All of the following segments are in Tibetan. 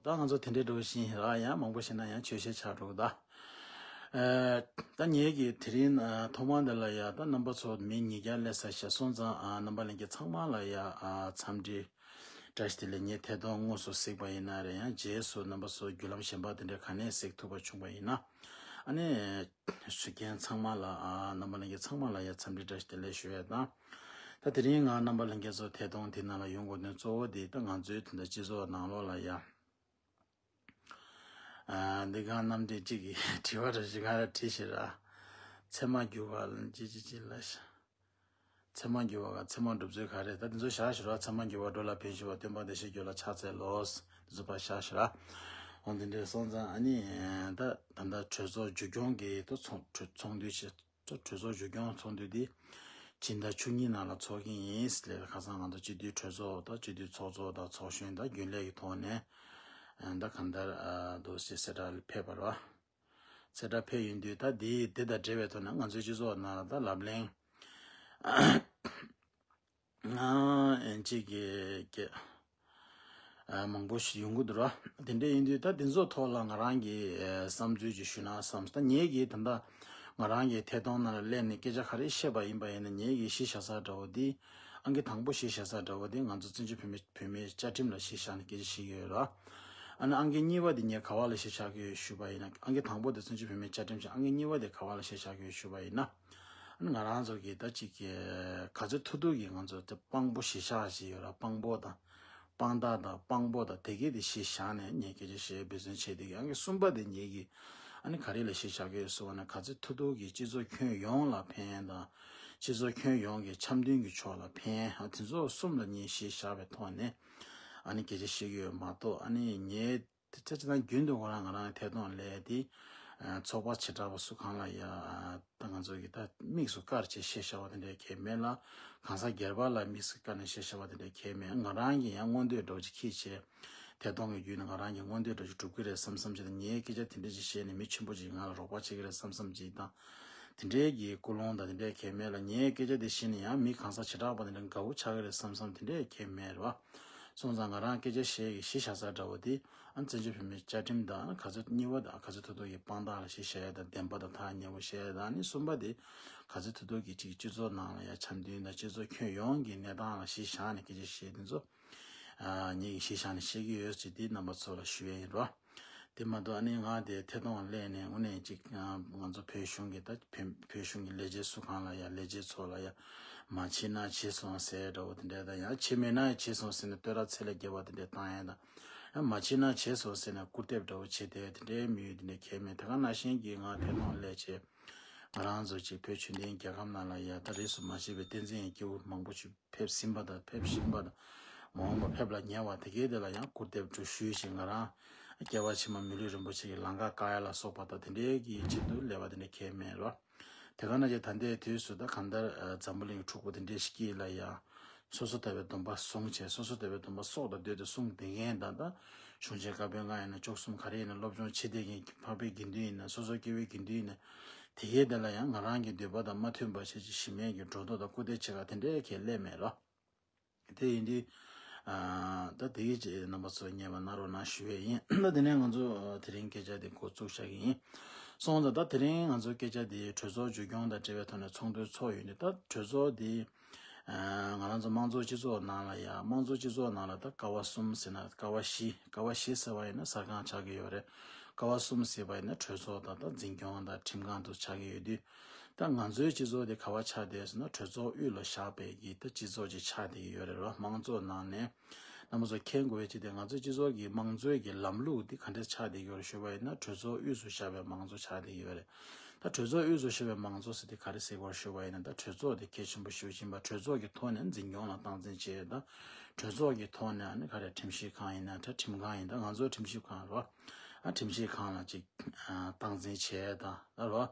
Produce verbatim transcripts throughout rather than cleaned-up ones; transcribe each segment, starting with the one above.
ད་ང་ཚོ་དེ་འདྲའི་འགྲོ་བཞིན་ར། ཡང་མང་པོ་བཤད་ན་ཡང་ཆོས་བཤད་ཆགས་འགྲོ་གི་ད། ཨ་ད་ངེད་ཀྱི་དེ་རིང་ཨ་ཐོག་མ་འདི་ལ་ཡ་ད་རྣམ་པ་ཚོ་མི་ཉིས་བརྒྱ་སླེབས་ས་ཤག་སོང་ཙང་། ཨ་རྣམ་པ་ལྷན་རྒྱས་ཚང་མ་ལ་ཡ་ཨ་འཚམས་འདྲི་བཀྲ་ཤིས་བདེ་ལེགས། ངས་ཐད་གཏོང་དངོས་སུ་གཟིགས་པ་ཡིན་ན་རེད། ཡང་རྗེས་སུ་རྣམ་པ་ཚོ་བརྒྱུད་ལམ་གཞན་པ་དེ་འདྲ་ག་ནས་གཟིགས་ཐུབ་པ་བྱུང་བ་ཡིན་ན། ཨ་ནི་ཞུ་མཁན་ཚང་མ་ལ་ཨ་རྣམ་པ་ལྷན་རྒྱས་ཚང་མ་ལ་ཡ་འཚམས་འདྲི་བཀྲ་ཤིས་བདེ་ལེགས་ཞུ་ཡས་དང་། ད་དེ་རིང་ང་རྣམ་པ་ལྷན་རྒྱས་ཚོ་ཐད་གཏོང་དེ་ནང་ལ་ཡོང་དགོས་དོན་གཙོ་བོ་དེ་ད་ང་ཚོའི་དེ་འདྲ་སྤྱི་ཚོགས་ནང་ལོགས་ལ་ཡ། ཨ་འདི་གང་རྣམ་འགྲེལ་གཅིག་གིས་དྲི་བ་རེ་ཞིག་ང་ལ་དྲིས་ཤིག་ར། ཚད་མ་རྒྱུ་བ་ལ་ཅི་ཅི་ཅི་ལ་ཤ། ཚད་མ་རྒྱུ་བ་ག་ཚད་མ་སྒྲུབ་ཚུལ་ག་རེ། ད་འདི་ཚོ་བཞག་ཤིག་ར། ཚད་མ་རྒྱུ་བ་འགྲོ་ལ་ཕན་ཞུ་བ། སྟོན་པ་བདེ་གཤེགས་རྒྱུད་ལ་ཕྱག་འཚལ་ལོ། འདི་ཚོ་ཕར་བཞག་ཤིག་ར། འོ་འདི་འདྲས་སོང་ཙང་ཨ་ནི་ད་ད་ལྟ་གྲོས་ཚོགས་མཇུག་སྐྱོང་གི་ད་ཚོགས་གྲོས་ཚོགས་འདུ་ཆེ། གྲོས་ཚོགས་མཇུག་སྐྱོང་ཚོགས་འདུ་འདི་སྤྱི་ཟླ་བཅུ་གཉིས་ནང་ལ་ཚོགས་ཀྱི་ཡིན་ཟེར་ལབ། ཁ་སང་ང་ཚོ་སྤྱི་འཐུས་གྲོས་ཚོགས་དང་སྤྱི་འཐུས་ཚོགས་གཙོ་དང་ཚོགས་གཞོན་དང་རྒྱུན་ལས་ཀྱི་ཐོག་ནས་ཨ་ད་གང་ལྟར་ཨ་འདུག་སེ་གསལ་བསྒྲགས་ཕེབས་པ་རེད་བ། གསལ་བསྒྲགས་ཕེབས་ཡོང་དུས་ད་འདི་འདི་དང་འབྲེལ་བའི་ཐོག་ནས་ང་ཚོའི་སྤྱི་ཚོགས་ནང་ལ་ད་ལབ་གླེང་ཨ་ཨེན་ཅིག་གི་གི་ཨ་མང་པོ་ཞིག་ཡོང་གི་འདུག་ར། དེ་འདྲ་ཡིན་དུས་ད་དེ་ཚོ་ཐོག་ལ་ང་རང་གི་ཨ་བསམ་ཚུལ་ཅིག་ཞུ་ན་བསམ། ད་ངེད་ཀྱིས་ད་ལྟ་ང་རང་གི་ཐད་གཏོང་ནང་ལ་སླེབས་ནས་སྐད་ཆ་ག་རེ་བཤད་པ་ཡིན་པ་ཡིན་ན། ངེད་ཀྱིས་གཞི་བཞག་ས་འདྲ་བོ་འདི། ཨང་ཀི་དང་པོ་གཞི་བཞག་ས་འདྲ་བོ་འདི་ང་ཚོ་བཙན་བྱོལ་བོད་མི་བོད་མིའི་བཅའ་ཁྲིམས་ལ་གཞི་བཞག་ནས་སྐད་ཆ་བཤད་ཀྱི་ཡོད་ར། ཨ་ནི་ཨང་ཀི་གཉིས་པ་འདི་ངས་ག་བ་ལ་གཞི་བཞག་གི་ཡོད་ཞུས་པ་ཡིན་ན། ཨང་ཀི་དང་པོ་འདི་བཙན་བྱོལ་བོད་མིའི་བཅའ་ཁྲིམས་བཞག་ཨང་ཀི་གཉིས་པ་འདི་ག་བ་ལ་གཞི་བཞག་གི་ཡོད་ཞུས་པ་ཡིན་ན། ཨ་ནི་ང་རང་ཚོ་གིས་ད་ཅིག་གི་ག་ཚོད་ཐུབ་ཐུབ་ཀྱིས་ང་ཚོ་ད་དཔང་པོ་གཞི་བཞག་བཞིན་ཡོད་ར། དཔང་པོ་དང་། དཔང་རྟགས་དང་དཔང་པོ་དང་དེ་གས་དེ་གཞི་བཞག་ནས་ངས་སྐད་ཆ་བཤད་འབད་བརྩོན་བྱས། དེ་གས་ཨང་ཀི་གསུམ་པ་དེ་ངེད་ཀྱིས་ཨ་ནི་ག་རེ་ལ་གཞི་བཞག་གི་ཡོད་ཟེར་བ་ན། ག་ཚོད་ཐུབ་ཐུབ་ཀྱིས་སྤྱི་ཚོགས་ཁྱོན་ཡོངས་ལ་ཕན་དང་། སྤྱི་ཚོགས་ཁྱོན་ཡོངས་ཀྱི་འཆམ་མཐུན་གྱི་ཕྱོགས་ལ་ཕན། ཨ་དེ་ཚོ་གསུམ་ལ་ངས་གཞི་བཞག་པའི་ཐོག་ནས་ཨ་ནི་སྐད་ཆ་བཤད་ཀྱི་ཡོད་མ་གཏོགས། ཨ་ནི་ངས་དེ་ཆ་ཅི་ན་རྒྱུན་དུ་ཁོ་རང་ང་རང་ཐད་གཏོང་ལས་དེ་ཨ་ཚོགས་པ་བྱེ་བྲག་པ་སུ་གང་ལ་ཡ་ད་ང་ཚོ་གི་ད་དམིགས་སུ་བཀར་བྱས་བཤད་བཞག་པ་དེ་འདྲའི་གལ་མེད་ལ། གང་ཟག་སྒེར་པ་ལ་དམིགས་སུ་བཀར་ནས་བཤད་བཞག་པ་དེ་འདྲའི་གལ་མེད། ང་རང་གི་ཡང་མངོན་འདོད་འདྲ་བོ་ཅིག་འཁྱེར་བྱས་ཐད་གཏོང་གི་བརྒྱུད་ནས་ང་རང་གི་མངོན་འདོད་འདྲ་བོ་ཅིག་སྒྲུབ་ཀྱི་རེད་བསམ་བསམ་བྱས་ནས། ངས་སྐད་ཆ་དེ་འདྲ་ཅིག་བཤད་ནས་མི་ཆེན་པོ་ཅིག་ང་ལ་རོགས་པ་བྱེད་ཀྱི་རེད་བསམ་བསམ་ཅིག་དང་། དེ་འདྲའི་གི་ཀུན་སློང་དང་དེ་འདྲའི་གལ་མེད་ལ། ངས་སྐད་ཆ་དེ་བཤད་ནས་ཡང་མི་གང་ཟག་བྱེ་བྲག་པ་དེ་འདྲ་དགའ་བོ་ཆགས་ཀྱི་རེད་བསམ་བསམ་དེ་འདྲའི་གལ་མེད་རེད་བ། སོང་ཙང་ང་རང་སྐད་ཆ་བཤད་ཀྱི་གཞི་བཞག་ས་འདྲ་བོ་དེ་ཨ་བཙན་བྱོལ་བོད་མིའི་བཅའ་ཁྲིམས་དང་། ག་ཚོད་གཉིས་པ་དང་ག་ཚོད་ཐུབ་ཐུབ་ཀྱི་དཔང་རྟགས་ལ་གཞི་བཞག་ཡ་དང་། བདེན་པ་དང་ཐག་ཉེ་པོ་བཤད་ཡ་དང་། ཨ་ནི་གསུམ་པ་དེ་ག་ཚོད་ཐུབ་ཐུབ་ཀྱི་ཅིག་སྤྱི་ཚོགས་ནང་ལ་ཡ་འཆམ་མཐུན་དང་། སྤྱི་ཚོགས་ཁྱོན་ཡོངས་ཀྱི་གནས་སྟངས་ལ་གཞི་བཞག་ནས་སྐད་ཆ་བཤད་དེ་ཚོ་ཨ་ངེད་ཀྱིས་གཞི་བཞག་ནས་བཤད་ཀྱི་ཡོད་ཅེས་དེ་རྣམ་པ་ཚོ་ལ་ཞུ་ཡ་ཡིན་རོ། དེ་མ་གཏོགས་ཨ་ནི་ང་དེ་ཐད་གཏོང་སླེབས་ནས་དངོས་གནས་ཅིག་ང་ང་ཚོ་བོད་གཞུང་གི་ད་བོད་བོད་གཞུང་གི་ལས་བྱེད་སུ་གང་ལ་ཡ་ལས་བྱེད་ཚོ་ལ་ཡ་མ་བྱེད་ན་བྱེད་སོང་ཟེར་འདྲ་བོ་དེ་འདྲ་དང་། ཡང་བྱེད་མེད་ན་ཡ་བྱེད་སོང་ཟེར་ནས་བསྟོད་ར་ཚད་ལས་བརྒལ་བ་དེ་འདྲ་བཏང་ཡ་དང་། ཡང་མ་བྱེད་ན་བྱེད་སོང་ཟེར་ནས་སྐུར་འདེབས་འདྲ་བོ་བྱེད་དེ་དེ་འདྲའི་དམིགས་ཡུལ་དེ་འདྲ་གལ་མེད། དེ་ག་ནང་བཞིན་གྱི་ང་ཐད་གཏོང་སླེབས་བྱས་ང་རང་ཚོ་ཅིག་བོད་ཆོས་ལྡན་རྒྱལ་ཁབ་ནང་ལ་ཡ་ད་རིས་སུ་མ་ཆད་པའི་བསྟན་འཛིན་གྱི་སྐྱེས་བུ་མང་པོ་ཅིག་ཕེབས་ཟིན་པ་དང་ཕེབས་བཞིན་པ་དང་། མ་འོངས་པ་ཕེབས་ལ་ཉེ་བ་དེ་གའི་དེ་ལ་ཡང་སྐུར་འདེབས་འདྲ་ཞུས་ཤིང་། ང་རང་སྐྱེ་བ་ཕྱི་མ་མི་ལུས་རིན་པོ་ཆེ་གི་ལམ་ཁ་བཀག་ཡ་ལ་སོགས་པ་དང་དེ་འདྲའི་གི་ཆེད་དུ་སླེབས་པ་དེ་འདྲ་གལ་མེད་རོ། དེ་ག་ནང་བཞིན་ད་ལྟའི་དུས་སུ་ད་གང་ལྟར་ཨ་འཛམ་བུ་གླིང་གི་འཁྲུག་པ་དེ་འདྲའི་ཞིག་གི་ལ་ཡང་སོ་སོ་ལྟ་བའི་སྡོམ་པ་བཟུང་བྱས། སོ་སོ་ལྟ་བའི་སྡོམ་པ་སྲོག་དང་བསྡོས་ཏེ་བསྲུང་བསྡད་མཁན་དང་། ད་གཞུང་ཆེན་བཀའ་པོད་ལྔ་ཡིན་ན་བཅུ་གསུམ་ག་རེ་ཡིན་ན་སློབ་སྦྱོང་བྱེད་བསྡད་མཁན་གྱི་འཕགས་པའི་དགེ་འདུན་ཡིན་ན། སོ་སོ་སྐྱེ་བོའི་དགེ་འདུན་ཡིན་ན། དེ་གའི་དེ་ལ་ཡང་ང་རང་གི་འདོད་པ་དང་མ་མཐུན་པ་བྱས་ཅིག་ཞི་མེད་ཀྱི་སྒྲོ་འདོགས་དང་སྐུར་འདེབས་བྱེད་ག་དེ་འདྲའི་གལ་སླེབས་མེད་རོ། དེ་ཡིན་དུས་ཨ་ད་དེ་གའི་ཅིག་རྣམ་པ་ཚོ་ཉན་པ་གནང་རོགས་གནང་ཞུ་ཡས་ཡིན། ད་དེ་ནས་ང་ཚོ་ཨ་དེ་རིང་སྐད་ཆ་དེ་འགོ་བཙུགས་བཞག་གི་ཡིན། སོང་ཙང་ད་དེ་རིང་ང་ཚོ་སྐད་ཆ་དེ་གྲོས་ཚོགས་མཇུག་སྐྱོང་དང་འབྲེལ་བའི་ཐོག་ནས་ཚོགས་འདུ་ཚོགས་ཡོད་ནི། ད་གྲོས་ཚོགས་དེ་ཨ་ང་རང་ཚོ་དམངས་གཙོ་སྤྱི་ཚོགས་ནང་ལ་ཡ། དམངས་གཙོ་སྤྱི་ཚོགས་ནང་ལ་ད་ཀ་བ་གསུམ་ཟེར་ན་ཀ་བ་བཞི། ཀ་བ་བཞི་ཟེར་བ་ཡིན་ན་གསར་ཁང་ཆགས་ཀྱི་ཡོད་རེད། ཀ་བ་གསུམ་ཟེར་བ་ཡིན་ན་གྲོས་ཚོགས་དང་ད་འཛིན་སྐྱོང་དང་ཁྲིམས་ཁང་དུ་ཆགས་ཀྱི་ཡོད་དུས། ད་ང་ཚོའི་སྤྱི་ཚོགས་དེ་ག་བ་ཆགས་བསྡད་ཟེར་ན་གྲོས་ཚོགས་དབུས་ལ་བཞག་པའི་གི་ད་སྤྱི་ཚོགས་ཅིག་ཆགས་བསྡད་ཀྱི་ཡོད་རེད་རོ། དམངས་གཙོ་ནང་ནས་རྣམ་པ་ཚོ་མཁྱེན་དགོས་པའི་ཅིག་དེ། ང་ཚོའི་སྤྱི་ཚོགས་ཀྱི་དམངས་གཙོའི་གི་ལམ་ལུགས་དེ་ག་འདྲས་ཆགས་བསྡད་ཀྱི་ཡོད་རེད་ཞུས་པ་ཡིན་ན། གྲོས་ཚོགས་དབུས་སུ་བཞག་པའི་དམངས་གཙོ་ཆགས་བསྡད་ཀྱི་ཡོད་རེད། ད་གྲོས་ཚོགས་དབུས་སུ་བཞག་པའི་དམངས་གཙོ་ཟེར་དེ་ག་རེ་ཟེར་དགོས་རེད་ཞུས་པ་ཡིན་ན། ད་གྲོས་ཚོགས་དེ་གལ་ཆེན་པོ་ཞེ་པོ་ཅིག་ཡིན་པ། གྲོས་ཚོགས་ཀྱི་ཐོག་ནས་འཛིན་སྐྱོང་ལ་སྟངས་འཛིན་བྱས། ད་གྲོས་ཚོགས་ཀྱི་ཐོག་ནས་ཨ་ནི་ག་རེ་ཁྲིམས་ཞིབ་ཁང་ཡིན་ན་ད་ཁྲིམས་ཁང་ཡིན། ད་ང་ཚོའི་ཁྲིམས་ཞིབ་ཁང་རོ། ཨ་ཁྲིམས་ཞིབ་ཁང་ལ་ཅིག་ཨ་སྟངས་འཛིན་བྱས་དང་ད་རོ།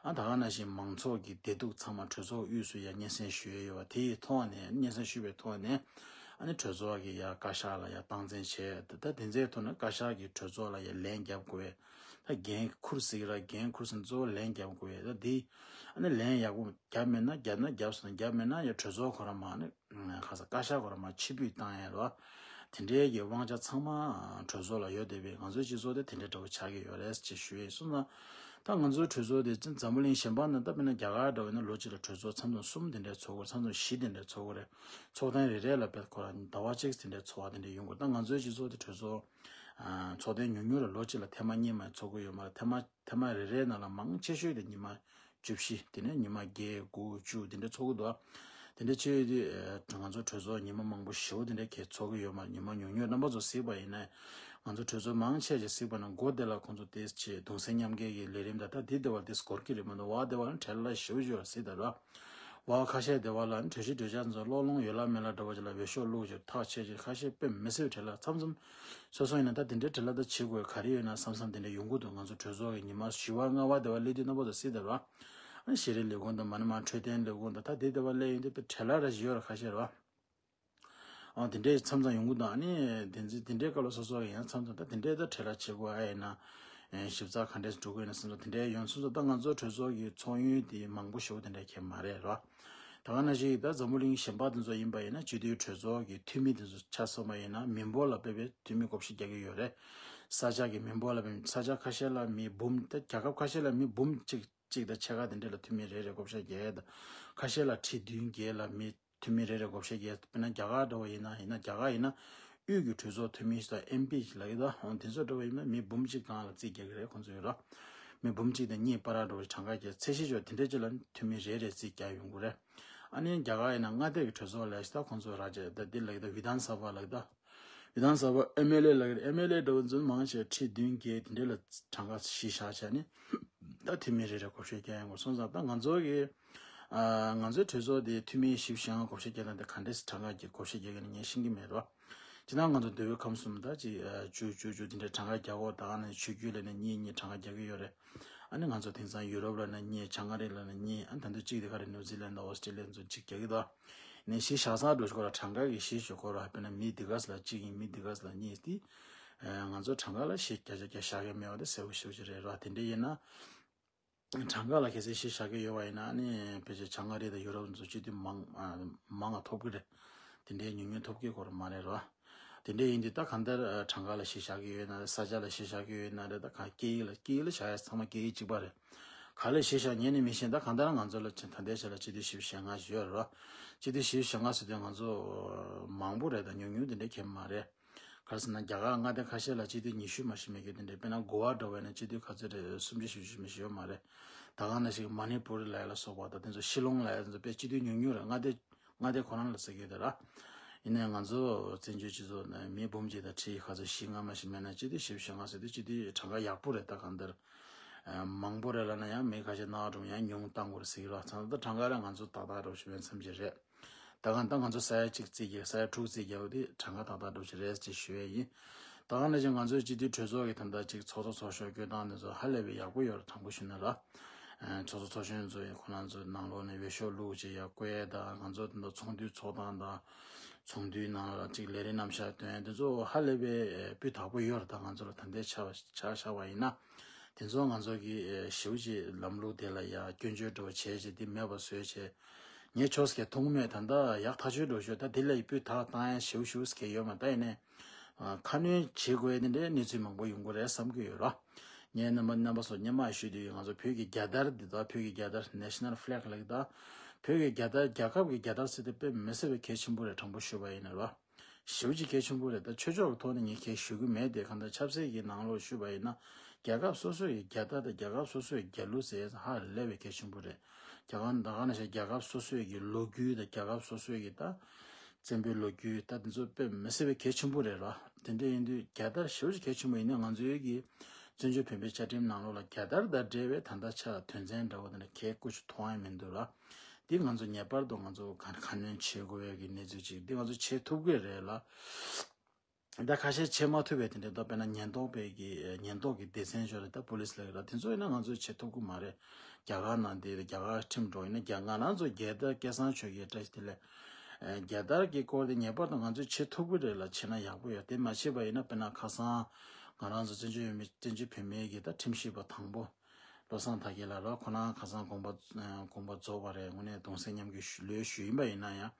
ཨ་ད་ག་ནང་བཞིན་མང་ཚོགས་ཀྱི་བདེ་སྡུག་ཚང་མ་གྲོས་ཚོགས་དབུས་སུ་ཡ་སྙན་སེང་ཞུ་ཡས་ཡོད་པ། དེའི་ཐོག་ནས་སྙན་སེང་ཞུས་པའི་ཐོག་ནས་ཨ་ནི་གྲོས་ཚོགས་ཀྱི་ཡ་བཀའ་ཤག་ལ་ཡ་སྟངས་འཛིན་བྱས། ད་ད་དེ་ཚོའི་ཐོག་ནས་བཀའ་ཤག་གིས་གྲོས་ཚོགས་ལ་ཡ་ལན་རྒྱབ་དགོས། ད་འགན་འཁུར་ཟེར་གི་ར། འགན་འཁུར་ཟེར་ན་གཙོ་བོ་ལན་རྒྱབ་དགོས་ཡ། ད་དེ་ཨ་ནི་ལན་ཡག་པོ་རྒྱབ་མེད་ན། རྒྱབ་ན་རྒྱབ་སོང་། རྒྱབ་མེད་ན་ཡ་གྲོས་ཚོགས་ཁོ་ར་མ་ནི་ཁ་ས་བཀའ་ཤག་ཁོ་ར་མ་ཕྱིར་འབུད་བཏང་ཡ་རོ། དེ་འདྲའི་གི་དབང་ཆ་ཚང་མ་གྲོས་ཚོགས་ལ་ཡོད་བསྡད་པས། ང་ཚོའི་སྤྱི་ཚོགས་དེ་དེ་འདྲའི་འདྲ་བོ་ཆགས་ཀྱི་ཡོད་རེད་ཅེས་ཞུ་ཡས་སོང་ན། ད་ང་ཚོའི་གྲོས་ཚོགས་དེ་འཛམ་བུ་གླིང་གཞན་པ་ནང་ད་དཔེར་ན་རྒྱ་གར་འདྲ་བོ་ཡིན་ན་ལོ་གཅིག་ལ་གྲོས་ཚོགས་མཚམས་མཚམས་གསུམ་དེ་འདྲའི་ཚོགས་ཀྱི་རེད། མཚམས་མཚམས་བཞི་དེ་འདྲའི་ཚོགས་ཀྱི་རེད། ཚོགས་ཐེངས་རེ་རེ་ལ་དཔེ་ཁོ་རང་ཟླ་བ་གཅིག་དེ་འདྲའི་ཚོགས་པ་དེ་འདྲ་ཡོང་གི་རེད། ད་ང་ཚོའི་སྤྱི་ཚོགས་དེ་གྲོས་ཚོགས་ཚོགས་ཐེངས་ཉུང་ཉུང་རེད། ལོ་གཅིག་ལ་ཐེངས་མ་གཉིས་མ་ཚོགས་ཀྱི་ཡོད་མ་རེད། ཐེངས་མ་ཐེངས་མ་རེ་རེའི་ནང་ལ་མང་ཆེ་ཤོས་དེ་ཉི་མ་བཅུ་བཞི། དེ་ནས་ཉི་མ་བརྒྱད་དགུ་བཅུ་དེ་འདྲ་ཚོགས་ཀྱི་འདུག་དེ་འདྲ་བྱས་ཡོད་དུས་ང་ཚོ་གྲོས་ཚོགས་ཉི་མ་མང་པོ་ཞེ་པོ་དེ་འདྲ་གས་ཚོགས་ཀྱི་ཡོད་མ་རེད། ཉི་མ་ཉུང་ཉུང་རྣམ་པ་ཚོ་གཟིགས་པ་ཡིན་ན། ང་ཚོ་གྲོས་ཚོགས་མང་ཆེ་ཞིག་གཟིགས་པ་ན་མགོ་དེ་ལ་ཁོང་ཚོ་དེ་ཆེ་གདུང་སེམས་མཉམ་སྐྱེད་ཀྱི་ལས་རིམ་དང་། ད་དེ་དེ་བ་དེ་འགོར་གྱི་རེད་མ་གཏོགས། བ་དེ་བ་ལ་བྲེལ་བ་ཞེ་པོ་ཞེ་པོ་གཟིགས་དང་ར། བ་ཁ་ཤས་དེ་བ་ལ་གྲོས་གཞི་གྲོས་འཆར་ཚོ་ཀློག་ལོང་ཡོད་ལ་མེད་ལ་འདྲ་བོ་ཅིག་ལ་འོས་ཤོག་བླུགས་ཅིག་ཐག་ཆད་ཅིག་ཁ་ཤས་དཔེ་མི་སྲིད་བྲེལ་བ་མཚམས་མཚམས། སོ་སོ་ཡིན་ན་ད་དེ་འདྲའི་བྲེལ་བ་ད་བྱེད་དགོས་ག་རེ་ཡོད་ན་བསམ་བསམ་དེ་འདྲ་ཡོང་གི་འདུག་ང་ཚོ་གྲོས་ཚོགས་ཀྱི་ཉི་མ་བཞི་པ་ལྔ་པ་དེ་བ་སླེབས་དུས་རྣམ་པ་ཚོ་གཟིགས་དང་ར། ཨ་ནི་ཤེས་རིག་ལས་ཁུངས་དང་མ་ནི་མ་འཕྲོད་བསྟེན་ལས་ཁུངས་དང་། ད་དེ་དེ་བ་སླེབས་ཡོང་དུས་དཔེ་བྲེལ་བ་ར་ཞིག་ཡོད་ར་ཁ་ཤས་ར། ཨ་དེ་འདྲའི་མཚམས་མཚམས་ཡོང་གི་འདུག་ཨ་ནི་དེ་ཚོ་དེ་འདྲའི་སྐབས་ལ་སོ་སོ་ཡང་མཚམས་མཚམས་ད་དེ་འདྲའི་ད་བྲེལ་བ་བྱེད་དགོས་ཨ་ཡིན་ན། ཨེ་ཞིབ་ཚགས་ག་འདྲས་འགྲོ་དགོས་ན་བསམ་ཚུལ་དེ་འདྲའི་ཡོང་སོང་ཙང་། ད་ང་ཚོ་གྲོས་ཚོགས་ཀྱི་ཚོགས་ཡུན་དེ་མང་པོ་ཞེ་པོ་དེ་འདྲ་གས་མ་རེད་ར། ད་ག་ནང་བཞིན་ད་འཛམ་བུ་གླིང་གཞན་པ་དེ་ཚོ་ཡིན་པ་ཡིན་ན་སྤྱི་འཐུས་གྲོས་ཚོགས་ཀྱི་འཐུས་མི་དེ་ཚོ་ཆ་བཞག་པ་ཡིན་ན་མི་འབོར་ལ་དཔེ་དཔེ་འཐུས་མི་བགོ་བཤའ་རྒྱག་གི་ཡོད་རེད། ས་ཆ་གི་མི་འབོར་ལ་དཔེ་ས་ཆ་ཁ་ཤས་ལ་མི་འབུམ། ད་རྒྱལ་ཁབ་ཁ་ཤས་ལ་མི་འབུམ་གཅིག་གཅིག་དང་ཕྱེད་ཀ་དེ་འདྲ་ལ་འཐུས་མི་རེ་རེ་བགོ་བཤའ་རྒྱག་ཡས་དང་། ཁ་ཤས་ལ་ཁྲི་བདུན་བརྒྱད་ལ་མི་འཐུས་མི་རེ་རེ་བགོ་བཤའ་རྒྱག་དཔེར་ན་རྒྱ་གར་འདྲ་བོ་ཡིན་ན་ཡིན་ན། རྒྱ་གར་ཡིན་ན་དབུས་ཀྱི་གྲོས་ཚོགས་འཐུས་མི་ཞིག་དང་ཨེམ་པི་ཞིག་ལབ་ཀྱི་འདུག་འོ་དེ་ཚོ་འདྲ་བོ་ཡིན་ན་མི་འབུམ་གཅིག་སྒང་ལ་རྩིས་རྒྱག་གི་རེད། ཁོང་ཚོ་ཡོད་ར། མི་འབུམ་གཅིག་དང་གཉིས་བར་འགྲོ་བའི་གྲངས་ཀ་རྒྱག་ཚད་གཞི་ཆོག་དེ་འདྲ་ཅིག་ལ་འཐུས་མི་རེ་རེ་རྩིས་རྒྱག་ཡོང་གི་རེད། ཨ་ནི་རྒྱ་གར་ཡིན་ན་མངའ་སྡེ་གི་གྲོས་ཚོགས་ལབ་ཞིག་ད་ཁོང་ཚོ་ར་ཅེ་ད་འདི་ལབ་ཀྱི་འདུག་བི་དྷན་ས་བྷ་ལབ་ཀྱི་འདུག་བི་དྷན་ས་བྷ་ཨེམ་ཨེལ་ཨེ་ལབ་ཀྱི་རེད། ཨེམ་ཨེལ་ཨེ་འདྲ་བོ་ཚོ་མང་ཆེ་ཁྲི་བདུན་བརྒྱད་དེ་འདྲ་ལ་གྲངས་ཀ་གཞི་བཞག་བྱས་ནས་ད་འཐུས་མི་རེ་རེ་བགོ་བཤའ་རྒྱག་ཡོང་གི་སོང་ཙང་། ད་ང་ཚོ་གི་ཨ་ང་ཚོའི་གྲོས་ཚོགས་དེ་འཐུས་མི་བཞི་བཅུ་ཞེ་ལྔ་བགོ་བཤའ་རྒྱག་སྟངས་དེ་ག་འདྲས་གྲངས་ཀ་གི་བགོ་བཤའ་རྒྱག་གི་ཡོད་ན་ངས་ཤེས་ཀྱི་མེད་རོ། སྤྱིར་བཏང་ང་ཚོ་འདོད་པའི་ཁམས་གསུམ་ད་ཅིག་ཨ་བཅུ་བཅུ་བཅུ་དེ་འདྲའི་གྲངས་ཀ་རྒྱག་གོ་ད་ག་ནང་ཆོས་བརྒྱུད་ལབ་ན་གཉིས་གཉིས་གྲངས་ཀ་རྒྱག་གི་ཡོད་རེད། ཨ་ནི་ང་ཚོ་དེང་སང་ཡུ་རོབ་ལབ་ན་གཉིས། བྱང་ཨ་རི་ལབ་ན་གཉིས། ཨ་ད་དུང་གཅིག་དེ་ག་རེ་ནིའུ་ཛི་ལན་དང་ཨོ་སི་ཀྲི་ལི་ཡ་ཚོ་གཅིག་རྒྱག་གི་འདུག་ནས་གཞི་བཞག་ས་འགྲོ་ཞིག་གོ་ར། གྲངས་ཀ་གི་གཞི་ཞིག་གོ་ར། དཔེར་ན་མི་འདི་ག་ས་ལ་གཅིག་ཡིན། མི་འདི་ག་ས་ལ་གཉིས་ཏེ། ཨ་ང་ཚོ་གྲངས་ཀ་ལ་གཞི་བརྒྱ་ཆ་བརྒྱ་བཞག་གི་མེད་པ་དེ་གསལ་པོ་ཞེ་པོ་ཅིག་རེད་ར། དེ་འདྲ་ཡིན་ན། གྲངས་ཀ་ལ་གལ་སྲིད་གཞི་བཞག་གི་ཡོད་པ་ཡིན་ན་ནི་ཕལ་ཆེར་བྱང་ཨ་རི་དང་ཡུ་རོབ་ཚོ་སྤྱི་འཐུས་མང་ཨ་མང་ང་ཐོབ་ཀྱི་རེད། དེ་འདྲའི་ཉུང་ཉུང་ཐོབ་ཀྱི་སྐོར་མ་རེད་ར། དེ་འདྲ་ཡིན་དུས་ད་གང་ལྟར་ཨ་གྲངས་ཀ་ལ་གཞི་བཞག་གི་ཡོད་ན་རེད། ས་ཆ་ལ་གཞི་བཞག་གི་ཡོད་ན་རེད། ད་གང་སྐད་ཡིག་ལ་སྐད་ཡིག་ལ་བཞག་ཡ་ཚང་མ་སྐད་ཡིག་གཅིག་པ་རེད། ག་ལ་གཞི་བཞག་ངས་ནི་མི་ཤེས། ད་གང་ལྟར་ང་ཚོ་ལ་ད་ལྟའི་ཆ་ལ་སྤྱི་འཐུས་བཞི་བཅུ་ཞེ་ལྔ་ཞིག་ཡོད་རེད་ར། སྤྱི་འཐུས་བཞི་བཅུ་ཞེ་ལྔ་ཟེར་དུས་ང་ཚོ་མང་པོ་རེད། ད་ཉུང་ཉུང་དེ་འདྲ་གང་ཡང་མ་རེད། ག་རེ་ཟེར་ན་རྒྱ་གར་མངའ་སྡེ་ཁ་ཤས་ལ་སྤྱི་འཐུས་ཉི་ཤུ་མ་ཞིག་མེད་མཁན་དེ་འདྲ། དཔེར་ན་གོ་བ་འདྲ་བོ་ཡིན་ན་སྤྱི་འཐུས་ག་ཚོད་རེད། སུམ་ཅུ་བཞི་བཅུ་མ་ཞིག་ཡོད་མ་རེད། ད་ག་ནང་བཞིན་མ་ནི་པུར་ལབ་ཡ་ལ་སོགས་པ་དང་དེ་ཚོ་ཤི་ལོང་ལབ་ཡ་དེ་ཚོ་དཔེ་སྤྱི་འཐུས་ཉུང་ཉུང་རེད། མངའ་སྡེ་མངའ་སྡེ་ཁོ་རང་ལ་ཟེར་གྱི་ཡོད་དེ་ར། ཡིན་ནའི་ང་ཚོ་བཙན་བྱོལ་སྤྱི་ཚོགས་ནང་མི་འབུམ་གཅིག་དང་ཁྲི་ག་ཚོད་བཞི་ལྔ་མ་ཞིག་མེད་ན་སྤྱི་འཐུས་བཞི་བཅུ་ཞེ་ལྔ་ཟེར་དུས་སྤྱི་འཐུས་གྲངས་ཀ་ཡག་པོ་རེད། ད་གང་ལྟར་མང་པོ་རེད་ལབ་ན་ཡང་མི་ཁ་ཤས་སྣང་བ་འགྲོ་ཡང་ཉུང་བཏང་དགོས་རེད་ཟེར་གྱི་ར། ཚང་མ་ད་གྲངས་ཀ་ར་ང་ཚོ་ཏག་ཏག་འགྲོ་ཞུ་བའི་མཚམས་ཅིག་རེད། ད་གང་ལྟར་ང་ཚོ་ས་ཡ་གཅིག་བརྩིས་ཀྱི་ས་ཡ་དྲུག་བརྩིས་ཀྱི་འོ་དེ་གྲངས་ཀ་ཏག་ཏག་འགྲོ་ཞིག་རེད་ཅེས་ཞུ་ཡས་ཡིན། ད་གང་ལ་ཅིག་ང་ཚོའི་སྤྱི་འཐུས་གྲོས་ཚོགས་ཀྱི་ད་ལྟ་ཅིག་ཚོགས་གཙོ་ཚོགས་གཞོན་སྐྱོད་སྟངས་དེ་ཚོ་ཧ་ལས་པའི་ཡག་པོ་ཡོད་རེད། དྲང་པོ་ཞུ་ན་ར། ཚོགས་གཙོ་ཚོགས་གཞོན་ཚོ་ཡིན་ཁོ་རང་ཚོའི་ནང་ལོགས་ནས་འོས་ཤོག་བླུགས་ཅིག་ཡར་བཀོད་ཡས་དང་། ང་ཚོ་ད་ལྟ་ཚོགས་འདུའི་ཚོགས་སྟངས་དང་། ཚོགས་འདུའི་ནང་ལ་ཅིག་ལས་རིམ་རྣམ་གཞག་སྟོན་ཡས་དེ་ཚོ་ཧ་ལས་པའི་སྤུས་དག་པོ་ཡོད་རེད། ད་ང་ཚོ་ལ་ད་ལྟའི་ཆ་ཆ་བཞག་པ་ཡིན་ན། དེ་ཚོ་ང་ཚོ་གི་ཞེ་པོ་ཅིག་ལམ་ལུགས་དེ་ལ་ཡ་སྐྱོན་བརྗོད་འདྲ་བོ་བྱས་བྱས་དེ་མེད་པ་བཟོས་བྱས། ངས་ཆོག་སྐད་མཐོང་མེད། ད་ལྟ་ཡག་ཐག་ཆོད་འགྲོ་ཤོད། ད་དེ་ལ་སྤུས་དག་བཏང་ཡ་ཞེ་པོ་ཞེ་པོ་སྐད་ཡོད་མ། ད་ཡིན་ནའི་ཁ་སྣོན་བྱེད་དགོས་དེ་འདྲའི་གནས་ཚུལ་མང་པོ་ཡོང་གི་རེད་བསམ་གྱི་ཡོད་ར། ངས་རྣམ་པ་རྣམ་པ་ཚོ་སྙན་མ་ཞུས་དུས་ང་ཚོ་བོད་ཀྱི་རྒྱལ་དར་འདི་དག་བོད་ཀྱི་རྒྱལ་དར་National Flag་ལབ་ཀྱི་ད། བོད་ཀྱི་རྒྱལ་དར་རྒྱལ་ཁབ་ཀྱི་རྒྱལ་དར་ཟེར་དེ་དཔེ་མི་སྲིད་པའི་གལ་ཆེན་པོ་རེད། དྲང་པོ་ཞུས་པ་ཡིན་ན་ར། ཞེ་པོ་ཅིག་གལ་ཆེན་པོ་རེད། ད་ཆོས་ཕྱོགས་ཀྱི་ཐོག་ནས་ངས་གལ་ཞུ་གི་མེད་དེ། གང་ལྟར་ཆབ་སྲིད་ཀྱི་ནང་ལོགས་ཞུས་པ་ཡིན་ན། རྒྱལ་ཁབ་སོ་སོ་ཡི་རྒྱལ་དར་དང་རྒྱལ་ཁབ་སོ་སོ་ཡི་རྒྱལ་གླུ་ཟེར་ཧ་ལས་པའི་གལ་ཆེན་པོ་རེད། རྒྱ་གར་ད་ག་ནང་བཞིན་རྒྱལ་ཁབ་སོ་སོ་ཡི་ལོ་རྒྱུས་དང་རྒྱལ་ཁབ་སོ་སོ་ཡི་ད་བཙན་པོའི་ལོ་རྒྱུས་ད་དེ་ཚོ་དཔེ་མི་སྲིད་པའི་གལ་ཆེན་པོ་རེད་ར། དེ་འདྲ་ཡིན་དུས་རྒྱལ་དར་ཞེ་པོ་ཅིག་གལ་ཆེན་པོ་ཡིན་ན། ང་ཚོའི་གི་བཙན་བྱོལ་བོད་པའི་བཅའ་ཁྲིམས་ནང་ལོགས་ལ་རྒྱལ་དར་དང་འབྲེལ་བའི་ད་ལྟ་ཆ་དོན་ཚན་འདྲ་བོ་དེ་འདྲ་གལ་ཀུ་ཅིག་མཐོང་ཡ་མི་འདུག་ར། འདི་ང་ཚོ་ངེས་པར་དུ་ང་ཚོ་ག་ཁ་སྣོན་བྱེད་དགོས་ཡ་གི་གནས་ཚུལ་ཅིག་འདི་ང་ཚོ་བྱེད་ཐུབ་ཀྱི་རེད་ལ། ད་ཁ་ཤས་བྱེད་མ་ཐུབ་པའི་དེ་འདྲ་ད་དཔེར་ན་ཉེན་རྟོག་པའི་གི་ཉེན་རྟོག་གི་སྡེ་ཚན་ཞོར་རེད། ད་པོ་ལིས་ལ་རེད། དེ་ཚོ་ཡིན་ན་ང་ཚོས་བྱེད་ཐུབ་ཀྱི་མ་རེད། རྒྱ་གར་ནང་དེ་རྒྱ་གར་ཁྲིམས་འགྲོ་ཡིན་ན་རྒྱ་ང་རང་ཚོ་རྒྱལ་དར་སྐལ་བཟང་ཆོས་རྒྱལ་བཀྲ་ཤིས་བདེ་ལེགས། རྒྱལ་དར་གྱི་སྐོར་དེ་ངེས་པར་དུ་ང་ཚོས་བྱེད་ཐུབ་ཀྱི་རེད་ལ། བྱེད་ན་ཡག་པོ་ཡོད། དེ་མ་བྱས་པ་ཡིན་ན་དཔེར་ན་ཁ་སང་ང་རང་ཚོ་བཙན་བྱོལ་ཡོད་མི་བཙན་བྱོལ་བོད་མིའི་གི་ད་ཁྲིམས་ཞིབ་པ་དང་པོ་བློ་བཟང་དར་རྒྱས་ལགས་རོ། ཁོ་རང་ཁ་སང་དགོངས་པ་དགོངས་པ་རྫོགས་པ་རེད། དངོས་གནས་གདུང་སེམས་མཉམ་སྐྱེད་ཞུ་ལོས་ཞུས་ཡིན་པ་ཡིན་ན་ཡང་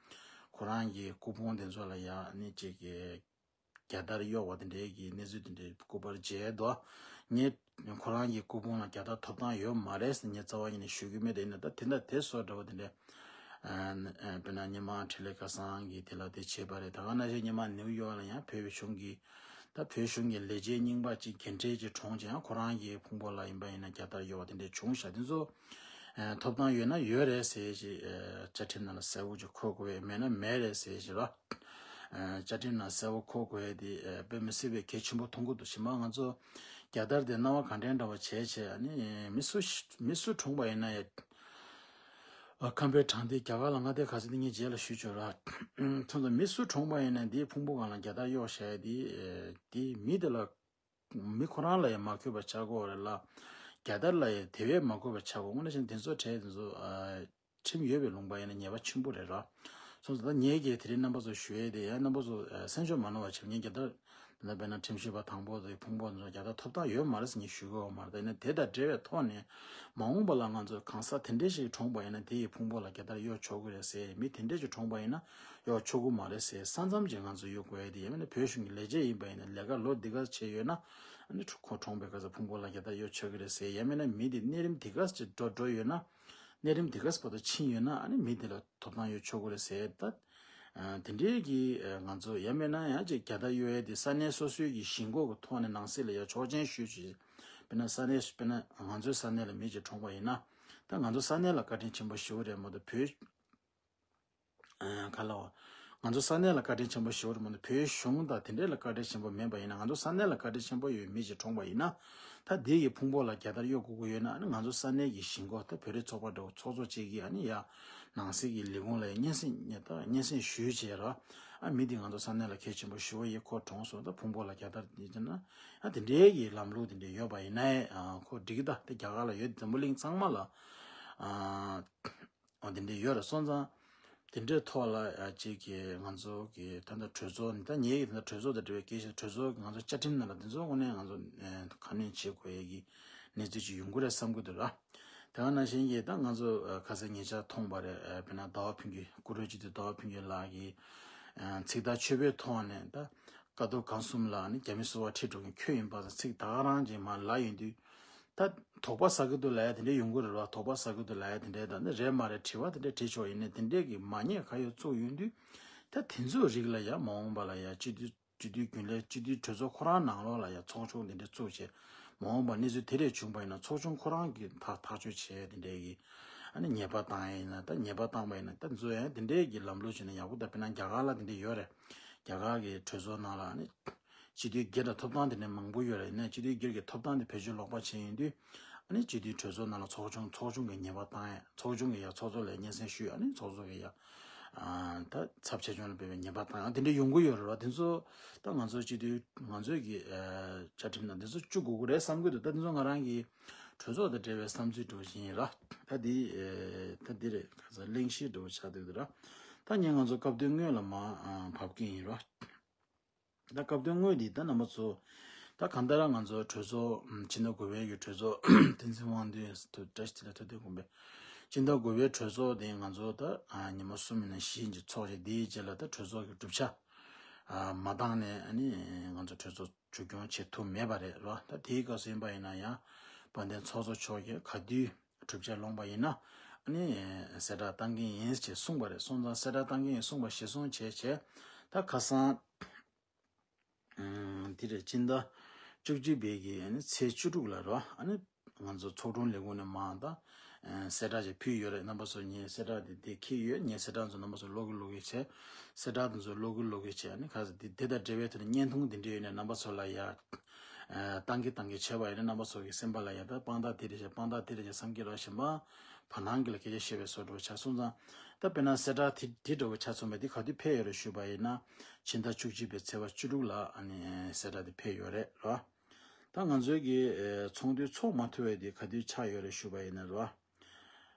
ཁོ་རང་གི་སྐུ་ཕུང་དེ་ཚོ་ལ་ཡང་ནི་ཅིག་གི་རྒྱལ་དར་གཡོག་པ་དེ་འདྲའི་གི་གནས་ཚུལ་དེ་འདྲའི་སྐུ་པར་མཇལ་འདུག་ངས་ཁོ་རང་གི་སྐུ་ཕུང་ལ་རྒྱལ་དར་ཐོབ་ཐང་ཡོད་མ་རེད་ཟེར་ངས་རྩ་བ་ཉིད་ནས་ཞུ་གི་མེད། དེ་ཡིན་ན་ད་དེ་འདྲ་དེ་སོགས་འདྲ་བོ་དེ་འདྲའི་ཨ་ཨ་དཔེར་ན་ཉི་མ་འཕྲིན་ལས་སྐལ་བཟང་གིས་དེ་ལ་དེ་བྱས་པ་རེད། ད་ག་ནང་བཞིན་ཉི་མ་ནིའུ་ཡོག་ལ་ཡང་བོད་པའི་གཞུང་གི་ད་བོད་གཞུང་གི་ལས་བྱེད་རྙིང་པ་ཅིག་རྒན་གྲས་ཅིག་གྲོངས་ཀྱང་ཁོ་རང་གི་ཕུང་པོ་ལ་ཡིན་པ་ཡིན་ན་རྒྱལ་དར་གཡོག་པ་དེ་འདྲའི་བྱུང་ཤག་དེ་ཚོ་ཨ་ཐོབ་ཐང་ཡོད་ན་ཡོད་རེད་ཟེར་ཞིག་ཨ་བཅའ་ཁྲིམས་ནང་ལ་གསལ་པོ་ཅིག་འཁོད་དགོས་པས་མེད་ན་མེད་རེད་ཟེར་ཞིག་ར། ཨ་བཅའ་ཁྲིམས་ནང་གསལ་པོ་འཁོད་དགོས་ཡས་དེ་ཨ་དཔེ་མི་སྲིད་པའི་གལ་ཆེན་པོ་མཐོང་གི་འདུག་ཕྱི་མ་ང་ཚོ་རྒྱལ་དར་དེ་སྣང་བ་གང་དྲན་འདྲ་བ་བྱས་བྱས་ཨ་ནི་མི་སུ་མི་སུ་གྲོངས་པ་ཡིན་ན་ཡང་། ཨ་ཁམས་པའི་དྲང་བདེན་རྒྱ་གར་ལ་མངའ་སྡེ་ག་ཚོད་དེ་ངས་རྗེས་ལ་ཞུས་ཆོག་ར། ཚོ་ཚོ་མི་སུ་གྲོངས་པ་ཡིན་ན་དེའི་ཕུང་པོ་སྒང་ལ་རྒྱལ་དར་གཡོག་བཞག་ཡས་དེ་དེ་མི་དེ་ལ་མི་ཁོ་རང་ལ་ཡང་མ་འཁོད་པ་ཆགས་ཀྱི་ཡོད་རེད་ལ། རྒྱལ་དར་ལ་ཡང་དེ་བས་མ་འཁོད་པ་ཆགས་དགོས། དངོས་གནས་བྱས་ན་དེ་ཚོ་གྲས་དེ་ཚོ་ཨ་ཁྲིམས་ཡོད་པའི་ལུང་པ་ཡིན་ན་ཉེས་པ་ཆེན་པོ་རེད་ར། སོང་ཙང་ད་ངས་ཀྱིས་དེ་རིང་རྣམ་པ་ཚོ་ཞུ་ཡས་དེ་ཡང་རྣམ་པ་ཚོ་ཨ་སེམས་ཤུགས་མ་ནོར་བ་བྱེད། ངས་རྒྱལ་དར་ད་དཔེར་ན་ཁྲིམས་ཞིབ་པ་དང་པོ་དེ་ཕུང་པོ་ཚོ་རྒྱལ་དར་ཐོབ་ཐང་ཡོད་མ་རེད་ཟེར་ངས་ཞུ་གི་ཡོད་མ་རེད། ད་ཡིན་ན་དེ་དང་འབྲེལ་བའི་ཐོག་ནས་མ་འོངས་པ་ལ་ང་ཚོ་གང་ཟག་དེ་འདྲས་ཞིག་གྲོངས་པ་ཡིན་ན་དེ་ཡི་ཕུང་པོ་ལ་རྒྱལ་དར་གཡོག་ཆོག་གི་རེད་ཟེར། མི་དེ་འདྲས་ཞིག་གྲོངས་པ་ཡིན་ན་གཡོག་ཆོག་གི་མ་རེད་ཟེར། ས་མཚམས་ཅིག་ང་ཚོ་གཡོག་དགོས་ཡས་དེ་ཡིན་ན་བོད་གཞུང་གི་ལས་བྱེད་ཡིན་པ་ཡིན་ན་ལས་ཀ་ལོ་འདི་ག་བྱས་ཡོད་ན་ཨ་ནི་ཁོ་གྲོངས་པའི་སྐབས་སུ་ཕུང་པོ་ལ་རྒྱལ་དར་གཡོག་ཆོག་གི་རེད་ཟེར། ཡང་མིན་ན་མི་དེ་གནས་རིམ་འདི་ག་ཅིག་འགྲོ་འགྲོ་ཡོད་ན། གནས་རིམ་འདི་ག་བར་དུ་ཕྱིན་ཡོད་ན་ཨ་ནི་མི་དེ་ལ་ཐོབ་ཐང་ཡོད་ཆོག་གི་རེད་ཟེར། ད་ཨ་དེ་འདྲའི་གི་ཨ་ང་ཚོ་ཡང་མིན་ན་ཡང་ཅིག་རྒྱལ་དར་གཡོག་ཡས་དེ་ས་གནས་སོ་སོའི་གི་གཞིས་འགོ་གི་ཐོག་ནས་ནང་སྲིད་ལ་ཡ་ཆོག་མཆན་ཞུས་ཤིག་དཔེར་ན་ས་གནས་དཔེར་ན་ང་ཚོའི་ས་གནས་ལ་མི་ཅིག་གྲོངས་པ་ཡིན་ན་ད་ང་ཚོ་ས་གནས་ལ་བཀའ་དྲིན་ཆེན་པོ་ཞེ་པོ་རེད་མ་གཏོགས་བོད་ཨ་ག་ལ་བ། ང་ཚོ་ས་གནས་ལ་བཀའ་དྲིན་ཆེན་པོ་ཞེ་པོ་རེད་མ་གཏོགས་བོད་གཞུང་དང་དེ་འདྲས་ལ་བཀའ་དྲིན་ཆེན་པོ་མེད་པ་ཡིན་ན། ང་ཚོ་ས་གནས་ལ་བཀའ་དྲིན་ཆེན་པོ་ཡོད་མི་ཞིག་གྲོངས་པ་ཡིན་ན། ད་དེ་ཡི་ཕུང་པོ་ལ་རྒྱལ་དར་གཡོག་དགོས་ཀྱི་ཡོད་ན་ཨ་ནི་ང་ཚོ་ས་གནས་ཀྱི་གཞིས་འགོ་ད་བོད་རིགས་ཚོགས་པ་འདྲ་བོ་ཚོགས་གཙོ་གཅིག་གིས་ཨ་ནི་ཡ་ནང་སྲིད་ཀྱི་ལས་ཁུངས་ལ་ཡ་སྙན་སེང་ད་སྙན་སེང་ཞུས་བྱས་ར། ཨ་མི་འདི་ང་ཚོ་ས་གནས་ལ་གལ་ཆེན་པོ་ཞེ་པོ་ཡིན། ཁོ་གྲོངས་སོང་། ད་ཕུང་པོ་ལ་རྒྱལ་དར་དེ་བྱས་ན་ཨ་དེ་འདྲའི་གི་ལམ་ལུགས་དེ་འདྲ་ཡོད་པ་ཡིན་ན་ཨ་ཁོ་འགྲིག་གི། ད་དེ་རྒྱ་གར་ལ་ཡོད། འཛམ་བུ་གླིང་ཚང་མ་ལ་ཨ། འོ་དེ་འདྲ་ཡོད་རེད། སོང་ཙང་དེ་འདྲའི་ཐོག་ལ་ཡ་གཅིག་གི་ང་ཚོ་གི་ད་ལྟ་གྲོས་ཚོགས་ནི་ད་ངེད་ཀྱི་ད་ལྟ་གྲོས་ཚོགས་དང་འབྲེལ་བའི་སྐད་ཆ། གྲོས་ཚོགས་ཀྱི་ང་ཚོ་བཅའ་ཁྲིམས་ནང་ལ་དེ་ཚོ་དངོས་གནས་ང་ཚོ་ཨེ་ཁ་སྣོན་བྱེད་དགོས་ཡས་ཀྱི་གནས་ཚུལ་ཅིག་ཡོང་གི་རེད་བསམ་གྱི་འདུག་ར། དེ་ག་ནང་བཞིན་གྱི་ད་ང་ཚོ་ཨ་ཁ་སང་ཉེ་ཆར་མཐོང་བ་རེད། ཨ་དཔེར་ན་ཟླ་བ་ཕུན་སྐྱིད། སྐུ་རབས་སྤྱི་འཐུས་ཟླ་བ་ཕུན་སྐྱིད་ལགས་ཀྱིས་ཨ་ཚིག་ཐག་ཆོད་པོའི་ཐོག་ནས་ད་ཀ་ཏོ་སྒང་གསུམ་ལ་ནི་རྒྱ་མི་སོ་པ་ཁྲིད་འགྲོ་མཁན་ཁྱོད་ཡིན་པ་ཚང་ཚིག་ད་ག་རང་ཅིག་མར་ལབ་ཡོང་དུས། ད་དོགས་པ་ཟ་གི་འདུག་ལབ་ཡ་དེ་འདྲ་ཡོང་གི་རེད་བ། དོགས་པ་ཟ་གི་འདུག་ལབ་ཡ་དེ་འདྲ་དང་ནི་རེད་མ་རེད་དྲི་བ་དེ་འདྲ་དྲིས་ཆོག་ཡིན་ནའི་དེ་འདྲས་ཀྱི་མ་ཉེས་ག་ཡོད་བཙུགས་ཡོང་དུས། ད་དེ་ཚོའི་རིགས་ལ་ཡ་མ་འོངས་པ་ལ་ཡ་སྤྱི་འཐུས་སྤྱི་འཐུས་རྒྱུན་ལས་སྤྱི་འཐུས་གྲོས་ཚོགས་ཁོ་རང་ནང་ལོགས་ལ་ཡ་ཚོགས་ཆུང་དེ་འདྲ་བཙུགས་བྱས་མ་འོངས་པ་གནས་ཚུལ་དེ་འདྲས་བྱུང་པ་ཡིན་ན་ཚོགས་ཆུང་ཁོ་རང་གིས་ཐག་ཐག་གཅོད་བྱས་དེ་འདྲས་ཀྱི་ཨ་ནི་ཉེས་པ་བཏང་ཡ་ཡིན་ན། ད་ཉེས་པ་བཏང་པ་ཡིན་ན་ད་འཛུལ་ཡ་དེ་འདྲས་ཀྱི་ལམ་ལུགས་བྱས་ན་ཡག་པོ། ད་དཔེར་ན་རྒྱ་གར་ལ་དེ་འདྲས་ཡོད་རེད། རྒྱ་གར་གྱི་གྲོས་ཚོགས་ནང་ལ་ཨ་ནི། སྤྱི་འཐུས་སྒེར་ལ་ཐོབ་ཐང་དེ་འདྲ་མང་པོ་ཡོད་རེད། ཡིན་ནའི་སྤྱི་འཐུས་སྒེར་གྱི་ཐོབ་ཐང་དེ་བེད་སྤྱོད་ལོག་པ་བྱས་ཡིན་དུས། ཨ་ནི་སྤྱི་འཐུས་གྲོས་ཚོགས་ནང་ལ་ཚོགས་ཆུང་ཚོགས་ཆུང་གི་ཉེས་པ་བཏང་ཡ། ཚོགས་ཆུང་གིས་ཡ་ཚོགས་གཙོ་ལ་སྙན་སེང་ཞུས། ཨ་ནི་ཚོགས་གཙོ་གིས་ཡ་ཨ་ད་ཚབས་ཆེ་ཆུང་ལ་འབད་པའི་ཉེས་པ་བཏང་ཡ་དེ་འདྲ་ཡོང་གི་ཡོད་རེད་བ། དེ་ཚོ་ད་ང་ཚོ་སྤྱི་འཐུས་ང་ཚོའི་གི་ཨ་བཅའ་ཁྲིམས་ནང་དེ་ཚོ་བཅུག་དགོས་ཀྱི་རེད་བསམ་གྱི་འདུག་ད་དེ་ཚོ་ང་རང་གི་གྲོས་ཚོགས་དང་འབྲེལ་བའི་བསམ་ཚུལ་འདྲ་བོ་ཞིག་ཡིན་ར། ད་འདི་ཨ་ད་འདི་རེད། ག་ཚོད་གླེང་གཞི་འདྲ་བོ་ཆགས་བསྡད་འདུག་ར། ད་ངས་ང་ཚོ་སྐབས་དོན་དངོས་ལ་མར་ཨ་བབས་ཀྱི་ཡིན་ར། ད་སྐབས་དོན་དངོས་འདི་ད་རྣམ་པ་ཚོ། ད་གང་ལྟར་ང་ཚོ་གྲོས་ཚོགས་ཨམ་ཕྱི་ཟླ་དགུ་པའི་གི་གྲོས་ཚོགས་བསྟན་འཛིན་དབང་འདུས་ཐུ་བཀྲ་ཤིས་བདེ་ལེགས་ཐུབ་བསྟན་དགོན་པའི་ཕྱི་ཟླ་དགུ་པའི་གྲོས་ཚོགས་དེ་ང་ཚོ་ད་ཨ་ཉི་མ་གསུམ་ཡིན་ན་བཞི་ཡིན་ཅིག་ཚོགས་བྱས། དེའི་རྗེས་ལ་ད་གྲོས་ཚོགས་ཀྱི་གྲུབ་ཆ་ཨ་མ་བཏང་ནས་ཨ་ནི་ང་ཚོ་གྲོས་ཚོགས་མཇུག་སྐྱོང་བྱེད་ཐུབ་མེད་པ་རེད་རོ། ད་དེའི་སྐབས་སུ་ཡིན་པ་ཡིན་ན་ཡང་དཔལ་ལྡན་ཚོགས་གཙོ་མཆོག་གིས་ག་དུས་གྲུབ་ཆ་ལོངས་པ་ཡིན་ན་ཨ་ནི་གསལ་བསྒྲགས་བཏང་གི་ཡིན་ཅེས་གསུངས་པ་རེད། སོང་ཙང་གསལ་བསྒྲགས་བཏང་གི་ཡིན་གསུངས་པ་གཞིར་བཟུང་བྱས་བྱས་ད་ཁ་སང་། ཨ་འདི་རེད། སྤྱི་ཟླ་བཅུ་གཅིག་པའི་གི་ཨ་ནི་ཚེས་བཅུ་དྲུག་ལ་རོ། ཨ་ནི་ང་ཚོ་ཚོགས་དྲུང་ལས་ཁུངས་ནས་མར་ད་ཨ་གསལ་བསྒྲགས་ཅིག་ཕུལ་ཡོད་རེད། རྣམ་པ་ཚོ་ངས་གསལ་བསྒྲགས་དེ་དེ་འཁྱེར་ཡོད། ངས་གསལ་བསྒྲགས་ཚོ་རྣམ་པ་ཚོ་ཀློག་གི་ཀློག་གི་བྱས། གསལ་བསྒྲགས་དེ་ཚོ་ཀློག་གི་ཀློག་གི་བྱས། ཨ་ནི་ག་ཚོད་དེ་དེ་དང་འབྲེལ་བའི་ཐོག་ནས་བརྙན་ཐུང་དེ་འདྲ་ཡོད་ནས་རྣམ་པ་ཚོ་ལ་ཡ་ཨ་བཏང་གི་བཏང་གི་བྱས་པ་ཡིན་ན་རྣམ་པ་ཚོ་གི་སེམས་པ་ལ་ཡ་ད་དཔང་རྟགས་དེ་རེད་ཤག་དཔང་རྟགས་དེ་རེད་ཤག་བསམ་གྱི་རོ། གཞན་པ་བར་སྣང་གི་ལ་སྐད་ཆ་བཤད་པའི་བཟོ་འདྲ་བོ་ཆགས་སོང་ཙང་། ད་དཔེར་ན་གསལ་བསྒྲགས་དེ་དེ་འདྲ་བོ་ཆ་ཚང་མ་དེ་ག་དུས་ཕེབས་ཡོད་རེད་ཞུས་པ་ཡིན་ན། ཕྱི་ཟླ་བཅུ་གཅིག་པའི་ཚེས་པ་བཅུ་དྲུག་ལ་ཨ་ནི་གསལ་བསྒྲགས་དེ་ཕེབས་ཡོད་རེད་རོ། ད་ང་ཚོའི་གི་ཨེ་ཚོགས་འདུ་ཚོགས་མ་ཐུབ་པའི་དེ་ག་དུས་ཆགས་ཡོད་རེད་ཞུས་པ་ཡིན་ན་རོ།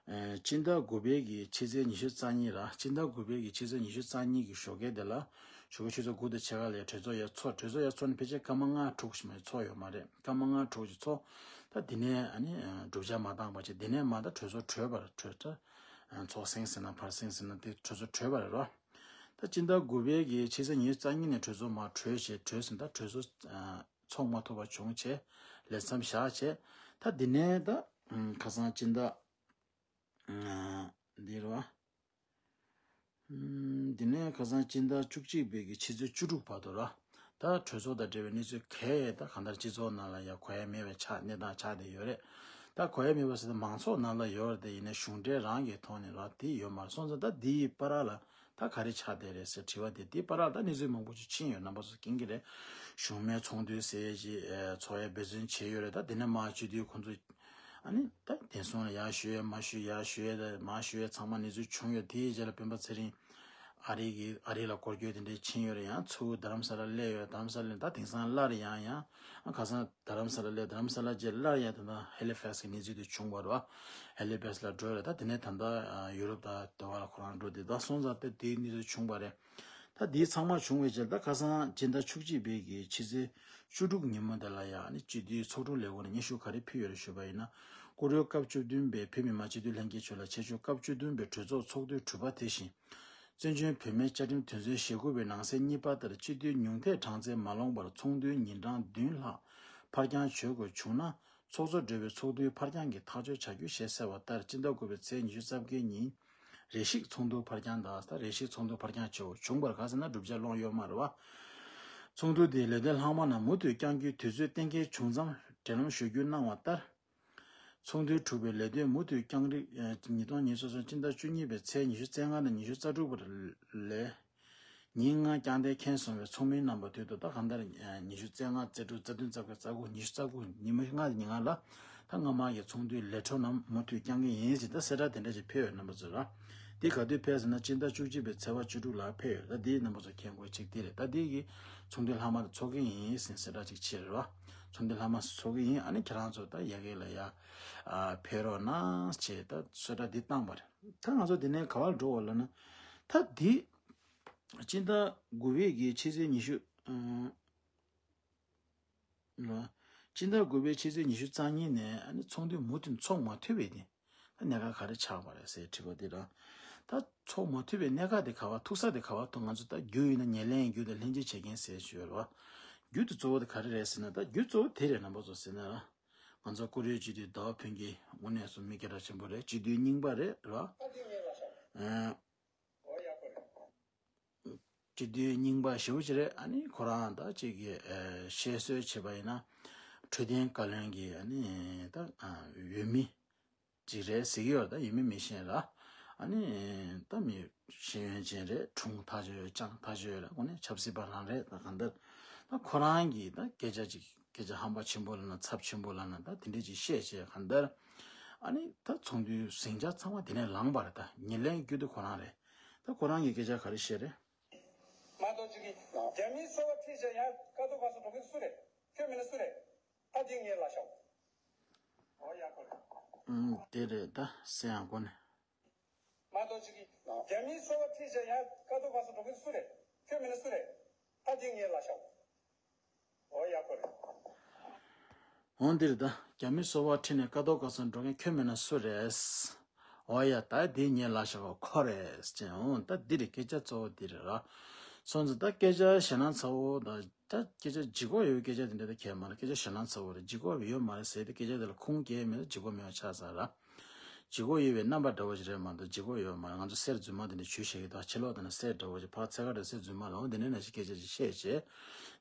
ཨེ་སྤྱི་ཟླ་དགུ་པའི་གི་ཕྱི་ཚེས་ཉི་ཤུ་རྩ་གཉིས་ར། སྤྱི་ཟླ་དགུ་པའི་གི་ཕྱི་ཚེས་ཉི་ཤུ་རྩ་གཉིས་གི་ཞོགས་ཀས་དེ་ལ་ཞོགས་ཀས་ཆུ་ཚོད་དགུ་དང་ཕྱེད་ཀ་ལ་གྲོས་ཚོགས་ཡར་ཚོགས། གྲོས་ཚོགས་ཡར་ཚོགས་ནས་ཕལ་ཆེར་སྐར་མ་ལྔ་དྲུག་ཞིག་མ་ཚོགས་ཡོད་མ་རེད། སྐར་མ་ལྔ་དྲུག་ཅིག་ཚོགས། ད་དེ་ནས་ཨ་ནི་ཨེ་གྲུབ་ཆ་མ་བཏང་པ་བྱས། དེ་ནས་མ་ད་གྲོས་ཚོགས་གྲོལ་བ་རེད། གྲོས་ཚོགས་ཨ་ཚོགས་ཟིན་ཟིན་ན་ཕར་ཟིན་ཟིན་ན་དེ་གྲོས་ཚོགས་གྲོལ་བ་རེད་རོ། ད་སྤྱི་ཟླ་དགུ་པའི་གི་ཕྱི་ཚེས་ཉི་ཤུ་རྩ་གཉིས་ནས་གྲོས་ཚོགས་མར་གྲོལ་བྱས། གྲོལ་ཟིན། ད་གྲོས་ཚོགས་ཚོགས་མ་ཐུབ་པ་བྱུང་བྱས། ལས་མཚམས་བཞག་བྱས། ད་འདི་ནས་ད་ཁ་སང་སྤྱི་ཟླ་འདི་རེད་བ། འདི་ནས་ཁ་སང་སྤྱི་ཟླ་བཅུ་གཅིག་པའི་གི་ཕྱི་ཚེས་བཅུ་དྲུག་བར་དུ་ར། ད་གྲོས་ཚོགས་དང་འབྲེལ་བའི་གནས་ཚུལ་གས་ད་གང་ལྟར་སྤྱི་ཚོགས་ནང་ལ་ཡང་གོ་ཡ་མེད་པའི་ཆ་གནས་སྟངས་ཆགས་བསྡད་ཡོད་རེད། ད་གོ་ཡ་མེད་པ་ཟེར་ན་མང་ཚོགས་ནང་ལ་ཡོད་རེད་དེ། ཡིན་ན་གཞུང་འབྲེལ་རང་གི་ཐོག་ནས་ར་དེ་ཡོད་མ་རེད། སོང་ཙང་ད་འདི་ཡི་བར་ལ་ད་ག་རེ་ཆགས་བསྡད་རེད་ཟེར་དྲི་བ་དེ། དེའི་བར་ལ་ད་གནས་ཚུལ་མང་པོ་ཅིག་ཕྱིན་ཡོད། རྣམ་པ་ཚོ་མཁྱེན་གྱི་རེད། གཞུང་མིན་ཚོགས་འདུ་ཟེར་ཅིག་ཚོགས་ཡ་འབད་བརྩོན་བྱས་ཡོད་རེད། ད་དེ་ནས་མར་སྤྱི་འཐུས་ཁོང་ཚོ་ཨ་ནི་ད་བདེ་སྲུང་ལ་ཡར་ཞུ་ཡས་མར་ཞུ་ཡས་ཞུ་ཡས་དང་མར་ཞུ་ཡས་ཚང་མ་གནས་ཚུལ་བྱུང་ཡོད། དེའི་རྗེས་ལ་སྤེན་པ་ཚེ་རིང་ཨ་རི་གི་ཨ་རི་ལ་སྐོར་སྐྱོད་དེ་འདྲས་ཕྱིན་ཡོད་རེད། ཡང་ཚུར་རྡ་རམ་ས་ལ་སླེབས་ཡོད། རྡ་རམ་ས་ལ་ད་དེང་སང་སླར་ཡང་ཡང་ཨ་ཁ་སང་རྡ་རམ་ས་ལ་སླེབས། རྡ་རམ་ས་ལ་རྗེས་སླར་ཡང་ད་ལྟ་ཧེ་ལི་ཕེག་སི་གི་གནས་ཚུལ་དེ་བྱུང་བ་རེད་བ། ཧེ་ལི་ཕེག་སི་ལ་འགྲོ་ཡོད་རེད། ད་དེ་ནས་ད་ལྟ་ཡུ་རོབ་དང་དེ་བ་ལ་ཁོ་རང་འགྲོ་དེ། ད་སོང་ཙང་ད་དེའི་གནས་ཚུལ་བྱུང་བ་རེད། ད་འདི་ཚང་མ་བྱུང་བའི་རྗེས་ད་ཁ་སང་སྤྱི་ཟླ་བཅུ་གཅིག་པའི་གི་ཕྱི་ཚེས་བཅུ་དྲུག་ཉིན་མོ་དེ་ལ་ཡང་ནི་སྤྱི་འཐུས་ཚོགས་དྲུང་ལས་ཁུངས་ནས་སྙན་ཞུ་ག་རེ་ཕུལ་ཡོད་རེད་ཞུས་པ་ཡིན་ན། བཀུར་འོས་སྐབས་བཅུ་བདུན་པའི་བོད་མི་མང་སྤྱི་འཐུས་ལྷན་རྒྱས་མཆོག་ལ་ཆེད་ཕྱོགས་སྐབས་བཅུ་བདུན་པའི་གྲོས་ཚོགས་ཚོགས་དུས་དྲུག་པ་དེ་བཞིན། བཙན་བྱོལ་བོད་མིའི་བཅའ་ཁྲིམས་དོན་ཚན་ཞེ་དགུ་པའི་ནང་གསེས་གཉིས་པ་ལྟར་སྤྱི་འཐུས་ཉུང་མཐའི་གྲངས་ཚད་མ་ལོངས་པར་ཚོགས་འདུའི་ཉིན་གྲངས་བདུན་ལྷག་ཕར་འགྱངས་བྱེད་དགོས་བྱུང་ན། ཚོགས་གཙོ་སྦྲེལ་བའི་ཚོགས་འདུའི་ཕར་འགྱངས་ཀྱི་ཐག་གཅོད་བྱ་རྒྱུ་ཞེས་གསལ་བ་ལྟར། སྤྱི་ཟླ་དགུ་པའི་ཚེས་ཉི་ཤུ་རྩ་བརྒྱད་ཉིན་རེ་ཞིག་ཚོགས་འདུ་ཕར་འགྱངས་དང་། ད་རེ་ཞིག་ཚོགས་འདུ་ཕར་འགྱངས་བྱེད་དགོས་བྱུང་བར་ག་ཟེར་ན་བསྒྲུབ་བྱ་ལོང་ཡོད་མ་རེད་བ། ཚོགས་འདུ་དེའི་ལས་དོན་ལྷག་མ་རྣམས་མུ་མཐུད་བསྐྱང་རྒྱུའི་དུས་ཚོད་གཏན་འཁེལ་བྱུང་ཙང་འབྲེལ་ལམ་ཞུ་རྒྱུ་གནང་བ་ལྟར། ཚོགས་འདུའི་དྲུག་པའི་ལས་དོན་མུ་མཐུད་བསྐྱང་རིགས། ཉིས་སྟོང་ཉི་ཤུ་རྩ་གསུམ་སྤྱི་ཟླ་བཅུ་གཉིས་པའི་ཚེས་ཉི་ཤུ་རྩ་ལྔ་ནས་ཉི་ཤུ་རྩ་དྲུག་བར་ལས། ཉིན་ལྔ་རྐྱང་གཏན་འཁེལ་སོང་བའི་ཚོགས་མི་རྣམ་པ་དུས་ཐོག་ད་གང་ལྟར་ཉི་ཤུ་རྩ་ལྔ་རྩ་དྲུག་རྩ་བདུན་རྩ་དགུ་རྩ་དགུ་ཉི་ཤུ་རྩ་དགུ་ཉི་མ་ལྔ་ཉིན་ལྔ་ལ་ད་སྔ་མ་གི་ཚོགས་འདུའི་ལས་འཕྲོ་རྣམས་མུ་མཐུད་བསྐྱང་གི་ཡིན་ཟེར་ད་གསལ་བསྒྲགས་དེ་འདྲ་ཞིག་ཕེབས་ཡོད། རྣམ་པ་ཚོ་ར། འདི་ག་དུས་ཕེབས་ཟེར་ན་སྤྱི་ཟླ་བཅུ་གཅིག་པའི་ཚེས་པ་བཅུ་དྲུག་ལ་ཕེབས་ཡོད། ད་འདི་རྣམ་པ་ཚོ་མཁྱེན་དགོས་གཅིག་འདི་རེད། ད་འདི་གི་ཚོགས་འདུ་ལྷག་མ་དེ་ཚོགས་ཀྱི་ཡིན་ཟེར་གསལ་བསྒྲགས་ཅིག་བྱས་རེད་བ། ཚོགས་འདུ་ལྷག་མ་ཚོགས་ཀྱི་ཡིན། ཨ་ནི་ཁྱེད་རང་ཚོ་ད་ཡ་གི་ལ་ཡ་ཨ་ཕེབས་རོགས་གནང་ཞེས་ད་གསལ་བསྒྲགས་འདི་བཏང་བ་རེད། ད་ང་ཚོ་འདི་ནས་ག་བར་འགྲོ་བ་ལབ་ན། ད་འདི་སྤྱི་ཟླ་དགུ་པའི་གི་ཕྱི་ཚེས་ཉི་ཤུ་ཨ་ལ། སྤྱི་ཟླ་དགུ་པའི་ཕྱི་ཚེས་ཉི་ཤུ་རྩ་གཉིས་ནས་ཨ་ནི་ཚོགས་འདུ་མུ་མཐུད་ཚོགས་མ་ཐུབ་པའི་དེ། ད་གནད་འགག་ག་རེ་ཆགས་པ་རེད་ཟེར་དྲི་བ་འདི་རང་། ད་ཚོགས་མ་ཐུབ་པའི་གནད་འགག་དེ་ག་བ་ཐུག་ས་དེ་ག་བ་ཐུག་ང་ཚོ་ད་རྒྱུ་ཡིན་ན་ཉེར་ལེན་རྒྱུ་དང་ལྷན་ཅིག་བྱེད་མཁན་ཟེར་ཞུ་ཡོད་རེད་བ། རྒྱུ་དེ་གཙོ་བོ་དེ་ག་རེ་རེད་ཟེར་ན། ད་རྒྱུ་གཙོ་བོ་དེ་རེད། རྣམ་པ་ཚོ་ཟེར་ན་ར། ང་ཚོ་བཀུར་འོས་སྤྱི་འཐུས་ཟླ་བ་ཕུན་སྐྱིད་དངོས་གནས་སུ་མི་སྐད་གྲགས་ཆེན་པོ་རེད། སྤྱི་འཐུས་རྙིང་པ་རེད་ར། ཨ། སྤྱི་འཐུས་རྙིང་པ་ཞེ་པོ་ཅིག་རེད། ཨ་ནི་ཁོ་རང་ད་ཅིག་གིས་ཨ་བཤད་སྲོལ་བྱས་པ་ཡིན་ན་འཕྲོད་བསྟེན་བཀའ་བློན་གྱི་ཨ་ནི་ད་ཨ་འོས་མི་ཅིག་རེད་ཟེར་གྱི་ཡོད་རེད། ད་ཡིན་མིན་མི་ཤེས་ལ། ཨ་ནི་ད་མི་ཤེས་ཡོན་ཅན་རེད། དྲུང་ཐག་ཆོད་ཡོད། ཅང་ཐག་ཆོད་ཡོད་རེད། དངོས་གནས་ཆབ་སྲིད་པ་རང་རེད། ད་གང་ལྟར་ད་ཁོ་རང་གིས་ད་སྐད་ཆ་ཅིག་སྐད་ཆ་ཧམ་པ་ཆེན་པོ་ལབ་ན་ཚབས་ཆེན་པོ་ལབ་ན་ད་དེ་འདྲས་ཅིག་བཤད་བྱས་གང་ལྟར་ཨ་ནི་ད་ཚོགས་འདུའི་ཟིང་ཆ་ཚང་མ་དེ་ནས་ལངས་པ་རེད། ད་ཉེར་ལེན་རྒྱུ་དེ་ཁོ་རང་རེད། ད་ཁོ་རང་གིས་སྐད་ཆ་ག་རེ་བཤད་རེད། མ་གཏོགས་ཅིག་གིས་རྒྱ་མིའི་སོ་པ་ཁྲིད་བྱས་ཡང་ཀ་ཏོ་ག་སོ་འགྲོ་མཁན་སུ་རེད། ཁྱོད་མིན་ན་སུ་རེད། ད་འདི་ངས་ལབ་ཤོག་ཨོ་ཡ་ཁོ་རེད། ཨུམ། དེ་རེད། ད་སེ་ཡང་གོ་ནས། མ་གཏོགས་ཅིག་གིས་རྒྱ་མིའི་སོ་པ་ཁྲིད་བྱས་ཡང་ཀ་ཏོ་ག་སོ་འགྲོ་མཁན་སུ་རེད། ཁྱོད་མིན་ན་སུ་རེད། ད་འདི་ངས་ལབ་ཤོག་ཨོ་ཡ་ཁོ་རེད། འོང་འདིར་ད་རྒྱ་མི་སོ་པ་ཁྲིད་ནས་ཀ་ཏོ་ཀ་སོ་འགྲོ་མཁན་ཁྱོད་མིན་ན་སུ་རེད། འོ་ཡ་ད་འདི་ངས་ལབ་ཤོག་ཁོ་རེད་ཅེས། འོང་ད་འདི་རེད། སྐད་ཆ་གཙོ་བོ་འདི་རེད་ར། སོང་ཙང་ད་སྐད་ཆ་ཞེད་སྣང་ཚ་བོ་ད་ད་སྐད་ཆ་ལྗིད་ཁོག་ཡོད་པའི་སྐད་ཆ་དེ་འདྲ་ད་གས་མ་རེད། སྐད་ཆ་ཞེད་སྣང་ཚ་བོ་རེད། ལྗིད་ཁོག་ཡོད་མ་རེད་ཟེར་ཏེ་སྐད་ཆ་དེ་ལ་ཁུངས་སྐྱེལ་མེད་ན་ལྗིད་ཁོག་མེད་པ་ཆགས་ཚར་ར། ལྗིད་ཁོག་ཡོད་པའི་རྣམ་པ་འདྲ་བོ་ཞིག་རེད་མ་གཏོགས་ལྗིད་ཁོག་ཡོད་མ་རེད། ང་ཚོ་གསེར་རྫུན་མ་དེ་འདྲ་བྱུས་བཞག་གི་འདུག་ཕྱི་ལོགས་དེ་ན་གསེར་འདྲ་བོ་ཞིག་ཕར་ཚེ་ག་འདྲ་གསེར་རྫུན་མ་ལ་འོང་དེ་འདྲ་ན་ཞིག་སྐད་ཆ་ཞིག་བཤད་བྱས།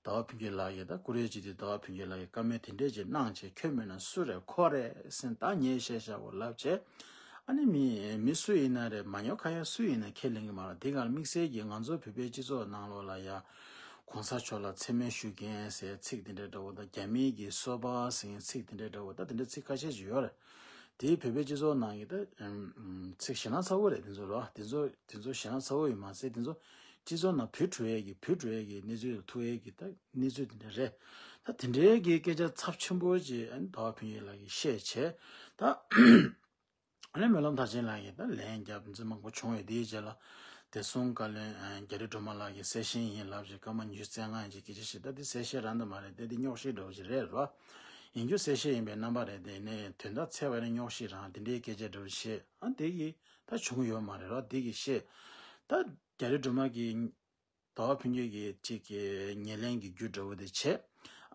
ཟླ་བ་ཕུན་སྐྱིད་ལགས་ཀྱིས་ད་བཀུར་འོས་སྤྱི་འཐུས་ཟླ་བ་ཕུན་སྐྱིད་ལགས་ཀྱིས་བཀའ་མོལ་དེ་འདྲས་ཅིག་གནང་བྱས་ཁྱོད་མིན་ན་སུ་རེད། ཁོ་རེད་ཟེར་ད་ངས་བཤད་བཞག་གོ་ལབ་བྱས། ཨ་ནི་མི་མི་སུ་ཡིན་ན་རེད། མ་ཉོ་ཁ་ཡ་སུ་ཡིན་ན་ཁས་ལེན་གི་མ་རེད། དེ་གར་དམིགས་བསལ་གྱིས་ང་ཚོ་བོད་པའི་སྤྱི་ཚོགས་ནང་ལོགས་ལ་ཡ་གོང་ས་མཆོག་ལ་མཚན་སྨད་ཞུ་མཁན་ཟེར་ཚིག་དེ་འདྲས་འདྲ་བོ་དང་རྒྱ་མིའི་གི་སོ་པ་ཟེར་མཁན་ཚིག་དེ་འདྲས་འདྲ་བོ་ད་དེ་འདྲས་ཚིག་ཁ་ཤས་ཅིག་ཡོད་རེད། དེའི་བོད་པའི་སྤྱི་ཚོགས་ནང་གི་ད་ཚིག་ཞེད་སྣང་ཚ་བོ་རེད། དེ་ཚོ་རོ་དེ་ཚོ་དེ་ཚོ་ཞེད་སྣང་ཚ་བོ་ཡིན་མ་ཟད་དེ་ཚོ་སྤྱི་ཚོགས་ནང་བུད་འགྲོ་ཡས་ཀྱི་བུད་འགྲོ་ཡས་ཀྱི་གནས་ཚུལ་ཐུག་ཡས་ཀྱི་ད་གནས་ཚུལ་དེ་འདྲ་རེད། ད་དེ་འདྲའི་གི་སྐད་ཆ་ཚབས་ཆེན་པོ་ཅིག་ཨ་ནི་ཟླ་བ་ཕུན་སྐྱིད་ལགས་ཀྱིས་བཤད་བྱས་ད་ཨ་ནི་སྨོན་ལམ་མཐར་ཕྱིན་ལགས་ཀྱིས་ད་ལན་རྒྱབ་འཛིན་མང་པོ་བྱུང་ཡོད། དེའི་རྗེས་ལ་བདེ་སྲུང་བཀའ་བློན་རྒྱ་རི་སྒྲོལ་མ་ལགས་ཀྱིས་གསལ་བཤད་ཡིན་ལབ་ཅིག་སྐར་མ་ཉི་ཤུ་རྩ་ལྔ་ཡིན་ཅིག་སྐད་ཆ་བཤད། ད་དེ་གསལ་བཤད་རང་ད་མ་རེད། དེ་དེ་རྙོག་གཞི་འདྲ་བོ་ཞིག་རེད་རོ། ཡིན་རྒྱུ་གསལ་བཤད་ཡིན་པའི་རྣམ་པ་རེད། དེ་ནས་དོན་དག་འཚེ་བ་ནི་རྙོག་གཞི་རང་དེ་འདྲའི་སྐད་ཆ་འདྲ་བོ་བཤད། ཨ་དེ་གིས་ད་བྱུང་ཡོད་མ་རེད་རོ། དེ་གིས་བཤད་ད། རྒྱ་རི་སྒྲོལ་མ་གི་ཟླ་བ་ཕུན་ཚོགས་ཀྱི་གཅིག་གི་ཉེར་ལེན་གྱི་རྒྱུ་འདྲ་བོ་དེ་བྱས།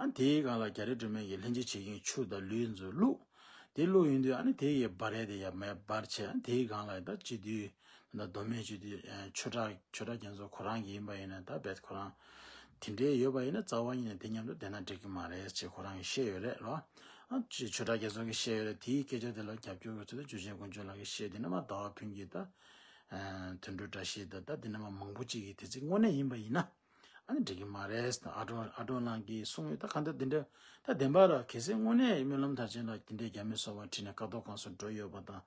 ཨ་དེའི་སྒང་ལ་རྒྱ་རི་སྒྲོལ་མ་གི་ལྷན་ཅིག་བྱེད་མཁན་ཆུ་དང་ལུད་ཚོ་བླུགས། དེ་བླུགས་ཡོང་དུས་ཨ་ནི་དེ་ཡི་འབར་ཡས་དེ་ཡར་མར་འབར་བྱས། ཨ་དེའི་སྒང་ལ་ད་སྤྱི་འཐུས་ད་མདོ་སྨད་སྤྱི་འཐུས་ཆོས་གྲགས་ཆོས་གྲགས་རྒྱ་མཚོ་ཁོ་རང་གི་ཡིན་པ་ཡིན་ན། ད་རྦད་ཁོ་རང་དེ་འདྲའི་ཡོད་པ་ཡིན་ན་རྩ་བ་ཉིད་ནས་དེ་མཉམ་དུ་བསྡད་ན་འགྲིག་གི་མ་རེད་ཅེས་ཁོ་རང་གིས་བཤད་ཡོད་རེད་ལོ། ཨ་ཅེས་ཆོས་གྲགས་རྒྱ་མཚོ་གིས་བཤད་ཡོད་རེད། དེའི་སྐད་ཆ་དེ་ལ་རྒྱབ་སྐྱོར་གྱི་ཚུལ་དུ་འཇུ་ཆེན་དཀོན་མཆོག་ལགས་ཀྱིས་བཤད་དེ་ནི་མ་ཟླ་བ་ཕུན་གྱིས་ད་དོན་གྲུབ་བཀྲ་ཤིས་དང་ད་དེ་ནི་མ་མང་པོ་ཅིག་གིས་དེ་ཚིག་དངོས་གནས་ཡིན་པ་ཡིན་ན། ཨ་ནི་འགྲིག་གི་མ་རེད་ཟེར་དང་ཨ་ཀྲོ་ཨ་ཀྲོ་ལགས་ཀྱིས་གསུངས་ཡོད། ད་གང་ལྟར་འདི་འདྲ་ད་བདེན་པ་ར་གལ་སྲིད་དངོས་གནས་སྨོན་ལམ་མཐར་ཕྱིན་ལ་འདི་འདྲའི་རྒྱ་མི་སོ་པ་ཁྲིད་ནས་ཀ་རྡོར་སྒང་གསུམ་འགྲོ་ཡོད་པ་དང་།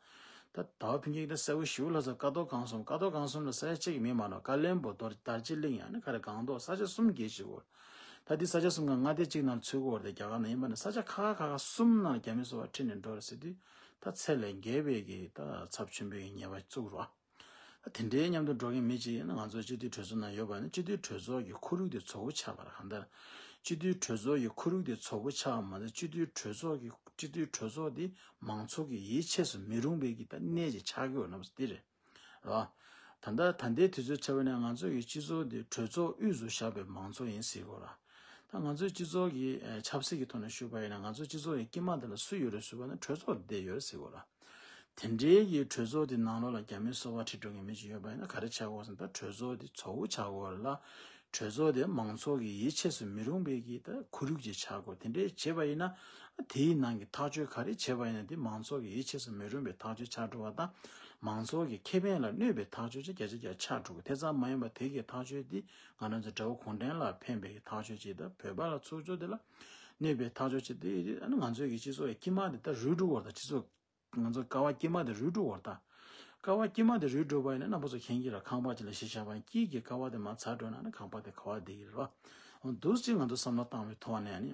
ད་ཟླ་བ་ཕུན་ཚོགས་ཀྱིས་ད་གསལ་པོ་ཞུ་ལ་ཟེར། ཀ་རྡོར་སྒང་གསུམ་ཀ་རྡོར་སྒང་གསུམ་ལ་ས་ཆ་གཅིག་མིན་མ་རེད། ཀ་ལོན་སྦུག་རྡོ་རྗེ་གླིང་ཡང་ན་ག་རེ་སྒང་ཏོག་ས་ཆ་གསུམ་གྱིས་ཞུ་དགོས། ད་འདི་ས་ཆ་གསུམ་ག་མངའ་སྡེ་གཅིག་ནང་ཚུད་ཀྱི་ཡོད་རེད། རྒྱ་གར་ནང་ཡིན་པ་ན་ས་ཆ་ཁག་ཁག་ཁག་ཁག་གསུམ་ནང་རྒྱ་མི་སོ་པ་ཁྲིད་ནས་འགྲོ་རེད་ཟེར་དུས་ད་ཚད་ལས་བརྒལ་བའི་གི་ད་ཚབས་ཆེན་པོའི་ཉེས་པ་བཙུགས་རོགས། ད་དེ་འདྲའི་མཉམ་དུ་འགྲོ་མཁན་མི་གཅིག་ཡིན་ན་ང་ཚོ་སྤྱི་འཐུས་གྲོས་ཚོགས་ནང་ཡོད་པ་ནི་སྤྱི་འཐུས་གྲོས་ཚོགས་ཀྱི་ཁོར་ཡུག་དེ་བཙོག་པོ་ཆགས་པ་རེད། གང་ལྟར་སྤྱི་འཐུས་གྲོས་ཚོགས་ཀྱི་ཁོར་ཡུག་དེ་བཙོག་པོ་ཆགས་པ་མ་ཟད་སྤྱི་འཐུས་གྲོས་ཚོགས་ཀྱི་སྤྱི་འཐུས་གྲོས་ཚོགས་དེ་མང་ཚོགས་ཀྱི་ཡིད་ཆེས་སུ་མི་རུང་བའི་གི་ད་གནས་ཅིག་ཆགས་ཀྱི་ཡོད་ན་འདི་རེད། རེད་བ། ད་ལྟ་ད་ལྟའི་དུས་ཚོད་ཆ་བཞག་ན་ང་ཚོ་ཡི་སྤྱི་ཚོགས་འདི་གྲོས་ཚོགས་དབུས་སུ་བཞག་པའི་མང་ཚོགས་ཡིན་ཟེར་གོ་ར། ད་ང་ཚོའི་སྤྱི་ཚོགས་ཀྱི་ཨེ་ཆབ་སྲིད་ཀྱི་ཐོག་ནས་ཞུས་པ་ཡིན་ན་ང་ཚོའི་སྤྱི་ཚོགས་ཀྱི་དཀྱིལ་མ་འདི་ལ་སུ་ཡོད་རེད་ཟེར་བ་ན་གྲོས་ཚོགས་འདི་ཡོད་རེད་ཟེར་གོ་ར། དེ་འདྲའི་གི་གྲོས་ཚོགས་འདི་ནང་ལོགས་ལ་རྒྱ་མི་སོ་པ་ཁྲིད་འགྲོ་མཁན་མི་ཞིག་ཡོད་པ་ཡིན་ན་ག་རེ་ཆགས་ཀྱི་ཡོད་ཟེར་ན་ད་གྲོས་ཚོགས་འདི་བཙོག་པོ་ཆགས་ཀྱི་ཡོད་རེད་ལ། གྲོས་ཚོགས་དེ་མང་ཚོགས་ཀྱི་ཡིད་ཆེས་སུ་མི་རུང་བའི་གི་ད་ཁོར་ཡུག་ཅིག་ཆགས་དགོས། དེ་འདྲའི་བྱས་པ་ཡིན་ན་དེའི་ནང་གི་ཐག་གཅོད་ག་རེ་བྱས་པ་ཡིན་ན་དེ་མང་ཚོགས་ཀྱི་ཡིད་ཆེས་སུ་མི་རུང་བའི་ཐག་གཅོད་ཆགས་འགྲོ་བ་དང་། མང་ཚོགས་ཀྱི་ཁེ་ཕན་ལ་གནོད་པའི་ཐག་གཅོད་ཅིག་བརྒྱ་ཆ་བརྒྱ་ཆགས་འགྲོ་གི། དེ་ཙམ་མ་ཡིན་པར་དེ་གི་ཐག་གཅོད་དེ་ང་རང་ཚོ་དགྲ་བོ་གུང་ཁྲན་ལ་ཕན་པའི་གི་ཐག་གཅོད་ཅིག་དང་བོད་པ་ལ་ཚུགས་ཕྱོགས་དེ་ལ་གནོད་པའི་ཐག་གཅོད་ཅིག་དེ་ཨ་ནི་ང་ཚོའི་གི་སྤྱི་ཚོགས་ཀྱི་དཀྱིལ་མ་དེ་ད་རུལ་འགྲོ་བར་དང་སྤྱི་ཚོགས། ང་ཚོ་ཀ་བ་དཀྱིལ་མ་དེ་རུལ་འགྲོ་བར་ད། ཀ་བ་དཀྱིལ་མ་དེ་རུལ་འགྲོ་བ་ཡིན་ན་རྣམ་པ་ཚོ་མཁྱེན་གྱི་ར། ཁང་པ་ཅིག་ལ་གཞི་བཞག་པ་ཡིན་དཀྱིལ་གྱི་ཀ་བ་དེ་མར་ཚར་འགྲོ་ན་ནི་ཁང་པ་དེ་ག་བ་བསྡད་ཀྱི་རེད་བ། འོ་འདུག་ཅིག་ང་ཚོ་བསམ་བློ་བཏང་བའི་ཐོག་ནས་ཨ་ནི།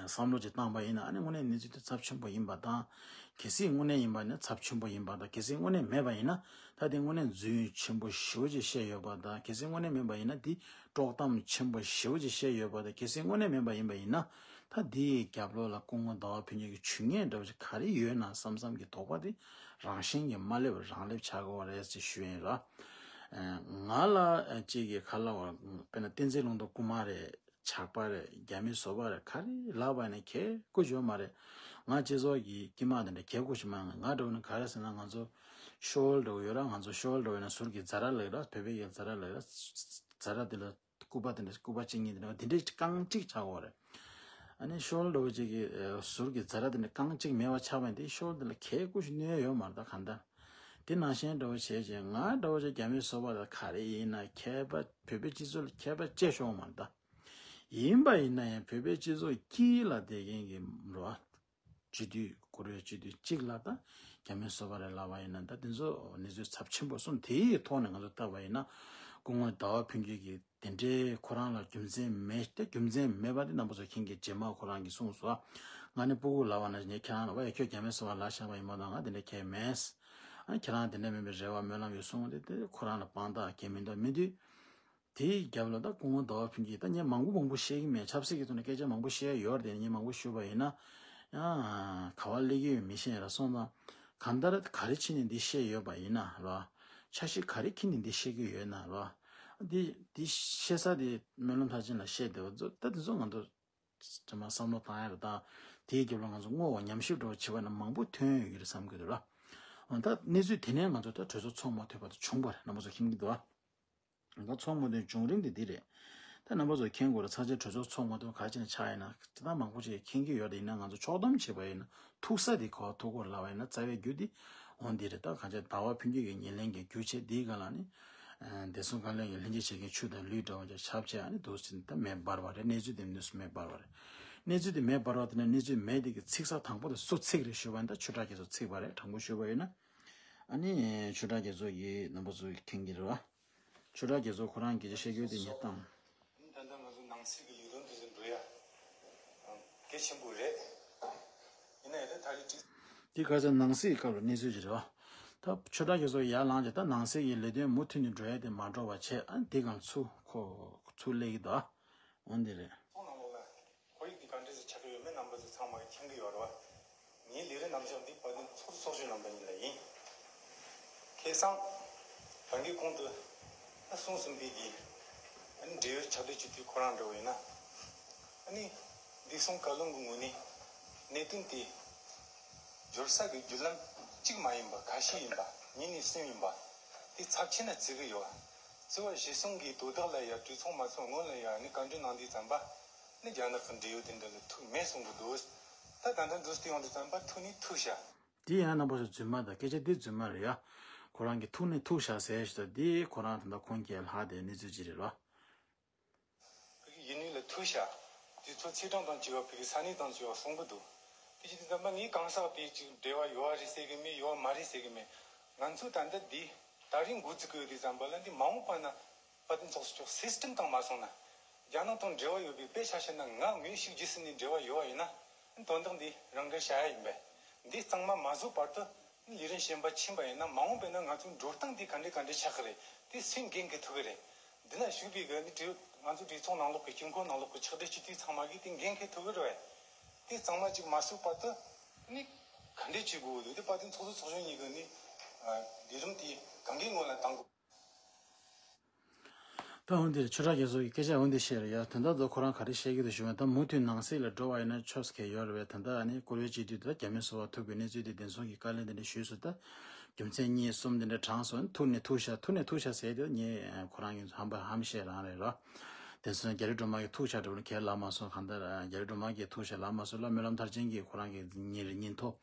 བསམ་བློ་ཅིག་བཏང་པ་ཡིན་ན་ཨ་ནི་དངོས་གནས་གནས་ཚུལ་དེ་ཚབས་ཆེན་པོ་ཡིན་པ་དང་། གལ་སྲིད་དངོས་གནས་ཡིན་པ་ཡིན་ན་ཚབས་ཆེན་པོ་ཡིན་པ་དང་། གལ་སྲིད་དངོས་གནས་མེད་པ་ཡིན་ན་ད་དེ་དངོས་གནས་རྫུན་ཆེན་པོ་ཞེ་པོ་ཅིག་བཤད་ཡོད་པ་དང་། གལ་སྲིད་དངོས་གནས་མིན་པ་ཡིན་ན་དེ་དཀྲོག་གཏམ་ཆེན་པོ་ཞེ་པོ་ཅིག་བཤད་ཡོད་པ་དང་། གལ་སྲིད་དངོས་གནས་མིན་པ་ཡིན་པ་ཡིན་ན། ད་འདིའི་རྒྱབ་ལོགས་ལ་སྐུ་ངོ་ཟླ་བ་ཕུན་ཚོགས་ཀྱི་ཇུས་ངན་འདྲ་བོ་ཞིག་ག་རེ་ཡོད་ན་བསམ་བསམ་གྱི་དོགས་པ་དེ་རང་བཞིན་གྱིས་མ་སླེབས་རང་སླེབས་ཆགས་ཀྱི་ཡོད་རེད་ཅེས་ཞུ་ཡིན་ར། ང་ལ་གཅིག་གིས་ག་ལབ་པ་དཔེར་ན་བསྟན་འཛིན་ལུང་རྟོགས་རྐུན་མ་རེད། ཇག་པ་རེད། རྒྱ་མི་བཟོ་པ་རེད། ག་རེ་ལབ་པ་ཡིན་ན་ཁྱད་ཀུ་ཅོ་མ་རེད། ང་སྤྱི་ཚོགས་ཀྱི་དཀྱིལ་མ་དེ་འདྲ་ཁྱད་ཀུ་ཅོ་མ། ང་འདྲ་བོ་ནི་ག་རེ་ཟེར་ན་ང་ཚོ་ཤོལ་འདྲ་བོ་ཡོད་ར། ང་ཚོ་ཤོལ་འདྲ་བོ་ཡོད་ན་ཟུར་གྱི་ཛ་ར་ལབ་ར། བོད་པའི་ཡ་ཛ་ར་ལབ་ར། ཛ་ར་དེ་ལ། སྐུད་པ་དེ་འདྲ་སྐུད་པ་གཅིག་གཉིས་དེ་འདྲ་དེ་འདྲའི་རྐང་གཅིག་ཆགས་ཡོད་རེད། ཨ་ནི་ཤོལ་འདྲ་བོ་ཅིག་གི་ཟུར་གྱི་ཛ་ར་དེ་འདྲ་རྐང་གཅིག་མེད་པ་ཆགས་པ་ཡིན་དེ་ཤོལ་དེ་ལ་ཁྱད་ཀུ་ཞིག་གནོད་ཡོད་མ་རེད། ད་གང་ལྟར་དེ་ནང་བཞིན་འདྲ་བོ་བྱས་རྗེས་ང་འདྲ་བོ་ཅིག་རྒྱ་མི་བཟོ་པ་ལ་ག་རེ་ཡིན་ན་ཁྱད་པར་བོད་པའི་སྤྱི་ཚོགས་ལ་ཁྱད་པར་ཅི་ཡང་མ་རེད། ད་ཡིན་པ་ཡིན་ན་ཡང་བོད་པའི་སྤྱི་ཚོགས་དཀྱིལ་ལ་བསྡད་མཁན་གྱི་རོ། སྤྱི་འཐུས་བཀུར་འོས་སྤྱི་འཐུས་གཅིག་ལ་ད་རྒྱ་མི་བཟོ་པ་རེད་ལབ་པ་ཡིན་ན་ད་དེ་ཚོ་གནས་ཚུལ་ཚབས་ཆེན་པོ་གསུམ། དེའི་ཐོག་ནས་ང་ཚོ་བལྟས་པ་ཡིན་ན་སྐུ་ངོ་ཟླ་བ་ཕུན་ཚོགས་ཀྱིས་དེ་འདྲའི་ཁོ་རང་ལ་རྒྱུ་མཚན་མེད་དེ་རྒྱུ་མཚན་མེད་པ་དེ་རྣམ་པ་ཚོ་མཁྱེན་གྱི་རྗེས་མ་ཁོ་རང་གིས་གསུངས་སོང་། ང་ནི་སྤུ་གུ་ལབ་པ་ན་ངས་ཁྱེད་རང་ལ་བ་ཡ་ཁྱོད་རྒྱ་མི་བཟོ་པ་ལབ་བཞག་པ་ཡིན་མ་གཏོགས་ང་དེ་འདྲ་ཁྱད་མེད། ཨ་ཁྱེད་རང་དེ་འདྲ་མིན་པའི་རེ་བ་སྨོན་ལམ་ཡོད་གསུངས་དེ་དེ་ཁོ་རང་ལ་དཔང་རྟགས་གང་ཡང་མི་འདུག་མི་འདུག་དེའི་རྒྱབ་ལ་ད་སྐུ་ངོ་ཟླ་བ་ཕུན་ཚོགས་ད་ངས་མང་པོ་མང་པོ་བཤད་ཀྱི་མེད། ཆབ་སྲིད་ཀྱི་ཐོག་ནས་སྐད་ཆ་མང་པོ་བཤད་ཡོད་རེད། ངས་མང་པོ་ཞུས་པ་ཡིན་ན་ཡང་ག་བ་སླེབས་ཀྱི་ཡོད་མི་ཤེས་ར། སོང་ཙང་གང་ལྟར་ག་རེ་བྱས་ནས་འདི་བཤད་ཡོད་པ་ཡིན་ན་ར། འཆར་གཞི་ག་རེ་འཁྱེར་ནས་འདི་བཤད་ཀྱི་ཡོད་ན་ར། འདི་འདི་བཤད་ས་དེ་སྨོན་ལམ་མཐར་ཕྱིན་ལ་བཤད་བསྡད་པ་ཚོ་ད་དེ་ཚོ་ང་ཚོ་ཚང་མ་བསམ་བློ་བཏང་ཡ་རེད། ད་དེའི་རྒྱབ་ལ་ང་ཚོ་བསྔོ་བ་ཉམས་ཞིབ་འདྲ་བོ་བྱེད་པ་ན་མང་པོ་ཐོན་ཡོད་ཀྱི་རེད་བསམ་གྱི་འདུག་ར། འོ་ད་གནས་ཚུལ་དེ་ནས་ང་ཚོ་ད་གྲོས་ཚོགས་ཚོགས་མ་ཐུབ་པ་དེ་བྱུང་བ་རེད། རྣམ་པ་ཚོ་མཁྱེན་གྱི་འདུག་ཨ། ད་ཚོགས་མ་ཐུབ་བྱུང་རིམ་དེ་འདི་རེད། ད་རྣམ་པ་ཚོ་མཁྱེན་དགོས་རེད། ཚར་གཅིག་གྲོས་ཚོགས་ཚོགས་མ་ཐུབ་ག་ཅི་ནས་ཆགས་ཡིན་ན་ད་མང་པོ་ཅིག་མཁྱེན་གྱི་ཡོད་རེད། ཡིན་ན་ང་ཚོ་ཕྱོགས་བསྡོམས་བྱས་པ་ཡིན་ན་ཐུག་ས་དེ་ག་པར་ཐུག་གོ་ལབ་པ་ཡིན་ན་རྩ་བའི་རྒྱུ་དེ་འོ་འདི་རེད། ད་གང་ཅི་ཟླ་བ་ཕུན་ཚོགས་ཀྱི་ཉེར་ལེན་གྱི་རྒྱུ་བྱས་དེའི་སྒང་ལ་ནི། བདེ་སྲུང་བཀའ་བློན་གྱི་ལྷན་ཅིག་བྱེད་མཁན་ཆུ་དང་ལུད་འདྲ་བོ་ཅིག་ཆགས་བྱས་ཨ་ནི་འདུག་ཟེར་ནས་ད་མེ་འབར་བ་རེད། གནས་ཚུལ་དེ་གནས་ཚུལ་མེ་འབར་བ་རེད། གནས་ཚུལ་དེ་མེ་འབར་བ་དེ་ནས་གནས་ཚུལ་མེ་དེ་གི་ཚིག་ས་དང་པོ་དེ་སུ་ཚིག་རེད་ཞུས་པ་ཡིན་ན་ད་ཆོས་གྲགས་རྒྱ་མཚོ་ཚིག་པ་རེད། དྲང་པོ་ཞུས་པ་ཡིན་ན། ཨ་ནི་ཆོས་གྲགས་རྒྱ་མཚོ་ཡིས་རྣམ་པ་ཚོ་མཁྱེན་གྱི་རེད་བ། ཆོས་གྲགས་རྒྱ་མཚོ་ཁོ་རང་གི་བཤད་རྒྱུ་དེ་ངས་བཏང་། ད་ལྟ་ང་ཚོ་ནང་སྲིད་ཀྱི་ལས་དོན་དེ་ཚོ་འགྲོ་ཡ་གལ་ཆེན་པོ་རེད། ཡིན་ན་ཡང་ད་ད་རེས་ཀྲིག་འདི་ག་ཚོད་ནང་སྲིད་སྐབས་ལ་གནས་ཚུལ་ཅིག་རེད་བ། ད་ཆོས་གྲགས་རྒྱ་མཚོ་ཡར་ལངས་ཀྱི་ད་ནང་སྲིད་ཀྱི་ལས་དོན་མུ་མཐུད་ནས་འགྲོ་ཡ་དེ་མ་འགྲོ་བ་བྱས་ཨ་འདི་གང་ཚུར་ཁོ་ཚུར་སླེབས་ཀྱི་འདུག་འོ་འདི་རེད། ཚོགས་ནང་ལོགས་ལ་ཁོར་ཡུག་འདི་ག་འདྲས་སེ་ཆགས་ཀྱི་ཡོད་མེད་རྣམ་པ་ཚོ་ཚང་མ་མཁྱེན་གྱི་ཡོད་རེད་བ། ངའི་ལས་རིམ་རྣམ་གཞག་འདི་བར་དུ་ཚོགས་ཚོགས་གཞོན་རྣམ་པ་ཡིན་ལ་ཡིན། ཁ་སང་རང་གི་གོང་དུ་ ད་གསུངས་ཟིན་པའི་གི་ཨ་ནི་འབྲེལ་ཡོད་ཕྱག་དེབ་ཅིག་དེ་ཁོ་རང་འདྲ་བོ་ཡིན་ན། ཨ་ནི་འདི་གསུང་བཀའ་ལུང་གི་ངོས་ནས་གནད་དོན་དེ་སྦྱོར་ས་གི་བརྒྱུད་ལམ་གཅིག་མ་ཡིན་པ་ཁ་ཤས་ཡིན་པ། གཉིས་ནས་གསུམ་ཡིན་པ། དེ་ཚབས་ཆེ་ན་བརྩི་གི་ཡོད། བརྩི་བ་གཞིར་བཟུང་གི་དོ་བདག་ལ་ཡང་གྲོས་ཚོགས་མ་ཚོགས་སྔོན་ལ་ཡང་ནི་བཀའ་འདྲི་གནང་དུས་ཙམ་པ་ནི་རྒྱ་ནག་གི་འབྲེལ་ཡོད་དེ་འདྲ་ལ་ཐུག་མེད་གསུང་གི་འདུག་ད་ད་ལྟ་འདུག་སྟེ་ཡོང་དུས་ཙམ་པ་ཐུག་ནི་ཐུག་ཤག་དེ་ཡང་རྣམ་པ་ཚོ་རྫུན་མ་དང་སྐད་ཆ་དེ་རྫུན་མ་རེད་ཡ། ཁོ་རང་གིས་ཐུག་ནི་ཐུག་ཤག་ཟེར་ཞིག་དང་དེ་ཁོ་རང་ད་ལྟ་ཁུངས་སྐྱེལ་ལྷག་དེ་གནས་ཚུལ་ཅིག་རེད་རོ། བོད་ཀྱི་ཡུལ་ནི་ལ་ཐུག་ཤག་དེ་ཚོ་ཚེས་གྲངས་དང་བཅས་པ་བོད་ཀྱི་ས་གནས་དང་བཅས་པ་གསུང་གི་འདུག་དེ་ཅི་དེ་ཙམ་པ་ངས་གང་ཟག་དེ་ཅིག་འབྲེལ་བ་ཡོད་བ་རེད་ཟེར་གི་མེད། ཡོད་བ་མ་རེད་ཟེར་གི་མེད། ང་ཚོ་ད་ལྟ་འདི་ད་རིང་འགོ་བཙུགས་གི་ཡོད་དུས་ཙམ་པ་ལ་འདི་མ་འོངས་པ་ན་དཔལ་ལྡན་ཚོགས་གཙོ་མཆོག་སིས་ཊེམ་དང་མ་སོང་ན། རྒྱ་ནག་དང་འབྲེལ་བ་ཡོད་པའི་དཔེ་ཆ་བཤད་ན་ང་དངོས་ཤུགས་རྒྱུ་སྲིད་ནས་འབྲེལ་བ་ཡོད་བ་ཡིན་ན་དོན་དག་འདི་རང་འགན་བཞག་ཡ་ཡིན་པས། འདི་གཙང་མ་མ་བཟོ་བར་དུ་ལས་རིམ་གཞན་པ་ཕྱིན་པ་ཡིན་ན་མ་འོངས་པ་ན་ང་ཚོའི་འགྲོ་སྟངས་འདི་ག་འདྲས་ག་འདྲས་ཆགས་ཀྱི་རེད། དེ་སུས་འགན་འཁུར་ཐུབ་ཀྱི་རེད། འདི་ན་བཞུགས་པའི་གི་ནི་གྲོས་ང་ཚོ་གྲོས་ཚོགས་ནང་ལོགས་ཀྱི་དཀྱིལ་འཁོར་ནང་ལོགས་ཀྱི་ཕྱག་སྦྲེལ་སྤྱི་འཐུས་ཚང་མ་གིས་དེ་འགན་འཁུར་ཐུབ་ཀྱི་རེད་བས། དེ་གཙང་མ་ཅིག་མ་བཟོས་བར་དུ་ནི་ག་འདྲས་བྱེད་དགོས་འདུག་དེ་དཔལ་ལྡན་ཚོགས་གཙོ་ཚོགས་གཞོན་གཉིས་ཀྱི་ནི་ལས་རིམ་དེ་གང་གའི་ངོས་ལ་བཏང་དགོས། ད་འོན་ཏེ་ཆོས་གྲགས་རྒྱ་མཚོ་གི་སྐད་ཆ་འོན་ཏེ་བཤད་རེད་ཡ། དོན་དག་ཏུ་ཁོ་རང་ག་རེ་བཤད་ཀྱི་འདུག་ཞུ་བ་ད་མུ་མཐུད་ནང་སྲིད་ལ་འགྲོ་བ་ཡིན་ན་ཆོས་ཁས་ཡོད་རེད་བས། ད་ལྟ་ཨ་ནི་བཀུར་འོས་སྤྱི་འཐུས་དེ་རྒྱ་མི་སོ་པ་ཐུག་པའི་གནས་ཚུལ་དེ་བདེན་འཚོལ་གྱི་བཀའ་ལན་དེ་འདྲ་ཞུས་སོང་། ད་རྒྱུ་མཚན་གཉིས་གསུམ་དེ་འདྲ་དྲངས་སོང་། ཐུག་ནས་ཐུག་ཤག་ཐུག་ནས་ཐུག་ཤག་ཟེར་དུས་ངས་ཁོ་རང་གི་ཧམ་པ་ཧམ་བཤད་རང་རེད་རོ། དེ་སོང་རྒྱ་རི་སྒྲོལ་མ་གིས་ཐུག་ཤག་འགྲོ་ནས་ཁས་ལ་མ་སོང་། གང་ལྟར་རྒྱ་རི་སྒྲོལ་མ་གིས་ཐུག་ཤག་ལ་མ་སོང་ལ་སྨོན་ལམ་མཐར་ཕྱིན་གྱིས་ཁོ་རང་གི་ཉིན་རེ་ཉིན་ཐོ་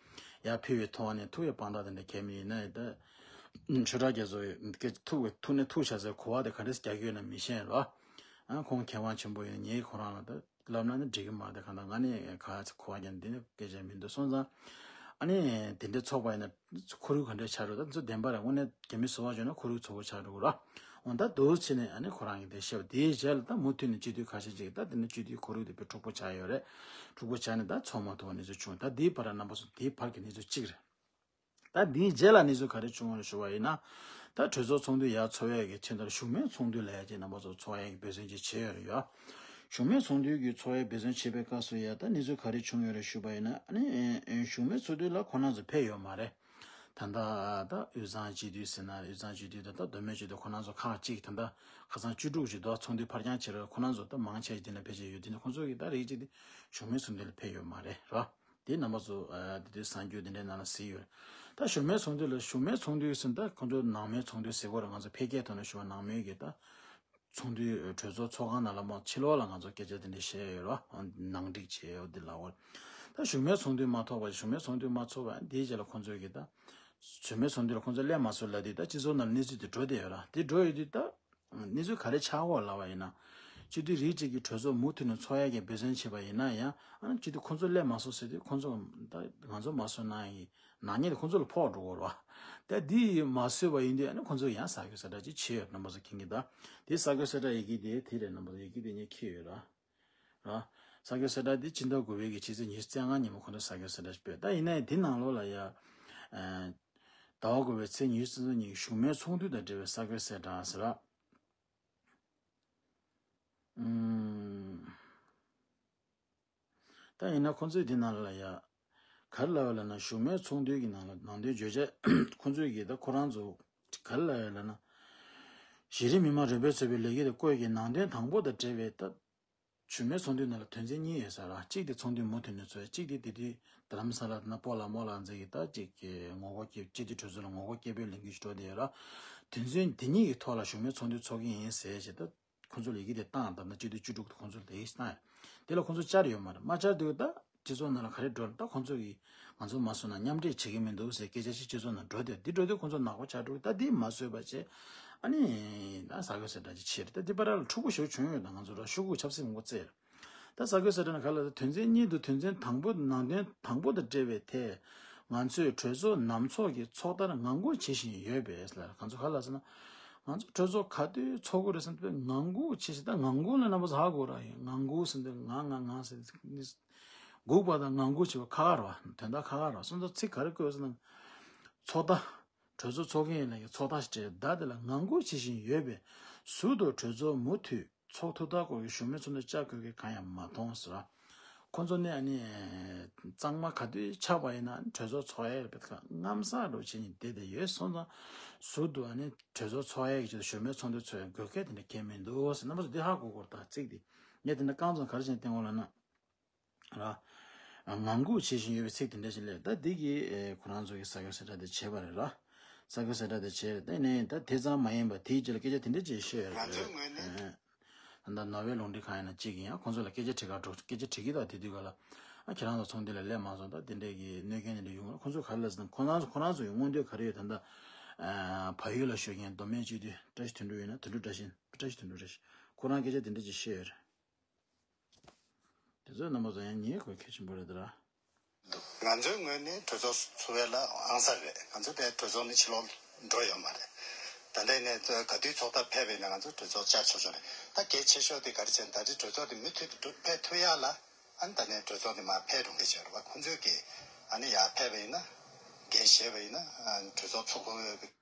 ཡར་ཕུལ་བའི་ཐོག་ནས་ཐུག་པའི་དཔང་རྟགས་དེ་འདྲ་ཁས་མི་ཡིན་ན་ད། ཆོས་གྲགས་རྒྱ་མཚོ་ཡི་སྐད་ཐུག་པའི་ཐུག་ནས་ཐུག་ཤག་ཟེར་གོ་བ་དེ་ག་འདྲས་རྒྱག་གི་ཡོད་ན་མི་ཤེས་རོ། ཨ་ཁོང་མཁས་དབང་ཆེན་པོ་ཡིན། ངས་ཁོ་རང་ལ་ད་ལབ་ན་ནི་འགྲིག་གི་མ་རེད། གང་ལྟར་ང་ནི་ག་གོ་བ་ཀྱང་འདི་ནི་སྐད་ཆ་མི་འདུག་སོང་ཙང་། ཨ་ནི་དེ་འདྲའི་ཚོགས་པ་ཡིན་ན་ཁོར་ཡུག་ག་འདྲས་ཆགས་འགྲོ། ད་ཚོ་བདེན་པ་རེད། དངོས་གནས་རྒྱ་མི་སོ་པ་བྱུང་ན་ཁོར་ཡུག་ཚོགས་པ་ཆགས་འགྲོ་གི་རོ། འོ་ད་འདུག་བྱས་ནས་ཨ་ནི་ཁོ་རང་གི་དེ་བཤད་པ་དེའི་རྗེས་ལ་ད་མུ་མཐུད་ནས་སྤྱི་འཐུས་ཁ་ཤས་ཅིག་ད་དེ་ནི་སྤྱི་འཐུས་ཁོར་ཡུག་དེ་དཔེ་འཁྲུག་པོ་ཆགས་ཡོད་རེད། འཁྲུག་པོ་ཆགས་ནས་ད་ཚོགས་མ་ཐུབ་པ་གནས་ཚུལ་བྱུང་། ད་དེའི་བར་རྣམ་པ་ཚོ་དེའི་བར་གྱི་གནས་ཚུལ་གཅིག་རེད། ད་འདིའི་རྗེས་ལ་གནས་ཚུལ་ག་རེ་བྱུང་བ་རེད་ཞུ་བ་ཡིན་ན། ད་གྲོས་ཚོགས་ཚོགས་འདུ་ཡར་ཚོགས་ཡས་ཀྱི་ཆེད་དུ་གཞུང་མིན་ཚོགས་འདུ་ལབ་ཡས་ཀྱི་རྣམ་པ་ཚོ་ཚོགས་ཡས་ཀྱི་འབད་བརྩོན་ཅིག་བྱས་ཡོད་རེད་ཡ། གཞུང་མིན་ཚོགས་འདུ་གི་ཚོགས་ཡས་འབད་བརྩོན་བྱེད་པའི་སྐབས་སུ་ཡ་ད་གནས་ཚུལ་ག་རེ་བྱུང་ཡོད་རེད་ཞུ་བ་ཡིན་ན། ཨ་ནི་གཞུང་མིན་ཚོགས་འདུ་ལ་ཁོ་རང་ཚོ་ཕེབས་ཡོད་མ་རེད། ད་ལྟ་ད་དབུས་གཙང་སྤྱི་འཐུས་ཟེར་ན་དབུས་གཙང་སྤྱི་འཐུས་དང་ད་མདོ་སྨད་སྤྱི་འཐུས་ཁོ་རང་ཚོ་ཁག་ཅིག་ད་ལྟ་ཁ་སང་བཅུ་དྲུག་ཅིག་འདུག་ཚོགས་འདུ་ཕར་འགྱངས་བྱས་རེད། ཁོ་རང་ཚོ་ད་མང་ཆེ་ཞིག་དེ་ལ་ཕེབས་ཀྱི་ཡོད། དེ་ནི་ཁོ་ཚོ་གི་ད་རིགས་ཅིག་དེ་གཞུང་མིན་ཚོགས་འདུ་ལ་ཕེབས་ཡོད་མ་རེད་ར། དེ་རྣམ་པ་ཚོ་ཨ་དེ་དུས་གསར་འགྱུར་དེ་འདྲའི་ནང་ལ་གཟིགས་ཡོད། ད་གཞུང་མིན་ཚོགས་འདུ་ལ་གཞུང་མིན་ཚོགས་འདུ་ཟེར་ད་ཁོང་ཚོ་ནང་མིའི་ཚོགས་འདུ་ཟེར་དགོས་རེད། ང་ཚོ་ཕལ་སྐད་ཐོག་ནས་ཞུ་བ་ནང་མིའི་གི་ད་ཚོགས་འདུ་གྲོས་ཚོགས་ཚོགས་ཁང་ནང་ལ་མ་ཕྱི་ལོགས་ལ་ང་ཚོ་སྐད་ཆ་དེ་འདྲ་བཤད་ཡོད་ར། ནང་འགྲིག་བྱས་ཡོད་དེ་ལ་འོ། ད་གཞུང་མིན་ཚོགས་འདུ་མ་ཐོགས་པ་གཞུང་མིན་ཚོགས་འདུ་མ་ཚོགས་པ་དེའི་རྗེས་ལ་ཁོང་ཚོའི་གི་ད་གཞུང་མིན་ཚོགས་འདུ་ལ་ཁོང་ཚོ་སླེབས་མ་སོང་ལབ་དུས་ད་སྤྱི་ཚོགས་ནང་ལ་གནས་ཚུལ་དེ་འགྲོ་བསྡད་ཡོད་ར། དེ་འགྲོ་ཡོད་དུས་ད། གནས་ཚུལ་ག་རེ་ཆགས་ཀྱི་ཡོད་ལབ་པ་ཡིན་ན། སྤྱི་འཐུས་རིགས་གཅིག་གིས་གྲོས་ཚོགས་མུ་མཐུད་ནས་ཚོགས་ཡ་གི་འབད་བརྩོན་བྱས་པ་ཡིན་ན་ཡང་། ཨ་ནི་སྤྱི་འཐུས་ཁོང་ཚོ་སླེབས་མ་སོང་ཟེར་དུས་ཁོང་ཚོ་ད་ང་ཚོ་མ་སོང་ན་ཡི་ནག་ཉེས་དེ་ཁོང་ཚོ་ལ་ཕོག་འགྲོ་གི་རེད་བ། ད་འདི་མ་བཟོས་པ་ཡིན་དུས་ཨ་ནི་ཁོང་ཚོ་ཡང་གསར་འགོད་གསལ་བསྒྲགས་ཅིག་བྱས་ཡོད། རྣམ་པ་ཚོ་མཁྱེན་གྱི་ད། དེ་གསར་འགོད་གསལ་བསྒྲགས་ཡི་གེ་དེ་དེ་རེད། རྣམ་པ་ཚོ་ཡི་གེ་དེ་ངས་འཁྱེར་ཡོད་ར། ར། གསར་འགོད་གསལ་བསྒྲགས་འདི་སྤྱི་ཟླ་དགུ་པའི་གི་ཕྱི་ཚེས་ཉི་ཤུ་རྩ་ལྔ་ཉིན་མོ་ཁོང་ཚོས་གསར་འགོད་གསལ་བསྒྲགས་ཤིག་སྤེལ། ད་ཡིན་ནའི་འདི་ནང་ལོགས་ལ་ཡ། ཨ། ཟླ་བ་དགུ་པའི་ཚེས་ཉི་ཤུ་རྩ་གཉིས་གཞུང་མིན་ཚོགས་འདུ་དང་འབྲེལ་བའི་གསར་འགོད་གསལ་བསྒྲགས་ཟེར་ར། ཨུམ། ད་ཡིན་ན་ཁོང་ཚོས་འདི་ནང་ལ་ཡ། ག་རེ་ལབ་ཡོད་ལབ་ན་གཞུང་མིན་ཚོགས་འདུ་གི་ནང་ལ་ནང་དོན་བརྗོད་བྱ་ཁོང་ཚོས་གི་ད་ཁོ་རང་ཚོ་ག་རེ་ལབ་ཡོད་ལབ་ན། གཞི་རིམ་མི་མང་རོགས་པའི་ཚོགས་པའི་ལས་འགུལ་དེ་བསྐོས་ཀྱི་ནང་དོན་དང་པོ་དང་འབྲེལ་བའི་ད། གཞུང་མིན་ཚོགས་འདུའི་ནང་ལ་དོན་ཚན་གཉིས་ཡོད་ས་ར། གཅིག་དེ་ཚོགས་འདུ་མུ་མཐུད་ནས་ཚོགས། གཅིག་དེ་དེ་དུས་རྡ་རམ་ས་ལ་ན་སྤོ་ལགས་རྨོ་ལགས་ཚོ་གིས་ད་གཅིག་གི་ངོ་རྒོལ་སྐྱེ་སྤྱི་འཐུས་གྲོས་ཚོགས་ལ་ངོ་རྒོལ་སྐྱེ་བོའི་ལས་འགུལ་ཞིག་འགྲོ་བསྡད་ཡོད་ར། དོན་ཚན་དེ་གཉིས་ཀྱི་ཐོག་ལ་གཞུང་མིན་ཚོགས་འདུ་ཚོགས་ཀྱི་ཡིན་ཟེར་བྱས་ད་ཁོང་ཚོ་ལས་འགུལ་དེ་བཏང་། ད་ནི་སྤྱི་འཐུས་བཅུ་དྲུག་དེ་ཁོང་ཚོ་ལས་འགུལ་བཏང་ཡོད། དེ་ལ་ཁོང་ཚོ་བཅར་ཡོད་མ་རེད། མ་བཅར་དུས་ད། སྤྱི་ཚོགས་ནང་ལ་ག་རེ་འགྲོ་ལ་ད་ཁོང་ཚོ་གིས་ང་ཚོ་མ་སོང་ན་མཉམ་འབྲེལ་བྱེད་ཀྱི་མི་འདུག་ཟེར་སྐད་ཆ་ཞིག་སྤྱི་ཚོགས་ནང་འགྲོ་དེ་འདི་འགྲོ་དུས་ཁོང་ཚོ་ནག་པོ་ཆགས་འགྲོ། ད་འདི་མ་བཟོས་པ་བྱས་ཨ་ནི་ད་གསར་འགོད་གསལ་བསྒྲགས་ཅིག་བྱས་རེད། ད་འདི་བར་ལ་འཁྲུག་པོ་ཞེ་པོ་བྱུང་ཡོད། ད་ང་ཚོ་ར་ཤོག་གུ་ཆབ་སྲིད་མང་པོ་བཙལ་རེད། ད་གསར་འགོད་གསལ་བསྒྲགས་ནང་ག་ལ་ད་དོན་ཚན་གཉིས་འདུག་དོན་ཚན་དང་པོ་ནང་དོན་དང་པོ་དང་འབྲེལ་བའི་ཐད་ང་ཚོས་གྲོས་ཚོགས་ནང་ཚོགས་ཀྱི་ཚོགས་ཐར་ངང་སྒུག་བྱེད་བཞིན་ཡོད་པས་ལ་ང་ཚོ་ག་ལ་ཟེར་ན་ང་ཚོ་གྲོས་ཚོགས་ག་དུས་ཚོགས་ཀྱི་རེད་ཟེར་ན་ངང་སྒུག་བྱེད་བཞིན། ད་ངང་སྒུག་ལ་རྣམ་པ་ཚོ་ཧ་གོ་ར་ཡིན། ངང་སྒུག་ཟེར་དུས་ང་ང་ང་ཟེར་ནི། སྒུག་པ་དང་ངང་སྒུག་བྱེད་པ་ཁ་ཁ་རེད་བ། དོན་དག་ཁ་ཁ་རེད་བ། སོང་ཙང་ཚིག་ག་རེ་བཀོད་ཟེར་ན། ཚོགས་ད། གྲོས་ཚོགས་ཚོགས་མཁན་ཡིན་ན་ཡང་ཚོགས་ད་ཞེས་བྲིས། ད་དེ་ལ་ངང་སྒུག་བྱེད་བཞིན་ཡོད་པས་ཟུར་དུ་གྲོས་ཚོགས་མུ་མཐུད་ཚོགས་ཐུབ་ཐབས་སྐོར་གྱི་གཞུང་མིན་ཚོགས་འདུ་བཅར་དགོས་ཀྱི་གང་ཡང་མ་མཐོང་ཟེར་བ། ཁོང་ཚོ་ནས་ཨ་ནི། གཙང་མ་ག་དུས་ཆགས་པ་ཡིན་ན་གྲོས་ཚོགས་ཚོགས་ཡས་རེད་པས། མངམ་ས་རུ་བྱེད་ཉིན་བསྡད་དེ་ཡོད་སོང་ཙང་ཟུར་དུ་ཨ་ནི་གྲོས་ཚོགས་ཚོགས་ཡས་ཀྱི་ཆེད་དུ་ཞུ་མོལ་ཚོགས་འདུ་ཚོགས་ཡས་དགོས་གལ་དེ་འདྲ་གལ་མི་འདུག་ཟེར། རྣམ་པ་ཚོ་འདི་ཧ་གོ་དགོས་རེད། ད་ཚིག་འདི་ངས་དེ་འདྲ་རྐང་བཙུགས་ག་རེ་བྱས་ནས་བསྟན་དགོས་ལབ་ན། ར། ངང་སྒུག་བྱེད་བཞིན་ཡོད་པའི་ཚིག་དེ་འདྲ་ཞིག་སླེབས། ད་འདི་གིས་ཨེ་ཁོ་རང་ཚོ་གི་ས་ཁུལ་གསལ་བསྒྲགས་དེ་བྱས་པ་རེད་ར། ས་ཁུལ་གསལ་བསྒྲགས་དེ་བྱས། དེ་ནས་ད་དེ་ཙམ་མ་ཡིན་པར་དེའི་རྗེས་ལ་སྐད་ཆ་དེ་འདྲ་ཅིག་བཤད་ཡོད་རེད། ང་ཚོའི་ངོས་ནས། ཨེ། ད་ལྟ་ནོར་ཝེ་རླུང་འཕྲིན་ཁང་ཡིན་ན་གཅིག་ཡིན་ཡང་ཁོང་ཚོ་ལ་སྐད་ཆ་དྲི་ག་འགྲོ། སྐད་ཆ་དྲི་གི་འདུག་དེ་དུས་ག་ལ། ཨ་ཁྱེད་རང་ཚོ་ཚོགས་འདུ་ལ་སླེབས་མ་སོང་། ད་དེ་འདྲའི་གི་གནོད་སྐྱོན་དེ་འདྲ་ཡོང་གི་རེད། ཁོང་ཚོ་ག་རེ་ལབ་ཟེར་ན། ཁོང་རང་ཚོ་ཁོང་རང་ཚོ་ཡི་མངོན་འདོད་ག་རེ་ཡོད། ད་ལྟ་ཨ་བལ་ཡུལ་ལ་བཞུགས་མཁན་མདོ་སྨད་སྤྱི་འཐུས་བཀྲ་ཤིས་དོན་གྲུབ་ཡིན་ན། དོན་གྲུབ་བཀྲ་ཤིས། བཀྲ་ཤིས་དོན་གྲུབ་བཀྲ་ཤིས། ཁོ་རང་སྐད་ཆ་དེ་འདྲ་ཅིག་བཤད་ཡོད་རེད། དེ་ཚོ་རྣམ་པ་ཚོ་ཡང་ཉན་དགོས་གལ་ཆེན་པོ་རེད་དེ་ར། འདུག་ང་ཚོའི་ངོས་ནས་གྲོས་ཚོགས་ཚོགས་པ་ལ་ཨང་གསར་རེད། ང་ཚོ་དེ་གྲོས་ཚོགས་ནས་ཕྱི་ལོགས་འགྲོ་ཡོད་མ་རེད། ད་ལྟའི་གནས་ཚུལ་ག་དུས་ཚོགས་ཐབས་ཕེབས་པ་ཡིན་ན་ང་ཚོ་གྲོས་ཚོགས་བཅར་ཆོག་ཆོག་རེད། ད་གལ་ཆེ་ཤོས་དེ་ག་རེ་བྱས་ན། ད་ལྟའི་གྲོས་ཚོགས་དེ་མུ་མཐུད་དུ་འགྲོ་ཕེབས་ཐུབ་ཡག་ལ། ཨ་ནི་ད་ནས་གྲོས་ཚོགས་དེ་མར་ཕེབས་འགྲོ་མཁན་ཅིག་ཡོད་རེད་པ། ཁོང་ཚོས་ཀྱིས་ཨ་ནི་ཡར་ཕེབས་པ་ཡིན་ན། འགན་བཞེས་པ་ཡིན་ན། ཨ་ནི་གྲོས་ཚོགས་ཚོགས་དགོས་ཡོད་པའི།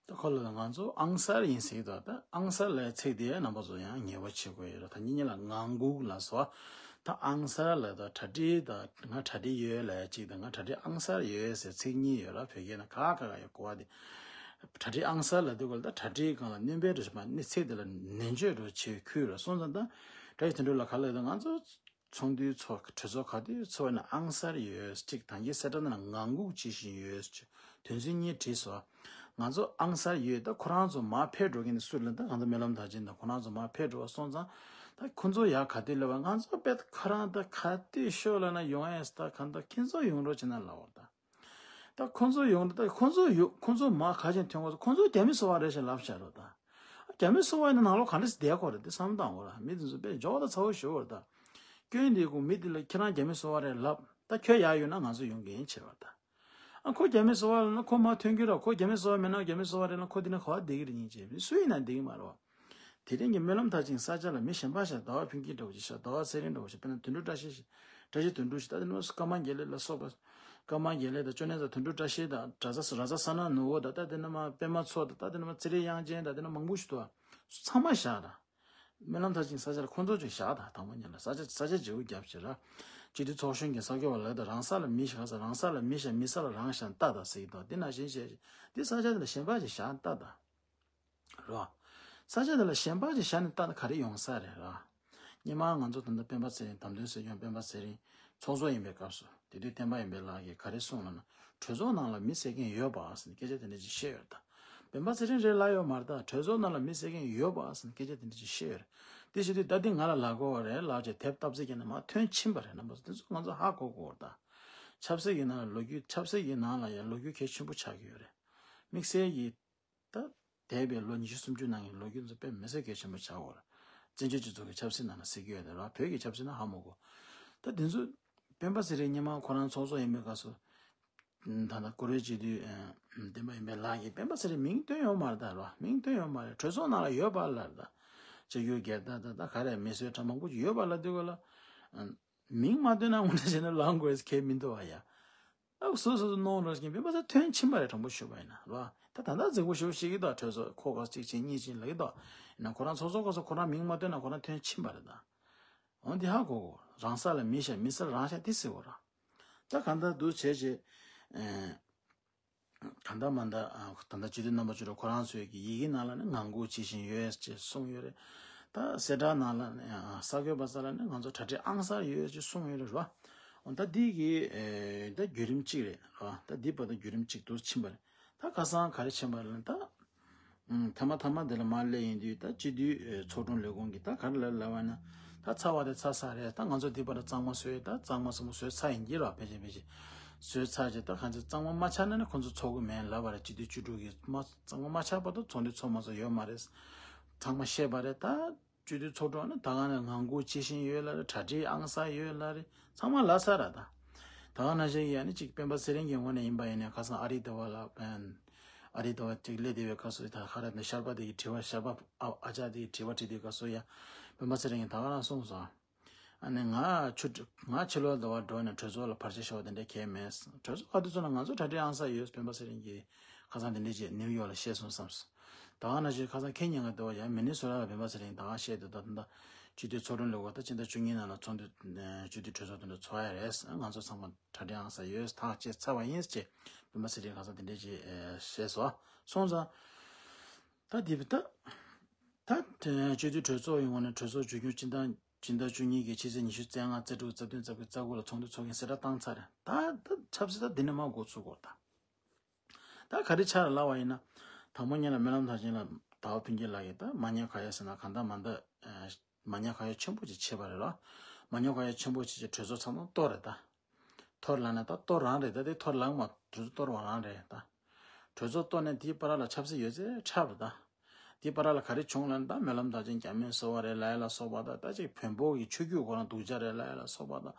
ད་ཁོ་ལ་ང་ཚོ་ཨང་གསར་ཡིན་ཟེར་གྱི་འདུག་ད་ཨང་གསར་ལབ་ཚིག་དེ་རྣམ་པ་ཚོ་ཡང་ངེས་པ་བྱེད་དགོས་ཡོད་རེད། ད་ཉིན་ཉིན་ལ་ངང་སྒུག་ལ་སོགས། ད་ཨང་གསར་ལབ་ད་གྲ་སྒྲིག་ད་ང་གྲ་སྒྲིག་ཡོད་ལབ་ཅིག་དང་། ང་གྲ་སྒྲིག་ཨང་གསར་ཡོད་ཟེར་ཚིག་གཉིས་ཡོད་ར། བོད་སྐད་ནང་ག་ག་ག་ཡོད་གོ་བ་དེ། གྲ་སྒྲིག་ཨང་གསར་ལབ་དུས་ག་ལ་ད་གྲ་སྒྲིག་སྒང་ལ་སྣོན་པའི་འགྲོ་བྱེད་པ་ནི་ཚིག་དེ་ལ་ནན་བརྗོད་འགྲོ་བྱེད་ཁུལ་ར་སོང་ཙང་། ད་བཀྲ་ཤིས་དོན་གྲུབ་ལགས་ག་ལབ་ད་ང་ཚོ་ཚོགས་འདུའི་ཚོགས་གྲོས་ཚོགས་ག་དུས་ཚོགས་ན་ཨང་གསར་ཡོད་ཅིག་ད་གིན་གསལ་བསྒྲགས་ནང་ངང་སྒུག་བྱེད་བཞིན་ཡོད་ཅིག་དོན་ཚན་གཉིས་བྲིས་སོང་། ང་ཚོ་ཨང་གསར་ཡོད། ད་ཁོ་རང་ཚོ་མར་ཕེབས་འགྲོ་མཁན་དེ་སུ་རེད་ལབ་ན། ད་ང་ཚོ་སྨོན་ལམ་མཐར་ཕྱིན་དང་ཁོ་རང་ཚོ་མར་ཕེབས་འགྲོ་བ་སོང་ཙང་། ད་ཁོ་ཚོ་ཡར་ག་དུས་སླེབས་པ། ང་ཚོ་དཔེ་ཁོ་རང་ད་ག་དུས་ཤོག་ལབ་ན་ཡོང་ཨེ་ཟེར། ད་གང་ལྟར་ཁྱེད་ཚོ་ཡོང་རོགས་བྱེད་ན་ལབ་པ་རེད་ད། ད་ཁོ་ཚོ་ཡོང་། ད་ཁོ་ཚོ་ཡོང་། ཁོ་ཚོ་མར་ག་ཅིག་ཐོན་གོ། ཁོ་ཚོ་རྒྱ་མི་སོ་པ་རེད་ཟེར་ལབ་བཞག་རོགས་ད། རྒྱ་མི་སོ་པ་ཡིན་ན་ནང་ལོགས་ག་འདྲ་ཞིག་བསྡད་དགོས་རེད། དེ་བསམ་བློ་བཏང་དགོས་ར། མི་དེ་ཚོ་དཔེ་འཇོག་ད་ཚ་བོ་ཞུ་བར་ད། སྐྱོན་འདི་ཀུན་མི་དེ་ལ་ཁྱེད་རང་རྒྱ་མི་སོ་པ་རེད་ལབ། ད་ཁྱོད་ཡར་ཡོང་ན་ང་ཚོ་ཡོང་གི་ཡིན་བྱས་པ་ད། ཨ་ཁོ་རྒྱ་མི་སོ་པ་ལབ་ན་ཁོ་མར་ཐོན་གྱི་ར། ཁོ་རྒྱ་མི་སོ་པ་མིན་ན་རྒྱ་མི་སོ་པ་རེད་ལབ་ན་ཁོ་དེ་ན་ག་བ་བསྡད་ཀྱི་རེད། སྙིང་རྗེ། སུ་ཡིན་ན་བསྡད་ཀྱི་མ་རེད་བ། དེ་རིང་གི་སྨོན་ལམ་མཐར་ཕྱིན་ས་ཆ་ལ་མི་གཞན་པ་ཞིག་ཟླ་བ་ཕུན་སྐྱིད་འདྲ་བོ་ཞིག་ཤག་ཟླ་བ་ཚེ་རིང་འདྲ་བོ་ཞིག་དཔེར་ན་དོན་གྲུབ་བཀྲ་ཤིས་ཤིག་བཀྲ་ཤིས་དོན་གྲུབ་ཞིག་ད་དེ་ནས་ཀརྨ་དགེ་ལེགས་ལ་སོགས་པ། ཀརྨ་དགེ་ལེགས་དང་ཅོ་ནེ་ཚ་དོན་གྲུབ་བཀྲ་ཤིས་དང་གྲྭ་ཚ་ར་ཚ་ས་ན་ནུ་བོ་དང་། ད་དེ་ནས་མར་པད་མ་མཚོ་དང་། ད་དེ་ནས་མར་ཚེ་རིང་དབྱངས་ཅན་དང་། དེ་ནས་མང་པོ་ཞིག་འདུག་ཚང་མ་བཞག་དང་། སྨོན་ལམ་མཐར་ཕྱིན་ས་ཆ་ལ་ཁོང་ཚོ་ཅིག་བཞག་དང་། དང་པོ་ཉིད་ལ་ས་ཆ་ས་ཆ་བརྗེ་པོ་བརྒྱབ་བྱས་ར། སྤྱི་འཐུས་ཚོགས་གཞོན་གྱི་གསར་འགོད་པ་ལ་ད་རང་ས་ལ་མི་བཞག་ས། རང་ས་ལ་མི་བཞག་མི་ས་ལ་རང་བཞག་ལྟ་དང་ཟེར་གྱི་འདུག་འདི་ནང་བཞིན་བྱས་འདི་ས་ཆ་དེ་ལ་གཞན་པ་ཅིག་བཞག་ལྟ་དང་། རོ། ས་ཆ་དེ་ལ་གཞན་པ་ཅིག་བཞག་ནས་ལྟ་ན་ག་རེ་ཡོང་ས་རེད་ར། སྔོན་མ་ང་ཚོ་ད་ལྟ་སྤེན་པ་ཚེ་རིང་། དམ་དོན་སྲིད་སྐྱོང་སྤེན་པ་ཚེ་རིང་ཚོགས་གཙོ་ཡིན་པའི་སྐབས་སུ། དེ་དུས་བསྟན་པ་ཡིན་པའི་ལགས་ཀྱིས་ག་རེ་གསུངས་ལབ་ན། གྲོས་ཚོགས་ནང་ལ་མི་བསད་མཁན་ཡོད་པ་ཟེར་ནས་སྐད་ཆ་དེ་འདྲ་ཅིག་བཤད་ཡོད་ད། སྤེན་པ་ཚེ་རིང་རེད་ལབ་ཡོད་མ་རེད་ད། གྲོས་ཚོགས་ནང་ལ་མི་བསད་མཁན་ཡོད་པ་ཟེར་ནས་སྐད་ཆ་དེ་འདྲ་ཅིག་བཤད་ཡོད་རེད། དེ་བྱེད་དུས་ད་འདི་ང་ལ་ལབ་དགོས་པ་རེད་ལབ་བྱས་དེབ་བཏབ་ཚིག་གི་ནང་མར་ཐོན་ཕྱིན་པ་རེད། རྣམ་པ་ཚོ་དེ་ཚོ་ང་ཚོ་ཧ་གོ་དགོས་རེད་ད། ཆབ་སྲིད་ཀྱི་ནང་ལ་ལོ་རྒྱུས། ཆབ་སྲིད་ཀྱི་ནང་ལ་ཡང་ལོ་རྒྱུས་གལ་ཆེན་པོ་ཆགས་ཀྱི་ཡོད་རེད། དམིགས་བསལ་གྱི་ད་འདས་པའི་ལོ་ཉི་ཤུ་སུམ་ཅུ་ནང་གི་ལོ་རྒྱུས་ཚོ་དཔེ་མི་སྲིད་གལ་ཆེན་པོ་ཆགས་ཡོད་རེད། བཙན་བྱོལ་སྤྱི་ཚོགས་ཀྱི་ཆབ་སྲིད་ནང་ལ་ཟེར་གྱི་ཡོད་རེད་ར། བོད་ཀྱི་ཆབ་སྲིད་ནང་ཧ་མ་གོ། ད་དེ་ཚོ་སྤེན་པ་ཚེ་རིང་སྔོན་མ་ཁོ་རང་ཚོགས་གཙོ་ཡིན་པའི་སྐབས་སུ། ད་ལྟ་བཀུར་འོས་སྤྱི་འཐུས་ཨ་བསྟན་པ་ཡིན་པའི་ལགས་ཀྱིས་སྤེན་པ་ཚེ་རིང་མིང་བཏོན་ཡོད་མ་རེད་ད་ར། མིང་བཏོན་ཡོད་མ་རེད། གྲོས་ཚོགས་ནང་ལ་ཡོད་པ་ལབ་རེད་ད། བཅོས་བསྒྱུར་སྒེར་བདག་ད་ད་ག་རེ་མི་གསོད་ཁྲམ་མང་པོ་ཅིག་ཡོད་པ་ལབ་དུས་ག་ལ། ཨ་མིང་མ་བཏོན་ན་དངོས་འབྲེལ་བྱས་ན་ལངས་དགོས་ཁེལ་མི་འདུག་བ་ཡ། ཨ་སོ་སོ་སོ་གནང་རོགས་ཀྱིན་སྤེན་པ་ཚེ་ཐོན་ཕྱིན་པ་རེད། དྲང་པོ་ཞུས་པ་ཡིན་ན་ར། ད་ད་ལྟ་རྫིག་པོ་ཞེ་པོ་བཤད་ཀྱི་འདུག་གྲོས་ཚོགས་ཁོ་ག་གཅིག་ཕྱིན་གཉིས་ཕྱིན་ལབ་ཀྱི་འདུག་ཡིན་ན་ཁོ་རང་ཚོགས་གཙོ་སྐབས་སུ་ཁོ་རང་མིང་མ་བཏོན་ན་ཁོ་རང་ཐོན་ཕྱིན་པ་རེད་ད། འོ་འདི་ཧ་གོ་གོ། རང་ས་ལ་མི་བཞག་མི་སར་རང་བཞག་འདི་ཟེར་གོ་ར། ད་གང་ལྟར་འདུག་བྱས་བྱས། ཨེ། གང་ལྟར་མ་ལྟར་ཨ་ད་ལྟ་སྤྱི་འཐུས་རྣམ་པ་ཚོས་ཁོ་རང་ཚོའི་གི་ཡི་གེ་ནང་ལ་ནི་ངང་སྒུག་བྱེད་བཞིན་ཡོད་ཅེས་གསུངས་ཡོད་རེད། ད་གསལ་བསྒྲགས་ནང་ལ་ནི་ཨ་གསར་འགོད་པ་ཚོ་ལ་ནི་ང་ཚོ་གྲ་སྒྲིག་ཨང་གསར་ཡོད་ཅེས་གསུངས་ཡོད་རེད་ར། འོ་ད་འདི་གི་ཨེ་ད་བརྒྱུད་རིམ་གཅིག་རེད་ར། ད་འདི་བར་དུ་བརྒྱུད་རིམ་གཅིག་ཏུ་ཕྱིན་པ་རེད། ད་ཁ་སང་ག་རེ་ཕྱིན་པ་རེད་ལབ་ན་ད། ཨུམ། མཐའ་མ་མཐའ་མ་དེ་ལ་མར་སླེབས་ཡིན་དུས་ད་སྤྱི་འཐུས་ཨེ་ཚོགས་དྲུང་ལས་ཁུངས་ཀྱིས་ད་ག་རེ་ལབ་ལབ་པ་ན། ད་ཚར་བ་དེ་ཚར་ཚར་རེད། ད་ང་ཚོ་འདི་བར་གཙང་མ་བཟོས། ད་གཙང་མ་གཙང་མ་བཟོས་ཚར་ཡིན་གྱི་ར། ཕལ་ཆེར་ཕལ་ཆེར་བཟོས་ཚར་རྗེས་ད་གང་ཚེ་གཙང་མ་མ་ཆགས་ན་ནི་ཁོང་ཚོ་ཚོགས་ཀྱི་མེད་ལབ་པ་རེད། སྤྱི་འཐུས་བཅུ་དྲུག་གིས་མ་གཙང་མ་མ་ཆགས་བར་དུ་ཚོགས་འདུ་ཚོགས་མ་ཚོགས་ཡོད་མ་རེད། ཚང་མ་ཤེས་པ་རེད་ད། སྤྱི་འཐུས་ཚོགས་གཙོ་ནི་ད་ག་ནས་ངང་སྒུག་བྱེད་བཞིན་ཡོད་ལ་རེད། གྲ་སྒྲིག་ཨང་གསར་ཡོད་ལ་རེད། ཚང་མ་ལབ་ཚར་ར་ད། ད་ག་ནང་བཞིན་ཡ་ནི་གཅིག་སྤེན་པ་ཚེ་རིང་གི་ངོས་ནས་ཡིན་པ་ཡིན་ནའི་ཁ་སང་ཨ་རི་ཟླ་བ་ལ་ཨ་རི་ཟླ་བ་གཅིག་སླེབས་བསྡད་པའི་སྐབས་སུ་ད་ཁ་ར་ནས་ཤར་པ་དེ་གི་དྲི་བ་ཤར་པ་ཨ་ཨ་ཅག་དེ་གི་དྲི་བ་དྲིས་དུས་སྐབས་སུ་ཡ་སྤེན་པ་ཚེ་རིང་གིས་ད་ག་རང་གསུངས་སོང་། ཨ་ནི་ང་ཆུ་ང་ཕྱི་ལོགས་ཟླ་བ་འགྲོ་ནས་གྲོས་ཚོགས་ལ་བར་ཆད་ཤོར་བ་དེ་འདྲ་གང་ཡང་མེད། གྲོས་ཚོགས་ག་དུས་ཚོགས་ན་ང་ཚོ་གྲ་སྒྲིག་ཨང་གསར་ཡོད། སྤེན་པ་ཚེ་རིང་གིས་ཁ་སང་དེ་འདྲ་བྱས་ནིའུ་ཡོག་ལ་བཤད་སོང་བསམས། ད་ག་ནང་བཞིན་ཁ་སང་ཁེ་ཉིན་ག་དེ་བ་ཡང་མི་ནི་སོ་ཊ་ལ་སྤེན་པ་ཚེ་རིང་ད་ག་བཤད་དུས་ད་ད་ད་ སྤྱི་འཐུས་ཚོགས་དྲུང་ལས་ཁུངས་ད་སྤྱི་ཟླ་བཅུ་གཉིས་ནང་ལ་ཚོགས་འདུ་སྤྱི་འཐུས་གྲོས་ཚོགས་དེ་འདྲ་ཚོགས་ཡ་རེད། ང་ཚོ་ཚང་མ་གྲ་སྒྲིག་ཨང་ས་ཡོད། ཐག་བཅད་ཚར་བ་ཡིན་ཅེས་སྤེན་པ་ཚེ་རིང་ཁ་སང་དེ་འདྲས་ཅིག་བཤད་སོང་། སོང་ཙང་ད་དེ་ད་ད་སྤྱི་འཐུས་གྲོས་ཚོགས་ཡོང་བ་ནས་གྲོས་ཚོགས་མཇུག་སྐྱོང་སྤྱི་ཟླ་སྤྱི་ཟླ་བཅུ་གཉིས་ཀྱི་ཕྱི་ཚེས་ཉི་ཤུ་རྩ་ལྔ་རྩ་དྲུག་རྩ་བདུན་རྩ་བརྒྱད་རྩ་དགུ་ལ་ཚོགས་འདུ་ཚོགས་ཀྱིན་གསལ་བསྒྲགས་བཏང་ཚར་རེད། ད་ད་ཆབ་སྲིད་ད་འདི་ནས་མར་འགོ་ཚུགས་དགོས་ད། ད་ག་རེ་ཆགས་ལབ་པ་ཡིན་ན། དང་པོ་ཉིད་ལ་སྨོན་ལམ་མཐར་ཕྱིན་ལ་ཟླ་བ་ཕུན་སྐྱིད་ལགས་ཀྱིས་ད་མ་ཉེས་ཁ་ཡོད་ཟེར་ན་གང་ལྟར་མ་འདི་མ་ཉེས་ཁ་ཡོད་ཆེན་པོ་ཅིག་བྱས་པ་རེད་ལ། མ་ཉེས་ཁ་ཡོད་ཆེན་པོ་ཅིག་བྱས་གྲོས་ཚོགས་ཚང་མ་གཏོར་རེད་ད། གཏོར་ལབ་ན་ད་གཏོར་རང་རེད་ད། དེ་གཏོར་ལབ་མ་གྲོས་ཚོགས་གཏོར་བ་རང་རེད་ད། གྲོས་ཚོགས་གཏོར་ནས་དེའི་བར་ལ་ཆབ་སྲིད་ཡོད་ཚད་འཁྲབ་རེད་ད། དེ་བར་ལ་ག་རེ་བྱུང་ལབ་ན་ད་སྨོན་ལམ་མཐར་ཕྱིན་རྒྱ་སྨོན་གསོལ་བ་རེད་ལབ་ཡ་ལ་སོགས་པ་དང་ད་ཅིག་བོན་པོ་གི་ཆོས་བརྒྱུད་ཁོ་རང་སྡུག་ཅག་རེད་ལབ་ཡ་ལ་སོགས་པ་དང་།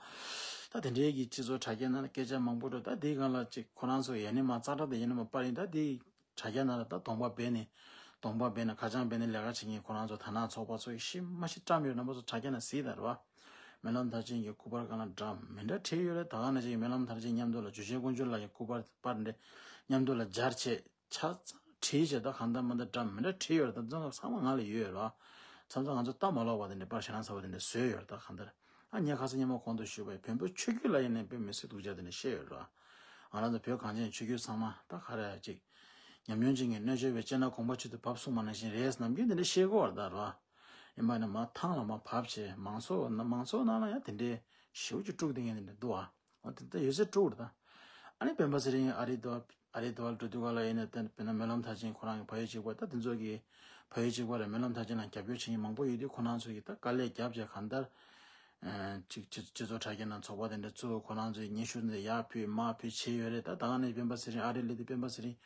ད་དེ་འདྲའི་གི་སྤྱི་ཚོགས་དྲ་རྒྱའི་ནང་ལ་སྐད་ཆ་མང་པོ་འགྲོ། ད་དེའི་སྒང་ལ་ཅིག་ཁོ་རང་ཚོ་ཡ་ནི་མ་ཙག་སྒྲ་དེ་ཡ་ནི་མ་པར་ཡིན། ད་དེ་དྲ་རྒྱ་ནང་ལ་ད་གདོང་པ་སྦས་ནས་གདོང་པ་སྦས་ནས་ཁ་བྱང་སྦས་ནས་ལས་ཀ་བྱེད་མཁན་ཁོ་རང་ཚོ་དར་ནག་ཚོགས་པ་ཚོ་ཡི་ཤི་མ་ཤི་བཀྲམ་ཡོད། རྣམ་པ་ཚོ་དྲ་རྒྱ་ནང་གཟིགས་དང་རེད་བ། སྨོན་ལམ་མཐར་ཕྱིན་གྱི་སྐུ་པར་སྒང་ལ་འདྲ་མི་འདྲ་བྲིས་ཡོད་རེད། ད་ག་ནང་བཞིན་སྨོན་ལམ་མཐར་ཕྱིན་མཉམ་དུ་ལ་འཇུ་ཆེན་དཀོན་མཆོག་ལགས་ཀྱི་སྐུ་པར་པར་འདྲ་མཉམ་དུ་ལ་སྦྱར་བྱས། ཆ་ཚང་བྲིས་བྱས་ད་གང་ལྟར་མ་ལྟར་འདྲ་མི་འདྲ་བྲིས་ཡོད་རེད། ད་ཚང་མ་ཚང་མ་ང་ལ་ཡོད་རེད། མཚམས་མཚམས་ང་ཚོ་ལྟ་མ་ལོག་པ་དེ་འདྲ་པར་ཞེ་དྲག་ཚ་བ་དེ་འདྲ་བཟོས་ཡོད་རེད། ད་གང་ལྟར་ཨ་ངས་ཁ་སང་སྔོན་མ་གོང་དུ་ཞུས་པ་ཡི་བོན་པོའི་ཆོས་བརྒྱུད་ལ་ཡིན་ནའི་དཔེ་མི་སྲིད་སྡུག་ཅག་དེ་འདྲ་བཤད་ཡོད་རེད། ང་རང་ཚོ་བོད་གངས་ཅན་ཆོས་བརྒྱུད་ཚང་མ་ད་ག་རེ་ཅིག་ཉམས་མྱོང་ཅན་གྱི་གནོད་བྱེད་པའི་སྤྱན་ལ་གོམ་པ་ཆུ་དུ་བབས་གསུངས་པ་ནང་བཞིན་རེད་ནམ་རྒྱུན་དེ་འདྲ་བཤད་གོ་བར་ད་རེད། ཡིན་པ་ནི་མ་ཐང་ལ་མ་བབས་བྱས་མང་ཚོགས་མང་ཚོགས་ནང་ལ་ཡང་དེ་འདྲའི་ཞེ་པོ་ཅིག་དཀྲུག་བསྡད་མཁན་དེ་འདྲ་འདུག་ཨ། འོ་དེ་ལྟ་ཡོད་ཚད་དཀྲུག་རེད་ད། ཨ་ནི་སྤེན་པ་ཚེ་རིང་ཨ་རི་དུ་ཨ་རི་དུ་བར་འགྲོ་དུས་ག་ལ་ཡིན་ན་དེ་དཔེར་ན་སྨོན་ལམ་མཐར་ཕྱིན་ཁོ་རང་གི་ཕ་ཡུལ་གཅིག་པ་ད་དེ་ཚོ་གི་ཕ་ཡུལ་གཅིག་པ་ལ་སྨོན་ལམ་མཐར་ཕྱིན་ལ་རྒྱབ་སྐྱོར་བྱེད་མཁན་མང་པོ་ཡོད་དུས་ཁོ་རང་ཚོ་གི་ད་དཀའ་ལས་རྒྱབ་བྱས་གང་ལྟར་ཅིག་སྤྱི་སྤྱི་ཚོགས་དྲ་རྒྱ་ནང་ཚོགས་པ་དེ་འདྲ་བཙུགས། ཁོ་རང་ཚོའི་སྙན་ཞུ་འདི་ཡར་ཕུལ་མར་ཕུལ་བྱས་ཡོད་རེད། ད་ད་ག་ནས་སྤེན་པ་ཚེ་རིང་ཨ་རི་སླེབས་དུས་སྤེན་པ་ཚེ་རིང་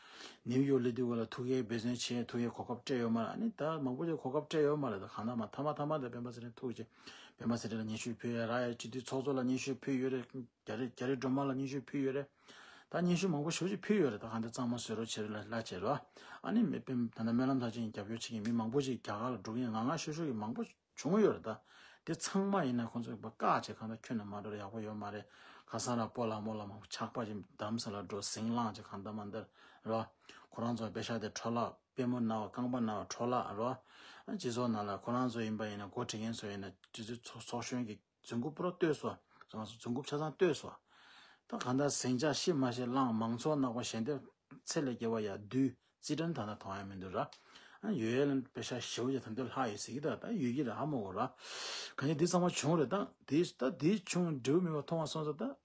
ནིའུ་ཡོག་སླེབས་དུས་ག་ལ་ཐུག་ཡའི་འབད་བརྩོན་བྱས། ཐུག་ཡའི་གོ་སྐབས་སྤྲད་ཡོད་མ་རེད། ཨ་ནི་ད་མང་པོ་ཅིག་གོ་སྐབས་སྤྲད་ཡོད་མ་རེད། ད་གང་ལྟར་མ་མཐའ་མ་མཐའ་མ་དེ་སྤེན་པ་ཚེ་རིང་ཐུག་བྱས་སྤེན་པ་ཚེ་རིང་ལ་སྙན་ཞུ་ཕུལ་ཡ་རག་ཡ། སྤྱི་འཐུས་ཚོགས་གཙོ་ལ་སྙན་ཞུ་ཕུལ་ཡོད་རེད། རྒྱ་རི་རྒྱ་རི་སྒྲོལ་མ་ལ་སྙན་ཞུ་ཕུལ་ཡོད་རེད། ད་སྙན་ཞུ་མང་པོ་ཞེ་པོ་ཅིག་ཕུལ་ཡོད་རེད། ད་གང་ལྟར་གཙང་མ་བཟོ་རོགས་བྱེད་རོགས་ལ་ལ་བྱེད་རོགས། ཨ་ནི་མི་སྤེན་ད་ལྟ་སྨོན་ལམ་མཐར་ཕྱིན་རྒྱབ་སྐྱོར་བྱེད་མཁན་མི་མང་པོ་ཅིག་རྒྱ་གར་ལ་འགྲོ་གི་ཡིན། ང་ང་ཤོད་ཤོད་ཀྱི་མང་པོ་བྱུང་ཡོད་རེད། ད་དེ་ཚང་མ་ཡིན་ན་ཁོང་ཚོ་བཀག་བྱས་གང་ལྟར་ཁྱོན་ནས་མ་འགྲོ་ཡག་པོ་ཡོད་མ་རེད། ཁ་སང་ར་སྤོ་ལགས་རྨོ་ལགས་མང་པོ་ཆགས་པ་ཅིག་རྡ་རམ་ས་ལ་འགྲོ་ཟིང་ལངས་བྱས་གང་ལྟར་མ་འདིར་རོ། ཁོ་རང་ཚོ་པེ་ཤ་དེ་འཕྲོ་བརླག་པུས་མོ་ན་བ་རྐང་པ་ན་བ་འཕྲོ་བརླག་རོ། སྤྱི་ཚོགས་ནང་ལ་ཁོ་རང་ཚོ་ཡིན་པ་ཡིན་ན་འགོ་ཁྲིད་མཁན་ཚོ་ཡིན་ན་སྤྱི་ཚོགས་ཚོགས་གཞོན་གྱི་རྫུན་རྐུབ་པུ་ར་བཏོད་སོ། ང་ཚོ་རྫུན་རྐུབ་ཆ་ཚང་བཏོད་སོ། ད་གང་ལྟར་ཟིང་ཆ་ཤི་མ་ཤི་བླངས། མང་ཚོགས་ནག་པ་ཞལ་འདེབས་ཚེ་ལས་སྐྱེ་བ་ཡ་བདུད་རྩིས་ཁྲ་ནི་ད་ལྟ་མཐོང་ཡ་མི་འདུག་ར། ཡོད་ཡ་ལ་པེ་ཤ་ཞེ་པོ་ཅིག་ད་འདོད་ལྷག་ཡོད་ཟེར་གྱི་ད་ད་ཡོད་ཀྱི་རེད་ཧ་མ་གོ་ར། གང་ཡིན་འདི་ཚང་མ་བྱུང་རེད། ད་འདི་ད་འདི་བྱུང་འབྲས་བུ་མེད་པ་མཐོང་བ་སོང་ཙང་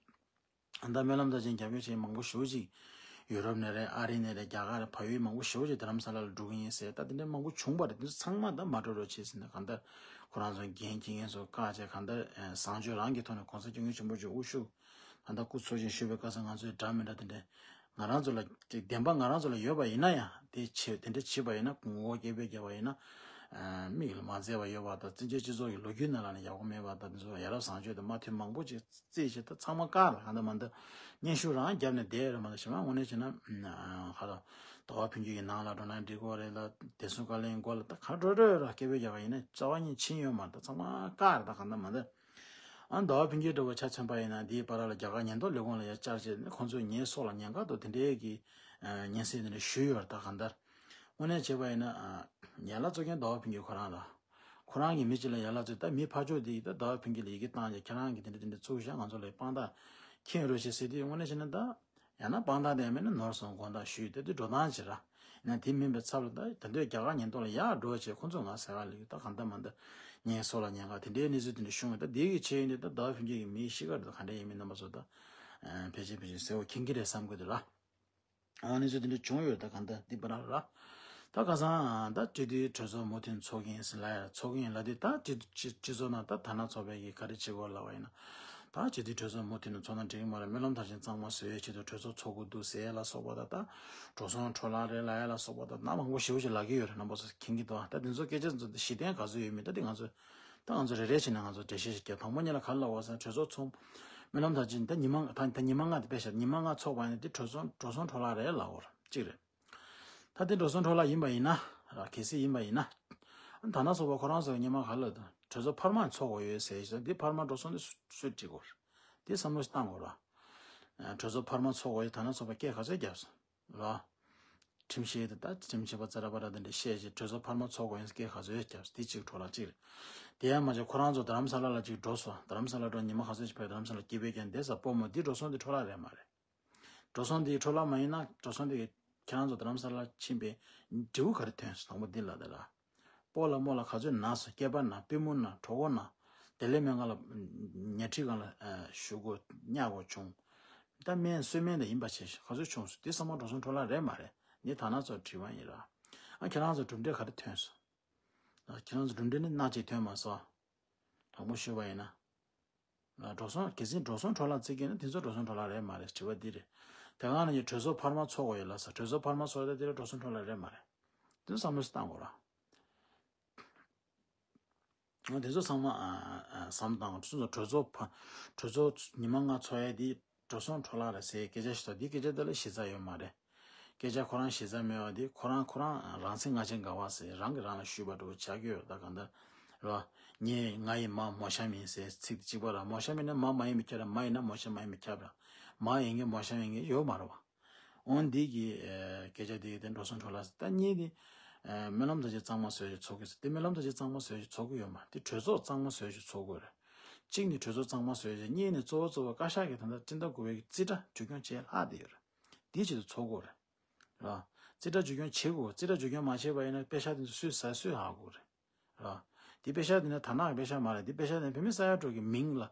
ད། ད་སྨོན་ལམ་མཐར་ཕྱིན་རྒྱབ་སྐྱོར་བྱེད་མཁན་མང་པོ་ཞེ་པོ་ཅིག་ཡུ་རོབ་ནས་རེད། ཨ་རི་ནས་རེད། རྒྱ་གར་རེད། བལ་ཡུལ་མང་པོ་ཞེ་པོ་ཅིག་རྡ་རམ་ས་ལ་ལ་འགྲོ་གི་ཡིན་ཟེར། ད་དེ་འདྲ་མང་པོ་བྱུང་བ་རེད། དེ་ཚོ་ཚང་མ་ད་མ་འགྲོ་རོགས་བྱེད་ཟེར་ནས་གང་ལྟར་ཁོ་རང་ཚོ་འགན་འཁྱེར་མཁན་ཚོ་བཀག་བྱས་གང་ལྟར་བཟང་སྤྱོད་རང་གི་ཐོག་ནས་གོང་ས་སྐྱབས་མགོན་ཆེན་པོ་མཆོག་དབུ་བཞུགས་ད་ལྟ་སྐུ་འཚོ་ཞིང་བཞུགས་པའི་སྐབས་སུ་ང་ཚོའི་འདྲ་མི་འདྲ་དེ་འདྲ་ང་རང་ཚོ་ལ་བདེན་པ་ང་རང་ཚོ་ལ་ཡོད་པ་ཡིན་ན་ཡང་དེ་བྱེད་དེ་འདྲ་བྱེད་པ་ཡིན་ན་ངོ་བོ་སྐད་འབོད་རྒྱབ་པ་ཡིན་ན་མིག་ལ་མ་མཛེས་པ་ཡོད་པ་དང་བཙན་བྱོལ་སྤྱི་ཚོགས་ཀྱི་ལོ་རྒྱུས་ནང་ལ་ནི་ཡག་པོ་མེད་པ་དང་དེ་ཚོ་ཡ་རབས་བཟང་སྤྱོད་དང་མ་མཐུན་མང་པོ་ཅིག་རྩིས་བྱས་ད་ཚང་མ་བཀག་ལ་གང་ལྟར་མ་ལྟར་སྙན་ཞུ་རང་བརྒྱབ་ནས་བསྡད་རེད་མ་གཏོགས་ཞེ་མ་དངོས་གནས་བྱས་ན་ཧ་ལ་ཟླ་བ་ཕུན་སྐྱིད་ཀྱི་ནང་ལ་འགྲོ་ན་འགྲིག་གོ་རེད་ལ་བདེ་སྲུང་བཀའ་བློན་མགོ་ལ་ད་ག་འགྲོ་འགྲོ་ར་སྐད་འབོད་རྒྱག་པ་ཡིན་ན་རྩ་བ་ཉིད་ཕྱིན་ཡོད་མ་ད་ཚང་མ་བཀག་རེད་ད་གང་ལྟར་མ་ལྟར། ཨ་ཟླ་བ་ཕུན་སྐྱིད་འདྲ་བོ་ཆ་མཚོན་པ་ཡིན་ན་འདིའི་བར་ལ་རྒྱ་གར་ཉེན་རྟོག་ལས་ཁུངས་ལ་ཡ་བཅར་བྱས་ནས་ཁོང་ཚོས་ངའི་སྲོག་ལ་ཉེན་ཁ་འདུག་དེ་འདྲའི་གི་སྙན་སེང་དེ་འདྲ་ཞུས་ཡོད་རེད་ད་གང་ལྟར། དངོས་གནས་བྱས་པ་ཡིན་ན་ཡན་ལག་བཙུགས་མཁན་ཟླ་བ་ཕུན་སྐྱིད་ཁོ་རང་ལ། ཁོ་རང་གིས་མི་གཅིག་ལ་ཡན་ལག་བཙུགས་ད་མི་ཕར་ཕྱོགས་དེ་ཡིས་ད་ཟླ་བ་ཕུན་སྐྱིད་ལ་ཡི་གེ་བཏང་རྗེས་ཁྱེད་རང་གིས་དེ་འདྲ་དེ་འདྲ་བཙུགས་ཤག་ང་ཚོ་ལ་དཔང་རྟགས་ཁྱེར་རོགས་བྱེད་ཟེར་དུས་དངོས་གནས་བྱས་ན་ད་ཡང་ན་དཔང་རྟགས་དེ་མེད་ན་ནོར་སོང་དགོངས་དག་ཞུས་ཏེ་དེ་འགྲོ་སྟངས་བྱེད་ར་ཡིན་ན་དེ་མིན་པའི་ཚབ་ལ་ད་ད་འདོད་རྒྱ་གར་ཉེན་རྟོག་ལ་ཡག་འགྲོ་བྱས་ཁོང་ཚོ་ང་ཟེར་བ་ལས་ད་གང་ལྟར་མ་ལྟར་ངའི་སྲོག་ལ་ཉེན་ཁ་དེ་འདྲའི་གནས་ཚུལ་དེ་འདྲ་བྱུང་བས་ད་དེ་གི་ཆེད་ཡིན་ཏེ་ད་ཟླ་བ་ཕུན་སྐྱིད་ཀྱི་མིའི་གཤིས་ཀ་རེད་ད་ག་འདྲ་ཡིན་མིན་རྣམ་པ་ཚོ་ད་ཕལ་ཆེར་ཕལ་ཆེར་གསལ་བོ་མཁྱེན་གྱི་རེད་བསམ་གི་འདུག་ར། ཨ་ནི་ཚོ་དེ་འདྲ་བྱུང་ཡོད་ད་གང་ལྟར་འདི་པ་རང་ར། ད་ཁ་སང་ད་སྤྱི་འཐུས་གྲོས་ཚོགས་མུ་མཐུད་ཚོགས་ཀྱི་ཡིན་ཟེར་ལབ་ཡ་ཚོགས་ཀྱི་ཡིན་ལབ་དུས་ད་སྤྱི་སྤྱི་སྤྱི་ཚོགས་ནང་ད་ད་ན་ཚོགས་པའི་གི་ག་རེ་བྱེད་དགོས་ལབ་པ་ཡིན་ན། ད་སྤྱི་འཐུས་གྲོས་ཚོགས་མུ་མཐུད་ནས་ཚོགས་ན་འགྲིག་གི་མ་རེད། སྨོན་ལམ་མཐར་ཕྱིན་གཙང་མ་བཟོ་ཡའི་ཆེད་དུ་གྲོས་ཚོགས་ཚོགས་དགོས་འདུག་ཟེར་ཡ་ལ་སོགས་པ་ད་ད་འགྲོ་སོང་འཕྲོ་བརླག་རེད་ལབ་ཡ་ལ་སོགས་པ་ད་ན་མང་པོ་ཞེ་པོ་ཅིག་ལབ་ཀྱི་ཡོད་རེད། རྣམ་པ་ཚོ་མཁྱེན་གྱི་འདུག་ད་དེ་ཚོ་སྐད་ཆ་ཚོ་ད་གཞི་རྟེན་ག་ཚོད་ཡོད་མེད་ད་དེ་ང་ཚོ་ད་ང་ཚོ་རེ་རེ་བྱས་ནས་ང་ཚོ་འགྲེལ་བཤད་ཞིག་རྒྱབ། དང་པོ་ཉིད་ལ་ག་རེ་ལབ་དགོས་ཟེར་ན་གྲོས་ཚོགས་ཚོགས། སྨོན་ལམ་མཐར་ཕྱིན་ད་ཉི་མ་ད་ད་ཉི་མ་ལྔ་དེ་དཔེ་བཞག་ཉི་མ་ལྔ་ཚོགས་པ་ཡིན་ན་དེ་གྲོས་ཚོགས་འགྲོ་སོང་འཕྲོ་བརླག་རེད་ལབ་དགོས་རེད་གཅིག་རེད། ད་དེ་འགྲོ་སོང་འཕྲོ་བརླག་ཡིན་པ་ཡིན་ན་ར་གལ་སྲིད་ཡིན་པ་ཡིན་ན། ད་ན་ཚོགས་པ་ཁོ་རང་ཚོ་ཉི་མ་ག་ལ་ད་གྲོས་ཚོགས་འཕར་མ་ཚོགས་དགོས་ཡོད་ཟེར་ཞིག་འདི་འཕར་མ་འགྲོ་སོང་དེ་སུ་སུས་འགྲིག་དགོས་རེད། དེ་བསམ་བློ་ཞིག་བཏང་དགོས་ར། གྲོས་ཚོགས་འཕར་མ་ཚོགས་དགོས་ཡོད་ད་ན་ཚོགས་པ་སྐད་ག་ཚོད་བརྒྱབ་སོང་ར། ཁྲིམས་བཤེར་དེ་ད་ཁྲིམས་བཤེར་པ་ཙ་ར་པ་ར་དེ་འདྲ་བཤད་བྱས་གྲོས་ཚོགས་འཕར་མ་ཚོགས་དགོས་ཡིན་སྐད་ག་ཚོད་བརྒྱབ་དེ་གཅིག་འཕྲོ་བརླག་གཅིག་རེད། དེ་ཡང་མ་བྱས་ཁོ་རང་ཚོ་རྡ་རམ་ས་ལ་ལ་གཅིག་འགྲོ་སོང་། རྡ་རམ་ས་ལ་འགྲོ་ཉི་མ་ག་ཚོད་ཅིག་ཕེབས། རྡ་རམ་ས་ལ་སྐྱིད་པའི་རྐྱེན་དེ་ས་སྤོ་མོ་འདི་འགྲོ་སོང་དེ་འཕྲོ་བརླག་རེད་མ་རེད། འགྲོ་སོང་དེ་འཕྲོ་བརླག་མ་ཡིན་ན་འགྲོ་སོང་དེ་ཁྱེད་རང་ཚོ་རྡ་རམ་ས་ལ་ཕྱིན་པའི་འབྲས་བུ་ག་རེ་ཐོན་སོང་དང་པོ་འདི་ལ་དེ་ལ། སྤོ་ལ་རྨོ་ལ་ག་ཚོད་ན་སོང་། སྐེད་པ་ན། པུས་མོ་ན། གྲོད་ཁོག་ན། དེ་ལས་སྨན་ཁང་ལ་ཉལ་ཁྲིའི་སྒང་ལ་ཨ་བཞུགས་དགོས་ཉལ་དགོས་བྱུང་། ད་སྨན་གསོལ་སྨན་དང་ཡིན་པ་བྱས་ཤིང་ག་ཚོད་བྱུང་སོང་། དེ་ཚང་མ་འགྲོ་སོང་འཕྲོ་བརླག་རེད་མ་རེད། ངས་ད་ནང་ཚོར་དྲི་བ་ཡིན་ར། ཨ་ཁྱེད་རང་ཚོ་གྲུབ་འབྲས་ག་རེ་ཐོན་སོང་། ཨ་ཁྱེད་རང་ཚོ་གྲུབ་འབྲས་ནི་སྣ་གཅིག་ཐོན་མ་སོང་། དྲང་པོ་ཞུས་པ་ཡིན་ན། ཨ་འགྲོ་སོང་གལ་སྲིད་འགྲོ་སོང་འཕྲོ་བརླག་བརྩི་གི་ཡིན་ན་དེ་ཚོ་འགྲོ་སོང་འཕྲོ་བརླག་རེད་མ་རེད། དྲི་བ་འདི་རེད། དེ་སྒང་ནས་ངས་གྲོས་ཚོགས་འཕར་མ་ཚོགས་དགོས་ཡོད་ལབ་ས། གྲོས་ཚོགས་འཕར་མ་ཚོགས་ཡོད་ད་དེ་ལ་འགྲོ་སོང་འཕྲོ་བརླག་རེད་མ་རེད། དེ་ཚོ་བསམ་བློ་ཞིག་བཏང་དགོས་ར། འོ་དེ་ཚོ་ཚང་མ་ཨ་ཨ་བསམ་བཏང་། ཁྱོད་ཚོ་གྲོས་ཚོགས་ཕ་གྲོས་ཚོགས་ཉི་མ་ལྔ་ཚོགས་ཡས་དེ་འགྲོ་སོང་འཕྲོ་བརླག་རེད་ཟེར་སྐད་ཆ་ཞིག་འདུག་འདི་སྐད་ཆ་དེ་ལ་གཞི་རྩ་ཡོད་མ་རེད། སྐད་ཆ་ཁོ་རང་གཞི་རྩ་མེད་པ་དེ་ཁོ་རང་ཁོ་རང་རང་སེམས་ང་ཆེན་དགའ་བ་ཟེར་རང་གིས་རང་ལ་ཞུས་པ་འདྲ་བོ་ཆགས་ཀྱི་ཡོད་ད་གང་ལྟར་རེད་བ། ངས་ང་ཡི་མ་མོ་ཤ་མིན་ཟེར་ཚིག་དེ་གཅིག་པ་ར། མོ་ཤ་མིན་ན་མ་མ་ཡིན་པ་ཁྱབ་ར། མ་ཡིན་ན་མོ་ཤ་མ་ཡིན་པ་ཁྱབ་ར། མ་ཡིན་མཁན་མོ་ཤ་ཡིན་མཁན་ཡོད་མ་རེད་བ། འོན་འདི་གི་ཨ་སྐད་ཆ་དེ་དེ་འགྲོ་སོང་འཕྲོ་བརླག་ཟེར། ད་གཉིས་དེ་ཨ་སྨོན་ལམ་དང་བཅས་གཙང་མ་བཟོས་ཤིག་ཚོགས་ཀྱི་ཟེར། དེ་སྨོན་ལམ་དང་བཅས་གཙང་མ་བཟོས་ཤིག་ཚོགས་ཀྱི་ཡོད་མ་རེད། དེ་གྲོས་ཚོགས་གཙང་མ་བཟོས་ཤིག་ཚོགས་དགོས་རེད། གཅིག་ནི་གྲོས་ཚོགས་གཙང་མ་བཟོས་ཤིག་གཉིས་ནི་གཙོ་བོ་གཙོ་བོ་བཀའ་ཤག་གི་ད་ལྟ་སྤྱི་ཟླ་དགུ་པའི་རྩིས་ཁྲ་བཅོས་སྐྱོང་བྱས་ལྷག་བསྡད་ཡོད་རེད། དེའི་ཆེད་དུ་ཚོགས་དགོས་རེད། ར། རྩིས་ཁྲ་བཅོས་སྐྱོང་བྱེད་དགོས། རྩིས་ཁྲ་བཅོས་སྐྱོང་མ་བྱས་པ་ཡིན་ན་པེ་ཤག་དེ་ཚོ་སུས་ཟ་སུས་ཧ་གོ་རེད། ར། དེ་པེ་ཤག་དེ་ནི་དར་ནག་གི་པེ་ཤག་མ་རེད། དེ་པེ་ཤག་དེ་ནི་བོད་མི་ས་ཡ་དྲུག་གི་མིང་ལ།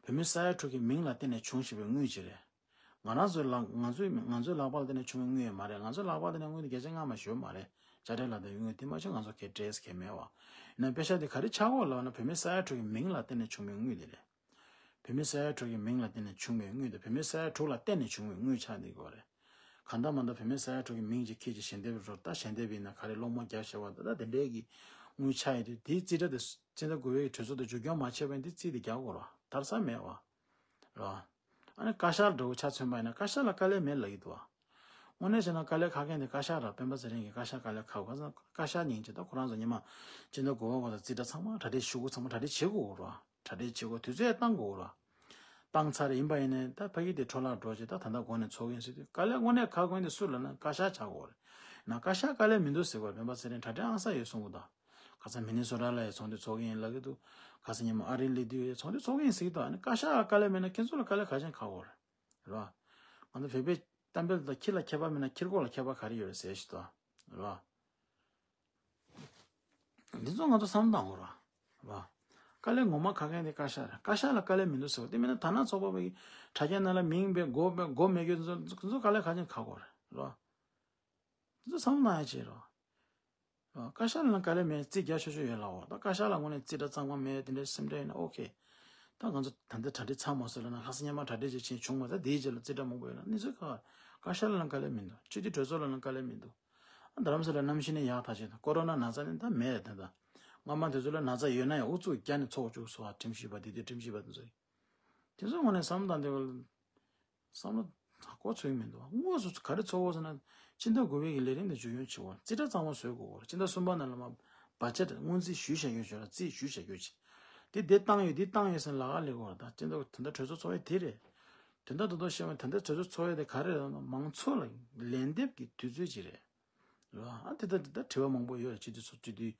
བོད་མི་ས་ཡ་དྲུག་གི་མིང་ལ་བརྟེན་ནས་བྱུང་བཞིན་པའི་དངུལ་ཅིག་རེད། ང་རང་ཚོའི་ལག་ང་ཚོའི་ང་ཚོའི་ལག་པ་ལ་བརྟེན་ནས་བྱུང་བའི་དངུལ་ཡང་མ་རེད། ང་ཚོའི་ལག་པ་ལ་བརྟེན་ནས་དངུལ་དེ་བརྒྱ་ཆ་ལྔ་མ་ཞུ་མ་རེད། དཔྱ་ཁྲལ་ལ་དེ་དངུལ་དེ་མ་ཞུ་ང་ཚོ་གའི་འབྲས་གས་མེད་བ། ཡིན་ན་པེ་ཤག་དེ་ག་རེ་ཆགས་ཀྱི་ཡོད་ལབ་ན་བོད་མི་ས་ཡ་དྲུག་གི་མིང་ལ་བརྟེན་ནས་བྱུང་བའི་དངུལ་དེ་རེད། བོད་མི་ས་ཡ་དྲུག་གི་མིང་ལ་བརྟེན་ནས་བྱུང་བའི་དངུལ་དང་། བོད་མི་ས་ཡ་དྲུག་ལ་བརྟེན་ནས་བྱུང་བའི་དངུལ་ཆགས་བསྡད་ཀྱི་ཡོད་རེད། གང་ལྟར་མ་ལྟར་བོད་མི་ས་ཡ་དྲུག་གི་མིང་ཅིག་ཁྱེར་ཅིག་ཞལ་འདེབས་རོགས། ད་ཞལ་འདེབས་ཡིན་ན་ག་རེ་སློང་མོ་རྒྱབ་བྱས་པ་ད་ལྟ་དེ་འདྲའི་གི་དངུལ་ཆགས་ཡོད་དུས་དེའི་རྩིས་ཁྲ་དེ་སྤྱི་ཟླ་དགུ་པའི་གྲོས་ཚོགས་དེ་མཇུག་སྐྱོང་མ་བྱས་པ་ཡིན་དུས་རྩིས་དེ་རྒྱག་དགོས་རེད་བ། དར་ས་མེད་བ། རེད་བ། ཨ་ནི་བཀའ་ཤག་འདྲ་བོ་ཆ་མཚོན་པ་ཡིན་ན་བཀའ་ཤག་ལ་དཀའ་ལས་མེད་ལབ་ཀྱི་འདུག་བ། དངོས་གནས་བྱས་ན་དཀའ་ལས་ཁག་མཁན་དེ་བཀའ་ཤག་ར། སྤེན་པ་ཚེ་རིང་གིས་བཀའ་ཤག་དཀའ་ལས་ཁག་ག་ས་བཀའ་ཤག་ཉིན་གཅིག་ད་ཁོ་རང་ཚོ་ཉི་མ་སྤྱི་ཟླ་དགུ་པ་བར་དུ་རྩིས་ཁྲ་ཚང་མ་གྲ་སྒྲིག་ཞུ་དགོས། ཚང་མ་གྲ་སྒྲིག་བྱེད་དགོས་ར། གྲ་སྒྲིག་བྱེད་དགོས། དུས་ཚོད་བཏང་དགོས་ར། བཏང་ཚར་ཡིན་པ་ཡིན་ནའི་ད་ཕ་གི་དེ་འཕྲོ་བརླག་འགྲོ་བྱས་ད་ད་ལྟ་འགོ་ནས་ཚོགས་ཀྱི་ཡིན་ཟེར་དུས་དཀའ་ལས་དངོས་གནས་ཁག་མཁན་དེ་སུ་ལབ་ན་བཀའ་ཤག་ཆགས་དགོས་རེད། ན་བཀའ་ཤག་དཀའ་ལས་མི་འདུག་ཟེར་བ། སྤེན་པ་ཚེ་རིང་གྲ་སྒྲིག་ཨང་གསར་ཡོད་གསུང་གི་འདུག་ཁ་སང་མི་ནི་སོ་ཊ་ལ་ཡང་ཚོགས་འདུ་ཚོགས་ཀྱི་ཡིན་ལབ་ཀྱི་འདུག་ཁ་སང་ཉི་མ་ཨ་རིར་སླེབས་དུས་ཡང་ཚོགས་འདུ་ཚོགས་ཀྱི་ཡིན་ཟེར་གྱི་འདུག་ཨ་ནི་བཀའ་ཤག་ལ་དཀའ་ལས་མེད་ན་ཁྱེད་ཚོ་ལ་དཀའ་ལས་ག་ཅན་ཁག་གོ་རེད། རེད་བ། ང་ཚོ་བོད་པའི་གཏམ་དཔེ་ལ་ཁྱི་ལ་ཁྱད་པར་མེད་ན་ཁྱི་སྒོ་ལ་ཁྱད་པར་ག་རེ་ཡོད་རེད་ཟེར་ཞིག་འདུག་རེད་བ། འདི་ཚོ་ང་ཚོ་བསམ་བཏང་དགོས་རེད་བ། རེད་བ། དཀའ་ལས་ངོ་མ་ཁག་མཁན་དེ་བཀའ་ཤག་རེད། བཀའ་ཤག་ལ་དཀའ་ལས་མི་འདུག་ཟེར་བ་དེ་མིན་ན་དར་ནག་ཚོགས་པ་བའི་དྲ་རྒྱའི་ནང་ལ་མིང་བེད་མགོ་བེད་མགོ་མེད་རྒྱུ་འདི་ཚོ་འདི་ཚོ་དཀའ་ལས་ག་ཅན་ཁག་གོ་རེད། རེད་བ། འདི་ཚོ་བསམ་བློ་བཏང་ཡ་ཆེ་རོ། བཀའ་ཤག་ལ་དཀའ་ལས་མེད། རྩིས་རྒྱག་ཆོག་ཆོག་ཡོད་ལ་འོ། ད་བཀའ་ཤག་ལ་དངོས་གནས་རྩིས་ཁྲ་གཙང་མ་མེད་དེ་འདྲའི་སེམས་ཁྲལ་ཡིན་ན་ཨོ་ཁེ། ད་ང་ཚོ་ད་ལྟ་གྲ་སྒྲིག་ཚར་མ་སོང་ལབ་ན་ལྷ་ས་སྔོན་མ་གྲ་སྒྲིག་ཅིག་ཕྱིན་བྱུང་མ་ད་དེའི་རྗེས་ལ་རྩིས་ཁྲ་མང་པོ་ཡོད་ན་གནས་ཚུལ་ཁག་བཀའ་ཤག་ལ་དཀའ་ལས་མི་འདུག་སྤྱི་འཐུས་གྲོས་ཚོགས་ལ་དཀའ་ལས་མི་འདུག་ཨ་རྡ་རམ་ས་ལ་གནམ་གཤིས་ནི་ཡག་ཐག་ཆོད་དང་ཀོ་རོ་ན་ན་ཚ་ནི་ད་མེད་དེ་ད། སྔ་མ་དེ་ཚོ་ལ་ན་ཚ་ཡོད་ན་ཡང་ཨུ་ཚུགས་རྒྱག་ནས་ཚོགས་བཅུག་སོང་བ། ཁྲིམས་ཞིབ་པ་དེ་དུས་ཁྲིམས་ཞིབ་པ་དེ་ཚོ་དེ་ཚོ་དངོས་གནས་བསམ་བློ་བཏང་དེ་བ་བསམ་བློ་གོ་ཚོད་མི་འདུག་དངོས་སུ་ག་རེ་ཚོགས་དགོས་ཟེར་ན་སྤྱི་ཟླ་དགུ་པའི་གི་ལས་རིམ་དེ་མཇུག་སྐྱོང་བྱེད་དགོས། རྩིས་ཁྲ་གཙང་མ་བཟོ་དགོས། སྤྱི་ཟླ་གསུམ་པ་ནང་ལ་མ་བ་ཇེཊ་དངུལ་རྩིས་ཞུས་བཞག་ཡོད་ཆོག་ལ་རྩིས་ཞུས་བཞག་ཡོད་ཆེ། དེ་དེ་བཏང་ཡོད་དེ་བཏང་ཡོད་ཟེར་ལ་ག་ལས་དགོས་ར། ད་སྤྱི་ཟླ་ད་ལྟ་གྲོས་ཚོགས་ཚོགས་ཡས་དེ་རེད། དོན་དག་ཏུ་ཏོ་བཤད་བ་ད་ལྟ་གྲོས་ཚོགས་ཚོགས་ཡས་དེ་ག་རེ་རེད་ན་མང་ཚོགས་ལ་ལན་འདེབས་ཀྱི་དུས་ཚོད་ཅིག་རེད། རེད་བ། ཨ་དེ་ལྟ་དེ་ལྟ་དྲི་བ་མང་པོ་ཡོད་རེད། སྤྱི་འཐུས་ཚོ་སྤྱི་འཐུས་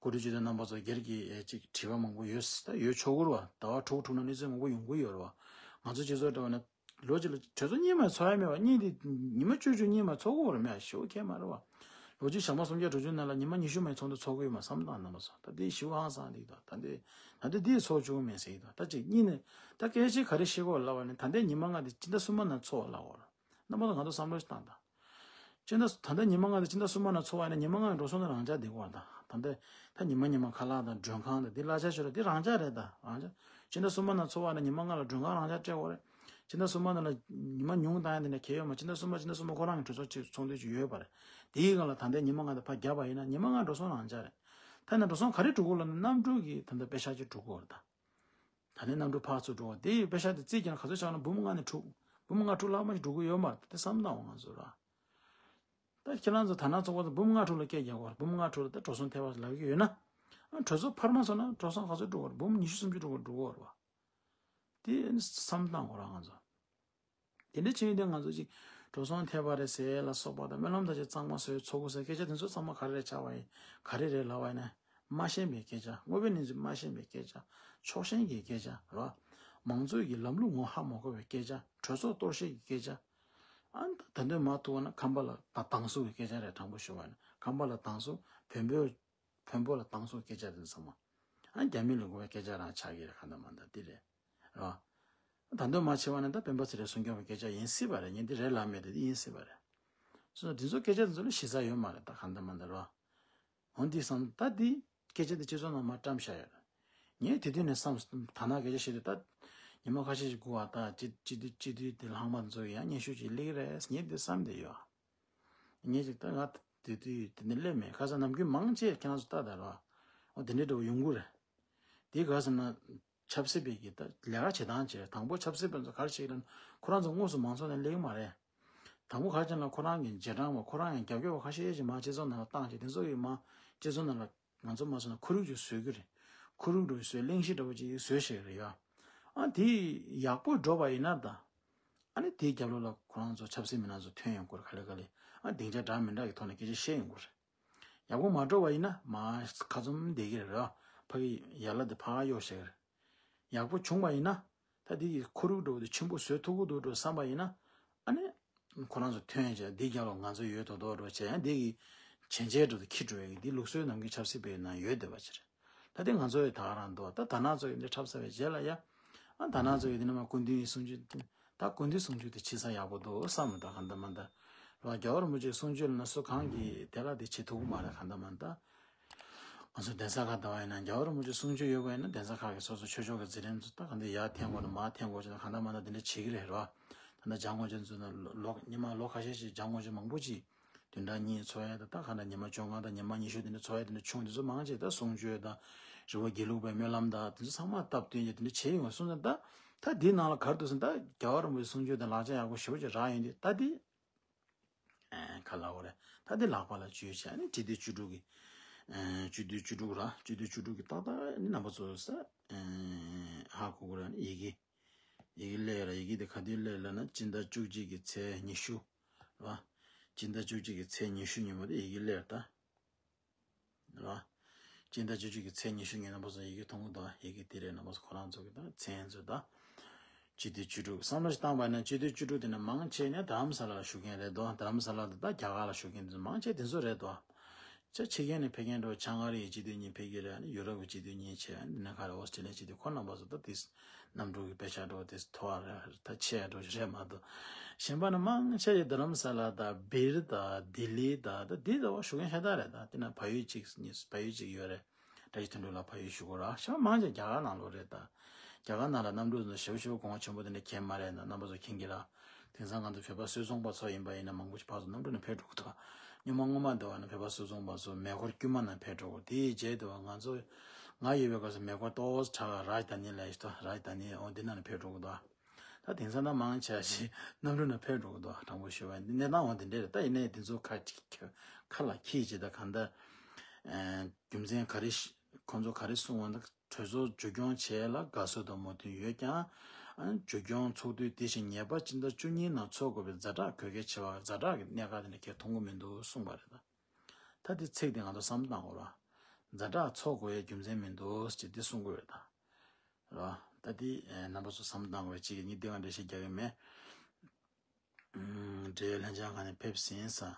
གོ་སྒྲིག་སྤྱི་འཐུས་རྣམ་པ་ཚོ་སྒེར་གྱི་ཨེ་ཅིག་དྲི་བ་མང་པོ་ཡོད་ད་ཡོད་ཆོག་གི་རེད་བ། ཟླ་བ་དྲུག་དྲུག་ན་གནས་ཚུལ་མང་པོ་ཡོང་གི་ཡོད་རེད་བ། ང་ཚོ་སྤྱི་ཚོགས་འདྲ་བ་ན་ལོ་གཅིག་ལ་གྲོས་ཚོགས་གཉིས་མ་ཚོགས་ཡ་མེད་བ། གཉིས་དེ་ཉི་མ་བཅུ་བཅུ་གཉིས་མ་ཚོགས་གི་རེད་མེད་ཞེ་པོ་ཁྱད་མ་རེད་བ། ལོ་གཅིག་ཞག་མ་སུམ་བརྒྱ་དྲུག་ཅུ་ནང་ལ་ཉི་མ་ཉི་ཤུ་མ་ཚོགས་འདུ་ཚོགས་གི་ཡོད་མ་བསམ་བཏང་རྣམ་པ་ཚོ་ད་དེ་ཞེ་པོ་ཧང་སང་འདུག་ད་ད་འདི་ད་འདི་འདི་ཚོགས་བཅུག་མེད་ཟེར་གི་ད་ད་ཅིག་གཉིས་ནས་ད་སྐད་ཆ་ག་རེ་བཤད་གོ་ལབ་པ་ནི་ད་ལྟའི་ཉི་མ་ལྔ་དེ་སྤྱི་ཟླ་གསུམ་པ་ནང་ཚོགས་ལབ་གོ་རེད། རྣམ་པ་ཚོ་ང་ཚོ་བསམ་བློ་ཞིག་བཏང་དང་། སྤྱི་ཟླ་ད་ལྟ་ཉི་མ་ལྔ་དང་སྤྱི་ཟླ་གསུམ་པ་ནང་ཚོགས་པ་ཡིན་ན་ཉི་མ་ལྔ་འགྲོ་སོང་ནི་རང་འཇགས་བསྡད་ཀྱི་ཡོད་རེད་ད། ད་ལྟ་ད་ཉི་མ་ཉི་མ་ཁ་ལག་དང་མགྲོན་ཁང་དང་འདི་གླ་ཆ་ཞུ་ར་འདི་རང་འཇགས་རེད་ད་རང་འཇགས། སྤྱི་ཟླ་གསུམ་པ་ནང་ཚོགས་པ་ཡིན་ན་ཉི་མ་ལྔ་ལ་མགྲོན་ཁང་རང་འཇགས་སྤྲད་དགོས་རེད། སྤྱི་ཟླ་གསུམ་པ་ནང་ལ་ཉི་མ་ཉུང་བཏང་ཡ་དེ་འདྲ་གལ་ཡོད་མ། སྤྱི་ཟླ་གསུམ་པ་སྤྱི་ཟླ་གསུམ་པ་ཁོ་རང་གི་གྲོས་ཚོགས་ཅིག་ཚོགས་འདུ་ཅིག་ཡོད་པ་རེད། དེའི་སྒང་ལ་ད་ལྟའི་ཉི་མ་ལྔ་དེ་ཕར་བརྒྱབ་པ་ཡིན་ན་ཉི་མ་ལྔ་འགྲོ་སོང་རང་འཇགས་རེད། ད་ཡིན་ན་འགྲོ་སོང་ག་རེ་འགྲོ་གི་ཡོད་ལབ་ན་གནམ་གྲུ་གི་ད་ལྟ་པེ་ཤག་ཅིག་འགྲོ་གི་ཡོད་རེད་ད། ད་ནི་གནམ་གྲུ་ཕར་ཚུར་འགྲོ་བ་དེ་པེ་ཤག་དེ་རྩིས་རྒྱག་ན་ག་ཚོད་ཆགས་ན་འབུམ་ལྔ་ནས་དྲུག་འབུམ་ལྔ་དྲུག་ལྷག་མ་ཞིག་འགྲོ་གི་ཡོད་མ་རེད། དེ་བསམ་བཏང་བ་ང་ཚོ་ར། ད་ཁྱེད་རང་ཚོ་ད་ནང་ཚོགས་པ་ཚོ་འབུམ་ལྔ་དྲུག་ལ་སྐད་རྒྱག་དགོས་རེད། འབུམ་ལྔ་དྲུག་ལ་ད་འགྲོ་སོང་ཐེབས་པ་ལབ་ཀྱི་ཡོད་ན། ཨ་གྲོས་ཚོགས་འཕར་མ་སོང་ན་འགྲོ་སོང་ག་ཚོད་འགྲོ་གི་རེད། འབུམ་ཉི་ཤུ་སུམ་ཅུ་འགྲོ་གི་འགྲོ་གི་རེད་བ། དེ་བསམ་བཏང་དགོས་ར་ང་ཚོ། དེ་འདྲ་བྱས་ཡོང་དུས་ང་ཚོ་ཅིག་ འགྲོ་སོང་ཐེབས་པ་རེད་ཟེར་ལ་སོགས་པ་དང་སྨོན་ལམ་དང་བཅས་གཙང་མ་བཟོས་ཚོགས་དགོས་ཟེར་སྐད་ཆ་དེ་ཚོ་ཚང་མ་ག་རེ་རེད་ཆགས་པ་ཡིན། ག་རེ་རེད་ལབ་པ་ཡིན་ན། མ་ཤེས་པའི་སྐད་ཆ། དངོས་པོའི་གནས་ཚུལ་མ་ཤེས་པའི་སྐད་ཆ། ཕྱོགས་ཞེན་གྱི་སྐད་ཆ་རེད་བ། མང་གཙོའི་གི་ལམ་ལུགས་ངོ་ཧ་མ་གོ་བའི་སྐད་ཆ། གྲོས་ཚོགས་གཏོར་བཤིག་གི་སྐད་ཆ། ཨ་ད་དོན་མ་ཐུག་པ་ན་ཁམས་པ་ལ་ད་སྡང་ཟུག་གི་སྐད་ཆ་རེད། དྲང་པོ་ཞུ་བ་ཡིན་ན་ཁམས་པ་ལ་སྡང་ཟུག་བོན་པོའི་བོན་པོ་ལ་སྡང་ཟུག་སྐད་ཆ་དེ་ཚང་མ། ཨ་རྒྱ་མི་ལ་དགོས་པའི་སྐད་ཆ་རང་ཆགས་ཀྱི་རེད། གང་ལྟར་མ་ལྟར་འདི་རེད། རེད་བ། ད་དུང་མ་བྱས་པ་ནི་ད་སྤེན་པ་ཚེ་རིང་སྲུང་སྐྱོབ་པའི་སྐད་ཆ་ཡིན་སྲིད་པ་རེད། ངས་འདི་རེད་ལབ་མེད་དེ་འདི་ཡིན་སྲིད་པ་རེད། སོ་ན་འདི་ཚོ་སྐད་ཆ་འདི་ཚོ་ལ་གཞི་རྩ་ཡོད་མ་རེད། ད་གང་ལྟར་མ་ལྟར་རེད་བ། འོན་ཏེ་བསམ་ད་འདི་སྐད་ཆ་འདི་སྤྱི་ཚོགས་ནང་མར་བཀྲམ་བཞག་ཡོད་རེད། ངས་དེ་དུས་ནས་བསམ་ད་ན་སྐད་ཆ་བཤད་དུས་ད་ཉི་མ་ཁ་ཤས་ཤིག་སྒུག་བ། ད་སྤྱི་སྤྱི་འཐུས་སྤྱི་འཐུས་དེ་ལྷག་མ་ཚོ་ཡང་སྙན་ཞུ་ཅིག་སླེབས་རེད། ངས་འདི་བསམ་བསྡད་ཡོད། ངས་ཅིག་ད་ང་དེ་དུས་དེ་འདྲ་སླེབས་མེད། ཁ་སང་ནམ་རྒྱུན་མང་ཆེ་ཁྱེད་རང་ཚོ་ལྟ་ད་ར། འོ་དེ་འདྲའི་འདྲ་བོ་ཡོང་གི་རེད། དེ་ག་ཟེར་ན་ཆབ་སྲིད་པའི་གི་ད་ལས་ཀ་བྱེད་སྟངས་བྱེད། དང་པོ་ཆབ་སྲིད་པ་ཚོ་ག་རེ་བྱེད་ཀྱི་རེད་ན་ཁོ་རང་ཚོ་དངོས་སུ་མང་ཚོགས་ནང་སླེབས་ཀྱི་མ་རེད། དང་པོ་ག་རེ་བྱེད་ན་ཁོ་རང་གི་རྗེས་འབྲང་བ་ཁོ་རང་ཡང་རྒྱབ་སྐྱོར་བ་ཁ་ཤས་ཤིག་མར་སྤྱི་ཚོགས་ནང་ལ་བཏང་བྱས་དེ་ཚོ་གི་མར་སྤྱི་ཚོགས་ནང་ལ་ང་ཚོ་མ་སོང་ན་ཁོར་ཡུག་ཅིག་བཟོས་ཀྱི་རེད། ཁོར་ཡུག་འདྲ་བོ་བཟོས་གླེང་གཞི་འདྲ་བོ་ཅིག་བཟོས་བཞག་གི་རེད་ཡ། ཨ་དེ་ཡག་པོ་འགྲོ་བ་ཡིན་ན་ད། ཨ་ནི་དེའི་རྒྱབ་ལོགས་ལ་ཁོ་རང་ཚོ་ཆབ་སྲིད་མི་སྣ་ཚོ་ཐོན་ཡོང་གི་རེད། ག་ལེ་ག་ལེ། ཨ་སྡིངས་ཆ་འདྲ་མི་འདྲ་གི་ཐོག་ནས་སྐད་ཆ་བཤད་ཡོང་གི་རེད། ཡག་པོ་མ་འགྲོ་བ་ཡིན་ན་མར་ཁ་བཙུམ་བསྡད་ཀྱི་རེད་ར། ཕ་གི་ཡར་ལ་དེ་ཕར་གཡོག་བཞག་གི་རེད། ཡག་པོ་བྱུང་བ་ཡིན་ན་ད་དེ་གི་ཁོར་ཡུག་འདྲ་བོ་དེ་ཆེན་པོ་བཟོ་ཐུབ་ཀྱི་འདུག་འགྲོ་བསམ་པ་ཡིན་ན། ཨ་ནི་ཁོ་རང་ཚོ་ཐོན་བྱས་འདི་རྒྱབ་ལ་ང་ཚོ་ཡོད་དོ་དོ་འགྲོ་བྱས་ཡང་འདི་གི་བྱས་རྗེས་འགྲོ་དེ་ཁྱི་འགྲོ་ཡ་གི་འདི་ལུགས་སྲོལ་ནམ་རྒྱུན་ཆབ་སྲིད་པའི་ནང་ཡོད་བསྡད་པ་ཅིག་རེད། ད་དེ་ང་ཚོ་ཡི་ད་ག་རང་འདུག་ད་ད་ན་ཚོ་ཡི་འདི་འཁྲབ་ཚར་བའི་རྗེས་ལ་ཡ། ཨ་ད་ན་ཚོ་ཡི་འདི་ནི་མ་སྐུ་མདུན་ཡི་གསུང་ཆོས་དེ། ད་སྐུ་མདུན་གསུང་ཆོས་དེ་ཕྱི་ས་ཡག་པོ་འདུག་བསམ་མི་འདུག་གང་ལྟར་མ་ལྟར། རོ་རྒྱལ་བ་རིན་པོ་ཆེའི་གསུང་ཆོས་ལ་ན་སུ་གང་གིས་དེ་ལ་དེ་བྱེད་ཐུབ་ཀྱི་མ་རེད། གང་ལྟར་མ་ལྟར། ང་ཚོ་གདན་ས་ཁག་ལྟ་བ་ཡིན་ན་རྒྱལ་བ་རིན་པོ་ཆེ་གསུང་ཆོས་ཡོད་པ་ཡིན་ན་གདན་ས་ཁག་གི་སོ་སོ་ཆོས་ཕྱོགས་ཀྱི་འཛིན་རིམ་ཚོ་ད་གང་འདི་ཡར་འཐེན་དགོས་ན་མར་འཐེན་དགོས་ཀྱི་ན་གང་ལྟར་མ་ལྟར་འདི་འདྲ་བྱེད་ཀྱི་རེད་རོ། ད་ལྟ་འཇང་དགོན་ཆེན་ཚོ་ན་ལོ་ཉི་མ་ལོ་ཁ་ཤས་ཤིག་འཇང་དགོན་ཆེན་མང་པོ་ཅིག་བདུན་ཕྲག་གཉིས་འཚོགས་ཡ་ད་ད་ག་འདྲ་ཉི་མ་བཅོ་ལྔ་དང་ཉི་མ་ཉི་ཤུ་དེ་འདྲ་འཚོགས་ཡ་དེ་འདྲ་བྱུང་། དེ་ཚོ་མང་ཆེ་ད་གསུང་ཆོས་དང་རི་བོ་དགེ་ལུགས་པའི་སྨོན་ལམ་དང་དེ་ཚོ་ཚང་མ་སྟབས་བསྟུན་གྱི་དེ་འདྲ་བྱས་ཡོང་སོང་ཙང་ད་ད་དེའི་ནང་ལ་ག་རེ་འདུག་ཟེར་ན་ད་རྒྱལ་བ་རིན་པོ་ཆེའི་གསུང་ཆོས་དང་ལག་ཆ་ཡག་པོ་ཞེ་པོ་ཅིག་རག་ཡོང་དུས་ད་དེ་ཨ་ག་ལབ་དགོས་རེད། ད་དེ་ལག་པ་ལ་བཅོལ་བྱས་ཨ་ནི་སྤྱི་འཐུས་བཅུ་དྲུག་གི་ཨ་སྤྱི་འཐུས་བཅུ་དྲུག་ར་སྤྱི་འཐུས་བཅུ་དྲུག་གི་ཏག་ཏག་ནི་རྣམ་པ་ཚོ་ས་ཨ་ཧ་གོ་དགོས་ར་ནི་ཡི་གེ་ཡི་གེ་སླེབས་ར། ཡི་གེ་དེ་ག་དུས་སླེབས་ལབ་ན་སྤྱི་ཟླ་བཅུ་གཅིག་གི་ཚེས་ཉི་ཤུ་ར། སྤྱི་ཟླ་བཅུ་གཅིག་གི་ཚེས་ཉི་ཤུ་ཉིན་མོ་དེ་ཡི་གེ་སླེབས་ད། ར། སྤྱི་ཟླ་བཅུ་གཅིག་གི་ཚེས་ཉི་ཤུ་ཉིན་རྣམ་པ་ཚོ་ཡི་གེ་མཐོང་གི་འདུག་ཡི་གེ་དེ་རེད། རྣམ་པ་ཚོ་ཁོ་རང་ཚོ་གི་ད་མཚན་ཚོ་ད། སྤྱི་འཐུས་བཅུ་དྲུག་བསམ་བློ་ཞིག་བཏང་པ་ཡིན་ན་སྤྱི་འཐུས་བཅུ་དྲུག་དེ་ནི་མང་ཆེ་ནས་རྡ་རམ་ས་ལ་ལ་བཞུགས་མཁན་རེད་དོ། རྡ་རམ་ས་ལ་དང་ད་རྒྱ་གར་ལ་བཞུགས་མཁན་དེ་ཚོ་མང་ཆེ་དེ་ཚོ་རེད་དོ། ཅག་ཕྱི་རྒྱལ་ནས་ཕེབས་མཁན་འགྲོ་བྱང་ཨ་རི་ཡི་སྤྱི་འཐུས་གཉིས་ཕེབས་ཀྱི་རེད། ཨ་ནི་ཡུ་རོབ་ཀྱི་སྤྱི་འཐུས་གཉིས་བྱས། ཨ་ནི་ནཱ་ག་རེ་ཨོ་སི་ཀྲི་ལི་ཡའི་སྤྱི་འཐུས་ཁོ་རྣམ་པ་ཚོ་ད་དེ་གནམ་གྲུ་གི་དཔེ་ཆ་འགྲོ་དེ་མཐོ་བ་རེད། ད་ཆེ་ཡ་འགྲོ་རེད་མ་གཏོགས་གཞན་པ་ནི་མང་ཆེ་ཡི་རྡ་རམ་ས་ལ་དང་སྦིར་དང་ལྡི་ལི་དང་ད་དེ་ད་བ་བཞུགས་མཁན་ཤ་སྟག་རེད། ད་དེ་ན་ཕ་ཡུལ་གཅིག་གཉིས་ཕ་ཡུལ་གཅིག་ཡོད་རེད། བཀྲ་ཤིས་དོན་གྲུབ་ལགས་ཕ་ཡུལ་བཞུགས་གོ་ར་ཤ་མང་ཆེ་རྒྱ་གར་ནང་ལོགས་རེད། ད་རྒྱ་གར་ནང་ལ་གནམ་གྲུ་ཚོ་ཞེ་པོ་ཞེ་པོ་གོང་ཆེན་པོ་དེ་འདྲ་གྱེས་མ་རེད། ན་རྣམ་པ་ཚོ་མཁྱེན་གྱི་ར། དེང་སང་ང་ཚོ་བོད་པ་སུད་ཚོང་པ་ཚོ་ཡིན་པ་ཡིན་ན་མང་པོ་ཞིག་ཕར་ཚུར་གནམ་གྲུ་ནས་ཕེབས་འགྲོ་གི་འདུག་སྔོན་མ་སྔོན་མ་འདི་བ་ན་བོད་པ་སུད་ཚོང་པ་ཚོ་མེ་འཁོར་དཀྱུས་མ་ནང་ཕེབས་འགྲོ་གི། དེའི་རྗེས་དུ་བ་ང་ཚོ་ང་ཡོད་པའི་སྐབས་སུ་མེ་འཁོར་ཏོག་ཙམ་དྲག་རཱཇ་དྷ་ནི་ལ་ཡིན་ཏོ། རཱཇ་དྷ་ནི་འོ་འདི་ནང་ནས་ཕེབས་འགྲོ་གི་འདུག་ད་དེང་སང་ད་མང་ཆེ་ཞིག་གནམ་གྲུ་ནང་ཕེབས་འགྲོ་གི་འདུག་དྲང་པོ་ཞུ་བ་ཡིན་ན་གནས་སྟངས་འོ་འདི་འདྲ་རེད། ད་ཡིན་ནའི་འདི་ཚོ་ཁ་ཁ་ལ་ཁྱི་བྱེད་ད་གང་ལྟར་རྒྱུ་མཚན་ག་རེ་ཁོང་ཚོ་ག་རེ་གསུང་བ་ད། གྲོས་ཚོགས་མཇུག་སྐྱོང་བྱས་ལ་དགའ་བསུ་དང་མོས་མཐུན་ཡོད་ཀྱང་། མཇུག་སྐྱོང་ཚོགས་དུས་དེ་བཞིན་ཉེས་པ་སྤྱི་ཟླ་བཅུ་གཉིས་ནང་འཚོགས་དགོས་པའི་ཛ་དྲག་དགོས་གལ་ཆེ་བ། ཛ་དྲག་གི་གནད་འགག་དེ་འདྲ་ཁྱེད་མཐོང་གི་མི་འདུག་གསུངས་པ་རེད། ད་དེ་ཚིག་དེ་ང་ཚོ་བསམ་བློ་བཏང་དགོས་ར། ཛ་དྲག་འཚོགས་དགོས་ཡའི་རྒྱུ་མཚན་མི་འདུག་ཅེས་དེ་གསུང་དགོས་རེད་ད། ར། ད་དེ་རྣམ་པ་ཚོ་བསམ་བློ་བཏང་དགོས་ཅིག་གི་ཉིད་དེ་ག་འགྲེལ་བཤད་རྒྱག་གི་མེད། འབྲེལ་ཡོད་ལྷན་ཚོགས་ཁང་ནས་ཕེབས་ཟིན་ས།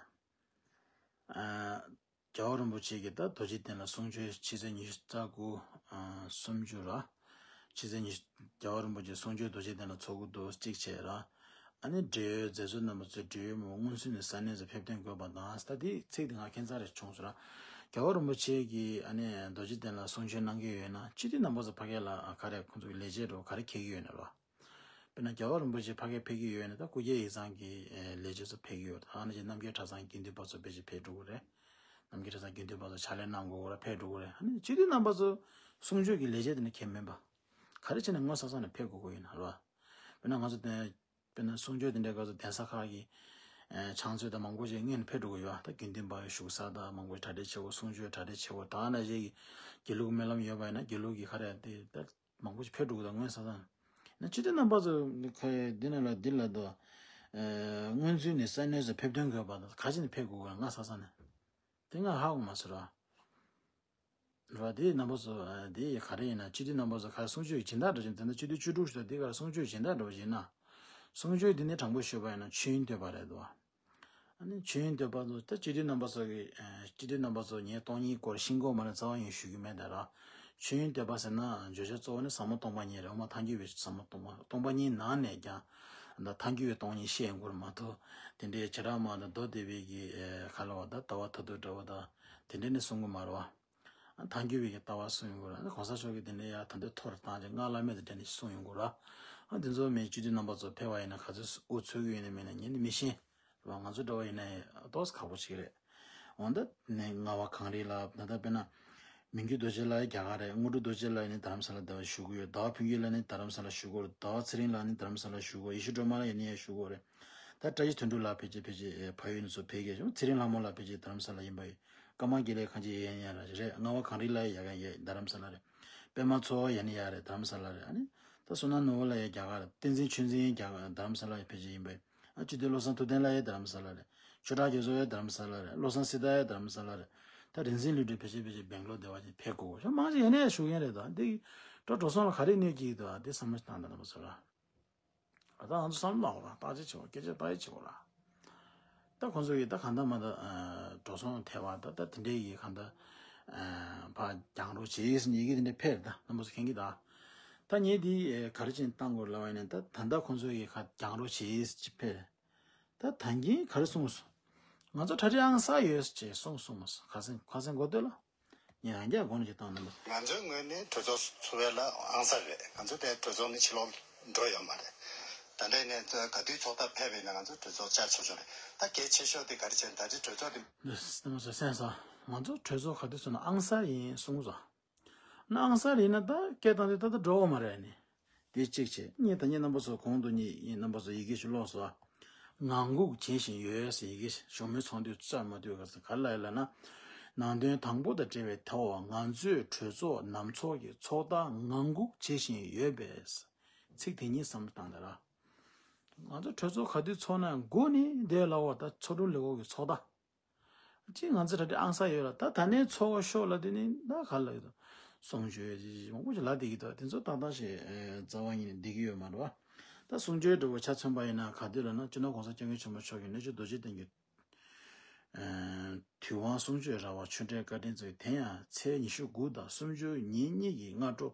རྒྱལ་བ་རིན་པོ་ཆེ་གིས་ད་རྡོ་རྗེ་གདན་ལ་གསུང་ཆོས་ཕྱི་ཚེས་ཉི་ཤུ་རྩ་དགུ། ཨ་སུམ་ཅུ་ར། ཕྱི་ཚེས་ཉི་ཤུ་རྒྱལ་བ་རིན་པོ་ཆེ་གསུང་ཆོས་རྡོ་རྗེ་གདན་ལ་ཚོགས་ཀྱི་འདུག་གཅིག་བྱས་ར། ཨ་ནི་འབྲེལ་ཡོད་མཛད་གཙོ་རྣམ་པ་ཚོས་འབྲེལ་ཡོད་མི་སྔོན་ཚུད་ནས་ས་གནས་སུ་ཕེབས་ཐོན་དགོས་པ་དང་། ད་དེ་ཚིག་དེ་ང་ཁྱད་མཚར་རེ་བྱུང་སོང་ར། རྒྱལ་བ་རིན་པོ་ཆེ་གིས་ཨ་ནི་རྡོ་རྗེ་གདན་ལ་གསུང་ཆོས་གནང་གི་ཡོད་ན་སྤྱི་འཐུས་རྣམ་པ་ཚོ་ཕ་གི་ལ་ག་རེ་ཁོང་ཚོ་གི་ལས་བྱེད་འགྲོ་ག་རེ་འཁེལ་གི་ཡོད་ན་ར། དཔེར་ན་རྒྱལ་བ་རིན་པོ་ཆེ་ཕ་གིར་ཕེབས་ཀྱི་ཡོད་ན་ད་སྐུ་སྒེར་ཡིག་ཚང་གི་ལས་བྱེད་ཚོ་ཕེབས་ཀྱི་ཡོད། ཨ་ནི་ཅིག་རྣམ་རྒྱལ་གྲྭ་ཚང་དགེ་འདུན་པ་ཚོ་ཕལ་ཆེར་ཕེབས་འགྲོ་གི་རེད། རྣམ་རྒྱལ་གྲྭ་ཚང་དགེ་འདུན་པ་ཚོ་ཕྱག་ལས་གནང་དགོས་ར་ཕེབས་འགྲོ་གི་རེད། ཨ་ནི་སྤྱི་འཐུས་རྣམ་པ་ཚོ་གསུང་ཆོས་ཀྱི་ལས་བྱེད་དེ་ནི་ཁྱད་མེད་པ། ག་རེ་བྱས་ནས་ངོ་ས་ས་ནས་ཕེབས་དགོས་ཀྱི་ཡོད་ན་ར། དཔེར་ན་ང་ཚོ་དེ་དཔེར་ན་གསུང་ཆོས་དེ་འདྲའི་སྐབས་སུ་གདན་ས་ཁག་གི་ཕྱག་མཛོད་དང་མང་པོ་ཅིག་སྔོན་ནས་ཕེབས་འགྲོ་གི་ཡོད། ད་དགེ་འདུན་པ་བཞུགས་ས་དང་མང་པོ་གྲ་སྒྲིག་བྱེད་དགོས། གསུང་ཆོས་གྲ་སྒྲིག་བྱེད་དགོས། ད་ནང་བཞིན་གྱི་དགེ་ལུགས་སྨོན་ལམ་ཡོད་པ་ཡིན་ན་དགེ་ལུགས་ཀྱི་ག་རེ་དེ་ད། མང་པོ་ཞིག་ཕེབས་འགྲོ་གི་འདུག་སྔོན་ས་དང་། ན་སྤྱི་འཐུས་རྣམ་པ་ཚོ་ཁ་འདི་ན་ལ་འདི་ལ་འདུག་སྔོན་ཚུད་ནས་ས་གནས་སུ་ཕེབས་ཐོན་དགོས་པ་དང་ག་ཅི་ནས་ཕེབས་དགོས་དགོས་ང་ས་ས་ནས་དེ་ང་ཧ་གོ་མ་སོང་ར། ར་དེ་རྣམ་པ་ཚོ་དེ་ག་རེ་ཡིན་ན་སྤྱི་འཐུས་རྣམ་པ་ཚོ་ག་གསུང་ཆོས་སྦྱིན་བདག་འགྲོ་བཞིན་དེ་ནས་སྤྱི་འཐུས་བཅུ་དྲུག་ཞུ་དེ་ག་གསུང་ཆོས་སྦྱིན་བདག་འགྲོ་བཞིན་ན་གསུང་ཆོས་འདི་ནས་དྲང་པོ་ཞུས་པ་ཡིན་ན་ཆོས་དབྱིངས་བསྟོད་པ་རེད་དོ། ཨ་ནི་ཆོས་དབྱིངས་བསྟོད་པ་ཚོ་ད་སྤྱི་འཐུས་རྣམ་པ་ཚོ་གི་སྤྱི་འཐུས་རྣམ་པ་ཚོ་ངས་སྟོང་ཉིད་སྐོར་ཤིང་སྐོར་མ་ལ་རྩ་བ་ཡིན་ཞུ་གི་མེད་ད་ར། ཆོས་དབྱིངས་བསྟོད་པ་ཟེར་ན་བརྗོད་བྱ་གཙོ་བོ་ནི་ཟབ་མོ་སྟོང་པ་ཉིད་རེད། འོ་མ་ཐལ་འགྱུར་བའི་ཟབ་མོ་སྟོང་པ་སྟོང་པ་ཉིད་ནང་ནས་ཀྱང་ད་ཐལ་འགྱུར་བའི་སྟོང་ཉིད་བཤད་ཡོང་གི་རེད་མ་གཏོགས་དེ་འདྲའི་བྱེ་བྲག་སྨྲ་དང་མདོ་སྡེ་པའི་གི་ཁ་ལོ་བ་ད་ལྟ་བ་ཐ་དད་འདྲ་བོ་ད་དེ་འདྲ་ནི་གསུང་གི་མ་རེད་བ། ཐལ་འགྱུར་བའི་གི་ལྟ་བ་གསུང་ཡོང་གི་རེད། གོང་ས་མཆོག་གིས་དེ་འདྲའི་ཡ་ད་འདྲའི་མཐོ་རུ་བཏང་ཅིང་སྔགས་བླ་མེད་དུ་དྲན་ནས་གསུང་ཡོང་གི་རེད། དེ་ཚོ་མིན་སྤྱི་འཐུས་རྣམ་པ་ཚོ་ཕེབས་པ་ཡིན་ན་ག་ཚོད་དབུ་ཚུགས་ཀྱི་ཡོད་ནི་མེད་ན་ངས་ནི་མི་ཤེས། རེད་བ། ང་ཚོ་འདྲ་བ་ཡིན་ན་ཡང་ཏོག་ཙམ་ཁག་པོ་ཞིག་རེད། འོན་ཏེ་ནས་རྔ་བ་གངས་རི་ལ་ད་ལྟ་དཔེར་ན་མི་འགྱུར་རྡོ་རྗེ་ལགས་རྒྱ་གར་རེད། དངོས་གྲུབ་རྡོ་རྗེ་ལགས་ནི་རྡ་རམ་ས་ལ་ད་བཞུགས་ཀྱི་ཡོད། ཟླ་བ་ཕུན་སྐྱིད་ལགས་ནི་རྡ་རམ་ས་ལ་བཞུགས་ཀྱི་ཡོད། ཟླ་བ་ཚེ་རིང་ལགས་ནི་རྡ་རམ་ས་ལ་བཞུགས་ཀྱི་ཡོད། ཡེ་ཤེས་སྒྲོལ་མ་ལགས་ཡིན་ནི་ཡང་བཞུགས་ཀྱི་ཡོད་རེད། ད་བཀྲ་ཤིས་དོན་གྲུབ་ལགས་ཕལ་ཆེར་ཕལ་ཆེར་ཕ་ཡུལ་ནས་ཚུར་ཕེབས་ཀྱི་ཡོད། ཚེ་རིང་ལྷ་མོ་ལགས་ཕལ་ཆེར་རྡ་རམ་ས་ལ་ཡིན་པ་ཡོད། ཀརྨ་དགེ་ལེགས་གང་ཅི་ཡན་ཡ་ར་རེད། རྔ་བ་གངས་རི་ལ་ཡ་ག་ཡ་རྡ་རམ་ས་ལ་རེད། པད་མ་ཚོ་ཡ་ནི་ཡ་རེད། རྡ་རམ་ས་ལ་རེད། ཨ་ནི་ད་བསོད་ནམས་ནོར་བུ་ལ་ཡ་རྒྱ་གར་རེད། བསྟན་འཛིན་ཆོས་འཛིན་རྒྱ་གར་རྡ་རམ་ས་ལ་ཡ་ཕལ་ཆེར་ཡིན་པ་ཡོད། ཨ་སྤྱི་འཐུས་བློ་བཟང་ཐུབ་བསྟན་ལ་ཡ་རྡ་རམ་ས་ལ་རེད། ཆོས་གྲགས་རྒྱ་མཚོ་ཡ་རྡ་རམ་ས་ལ་རེད། བློ་བཟང་སྲི་ཐར་ཡ་རྡ་རམ་ས་ལ་རེད། ད་རིག་འཛིན་ལུས་འབྲེལ་ཕལ་ཆེར་ཕལ་ཆེར་སྦེང་ལོར་བསྡད་པ་ཅིག་ཕེབས་དགོས་ཤག་མང་ཆེ་ཡ་ནི་ཡ་བཞུགས་མཁན་རེད། ད་འདི་འགྲོ་འགྲོ་སོང་ལ་ག་རེ་གནོད་ཀྱི་འདུག་ཨ་འདི་བསམ་བློ་བཏང་ད་རྣམ་པ་ཚོ་ར། ད་ང་ཚོ་བསམ་བློ་བཏང་བ་རང་བརྟག་དཔྱད་བྱེད་དགོས། སྐད་ཆ་བརྟག་དཔྱད་བྱེད་དགོས་ར། ད་ཁོང་ཚོ་ཡིས་ད་གང་ལྟར་མ་ད་འགྲོ་སོང་ཐེབས་པ་ད་ད་དེ་འདྲའི་ཡིས་གང་ལྟར་ཕར་རྒྱག་རོགས་བྱེད་ཟེར་ནས་ཡི་གེ་དེ་འདྲ་ཕེབས་རེད། ད་རྣམ་པ་ཚོ་མཁྱེན་གྱི་ད། ད་ངས་འདི་ག་རེ་བྱས་ནས་བཏང་དགོས་ལབ་པ་ཡིན་ན་ད་ད་ལྟ་ཁོང་ཚོ་ཡིས་ག་རྒྱག་རོགས་བྱེད་ཟེར་ཅིག་ཕེབས་རེད། ད་ད་གིན་ག་རེ་གསུངས་སོང་། ང་ཚོ་གྲ་སྒྲིག་ཨང་གསར་ཡོད་ཟེར་ཅིག་གསུངས་སོང་མ་སོང་། ཁ་སང་ཁ་སང་གོ་ཐོས་ལ། ངས་ཡང་བསྐྱར་དགོངས་ཀྱི་བཏང་གནང་། ང་ཚོའི་ངོས་ནས་གྲོས་ཚོགས་ཚོགས་པ་ལ་ཨང་གསར་རེད། ང་ཚོ་དེ་གྲོས་ཚོགས་ནས་ཕྱི་ལོགས་འགྲོ་ཡོད་མ་རེད། ད་ལྟ་ནས་ག་དུས་ཚོགས་ཐག་ཕེབས་པ་ཡིན་ན་ང་ཚོ་གྲོས་ཚོགས་བཅར་ཆོག་ཆོག་རེད། ད་གལ་ཆེ་ཤོས་དེ་ག་རེ་བྱས་ན་ད་ལྟའི་གྲོས་ཚོགས་དེ། འདི་སེམས་སོ་སེམས་སོ། ང་ཚོ་གྲོས་ཚོགས་ག་དུས་ཚོགས་ན་ཨང་གསར་ཡིན་གསུངས་སོང་། ན་ཨང་གསར་ཡིན་ན་ད་སྐད་བཏང་དེ་ད་ལྟ་འགྲོ་བ་མ་རེད་ནི། དེ་གཅིག་བྱས། གཉིས་ད་གཉིས་རྣམ་པ་ཚོ་གོང་དུ་གཉིས་ཡིན་རྣམ་པ་ཚོ་ཡི་གེ་ཞིག་ཀློག་སོང་། ངང་སྒུག་བྱེད་བཞིན་ཡོད་ཟེར་ཡི་གེ་ཞིག་བཞུགས་མོལ་ཚོགས་འདུའི་རྩར་མ་འདུས་ག་ཟེར་ག་ལ་ཡིན་ལབ་ན། ནང་དོན་དང་པོ་དང་འབྲེལ་བའི་ཐོག་ང་ཚོས་གྲོས་ཚོགས་ནམ་ཚོགས་ཀྱི་ཚོགས་བརྡ་ངང་སྒུག་བྱེད་བཞིན་ཡོད་པས། ཚིག་དེ་གཉིས་བསམ་བློ་བཏང་དང་ར། ང་ཚོ་གྲོས་ཚོགས་ག་དུས་ཚོགས་ན་སྒུག་ནས་བསྡད་ལབ་པ་ད་ཚོགས་དྲུང་ལས་ཁུངས་ཀྱི་ཚོགས་བརྡ། ཅིག་ང་ཚོ་ད་ལྟ་ཨང་གསར་ཡོད་ལ་ད་ད་ནས་ཚོགས་པ་ཤོག་ལ་དེ་ནི་ད་ག་ལ་ཡོད་དོ། གསུང་ཆོས་ཅིག་མང་པོ་ཞིག་ལ་བསྡད་ཀྱི་འདུག་དེ་ཚོ་ཏག་ཏག་ཞིག་རྩ་བ་ཉིད་ནས་བསྡད་ཀྱི་ཡོད་མ་རེད་བ། ད་གསུང་ཆོས་འདྲ་བོ་ཆ་མཚོན་པ་ཡིན་ན་ག་དུས་ལ་ན་སྤྱི་ནོར་གོང་ས་སྐྱབས་མགོན་ཆེན་པོ་མཆོག་གིས་སྣོད་བཅུད་རྡོ་རྗེ་གདན་གྱི་དུས་དབང་གསུང་ཆོས་ར་བ་ཆོས་འབྲེལ་བཀའ་དྲིན་གཙོ་བོ་དེ་ཡང་ཚེས་ཉི་ཤུ་དགུ་དང་སུམ་ཅུ་ཉིན་གཉིས་ཀྱི་སྔ་དྲོ།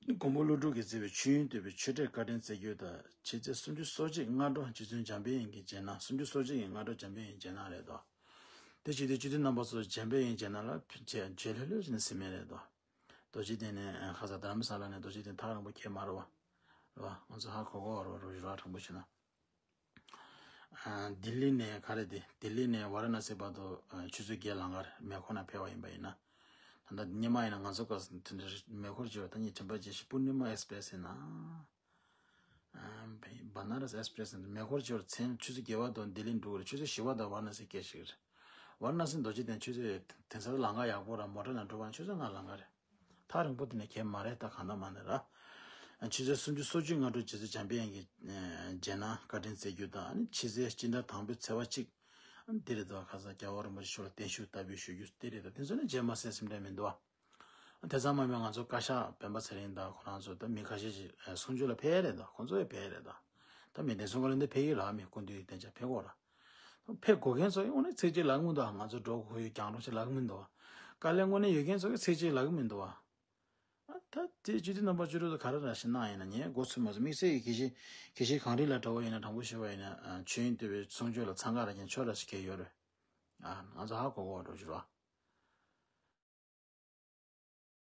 མགོན་པོ་ཀླུ་སྒྲུབ་ཀྱིས་མཛད་པའི་ཆོས་དབྱིངས་བསྟོད་པའི་ཆོས་འབྲེལ་བཀའ་དྲིན་སྩལ་རྒྱུ་དང་ཕྱི་ཚེས་སུམ་ཅུ་སོ་གཅིག་སྔ་དྲོ་རྗེ་བཙུན་འཇམ་དཔལ་དབྱངས་ཀྱི་རྗེས་གནང་། སུམ་ཅུ་སོ་གཅིག་གི་སྔ་དྲོ་འཇམ་དཔལ་དབྱངས་ཀྱི་རྗེས་གནང་རེད་དོ། དེ་བྱེད་དུས་སྤྱི་འཐུས་རྣམ་པ་ཚོ་འཇམ་དཔལ་དབྱངས་རྗེས་གནང་ལ་རྗེས་རྗེས་ལྷོད་ལྷོད་བྱས་ནས་གཟིགས་མེད་རེད་དོ། རྡོ་རྗེ་གདན་ནས་ཁ་ས་རྡ་རམ་ས་ལ་ནས་རྡོ་རྗེ་གདན་ཐག་རིང་པོ་ཁེལ་མ་རེད་བ། རེད་བ། ང་ཚོ་ཧ་གོ་གོ་བ་རེད་བ། རོགས་རོགས་དྲང་པོ་བྱས་ན། ལྡི་ལི་ནས་ག་རེ་དེ་ལྡི་ལི་ནས་ཝཱ་ར་ཎ་སི་བར་དུ་ཆུ་ཚོད་བརྒྱད་ལམ་ཁར་མེ་འཁོར་ནང་ཕེབས་པ་ཡིན་པ་ཡིན་ན། ད་ལྟ་སྔོན་མ་ཡིན་ན་ང་ཚོ་སྐབས་དེ་འདྲ་མེ་འཁོར་བྱས་པ་ད་ངས་དྲན་པ་བརྗེད་ཤག་པུར་ནི་མ་ཨེགས་པི་རེ་སི་ཡིན་ན། བ་ན་ར་སི་ཨེགས་པི་རེ་སི་ཡིན་ན་མེ་འཁོར་བྱས་པ་མཚན་ཆུ་ཚོད་བརྒྱད་པ་དང་ལྡི་ལི་འགྲོ་གི་རེད། ཆུ་ཚོད་བཞི་པ་དང་ཝཱ་ར་ཎ་སི་སྐད་ཞིག་རེད། ཝཱ་ར་ཎ་སི་རྡོ་རྗེ་གདན་ཆུ་ཚོད་དེང་སང་ལམ་ཁ་ཡག་པོ་ར་མོ་ཊ་ནང་འགྲོ་བ་ཆུ་ཚོད་ལྔ་ལམ་ཁ་རེད། ཐག་རིང་པོ་དེ་ནས་གས་མ་རེད། ད་གང་ལྟར་མ་ནས་ར། ཆུ་ཚོད་སུམ་ཅུ་སོ་གཅིག་སྔ་དྲོ་རྗེ་བཙུན་འཇམ་དཔལ་དབྱངས་ཀྱི་རྗེས་གནང་བཀའ་དྲིན་སྩལ་རྒྱུ་དང་ཕྱི་ཚེས་སྤྱི་ཟླ་དང་པོའི་ཚེས་པ་གཅིག་འདི་རེད་དོ། ཁ་སང་རྒྱལ་བ་རིན་པོ་ཆེ་མཆོག་ལ་བརྟན་བཞུགས་བསྟར་འབུལ་ཞུ་རྒྱུ་འདི་རེད་དོ། དེ་ཚོ་ནི་རྗེས་མ་གསན་སེམས་ཁྲལ་མི་འདུག་ཨ། དེ་ཙམ་མ་མིན་ང་ཚོ་བཀའ་ཤག་སྤེན་པ་ཚེ་རིང་དང་ཁོ་རང་ཚོ་ད་མི་ཁ་ཤས་ཤིག་གསུང་ཆོས་ལ་ཕེབས་རེད་དོ། ཁོང་ཚོ་ཡང་ཕེབས་རེད་དོ། ད་མི་བདེ་སྲུང་བཀའ་བློན་དེ་ཕེབས་ཀྱི་ར། མི་སྐུ་མདུན་གདན་ཞུ་ཕེབས་དགོས་ར། ཕེབས་དགོས་མཁན་ཚོ་ཡིས་དངོས་གནས་ཚིག་གཅིག་ལབ་ཀྱི་མི་འདུག་ང་ཚོ་འགྲོ་དགོས་ཡོད་རྒྱག་རོགས་ཞེས་ལབ་ཀྱི་མི་འདུག་དཀའ་ལས་དངོས་གནས་ཡོད་མཁན་ཚོ་གིས་ཚིག་གཅིག་ལབ་ཀྱི་མི་འདུག་ཨ། ད་དེ་སྤྱི་འཐུས་རྣམ་པ་བཅུ་དྲུག་ཚོ་ག་རེ་ར་ཞིག་གནང་ཡིན་ན། ངས་མགོ་ཚོས་མ་ཚོས་དམིགས་བསལ་གྱི་དགེ་བཤེས་དགེ་བཤེས་གངས་རི་ལགས་འདྲ་བོ་ཡིན་ན། དྲང་པོ་ཞུས་པ་ཡིན་ན་ཆོས་དབྱིངས་བསྟོད་པའི་གསུང་ཆོས་ལ་འཚང་ཁ་རག་མཁན་ཆོས་ར་ཞིག་གས་ཡོད་རེད། ཨ། ང་ཚོ་ཧ་གོ་གོ་བ་འགྲོ་ཞུ་རོགས།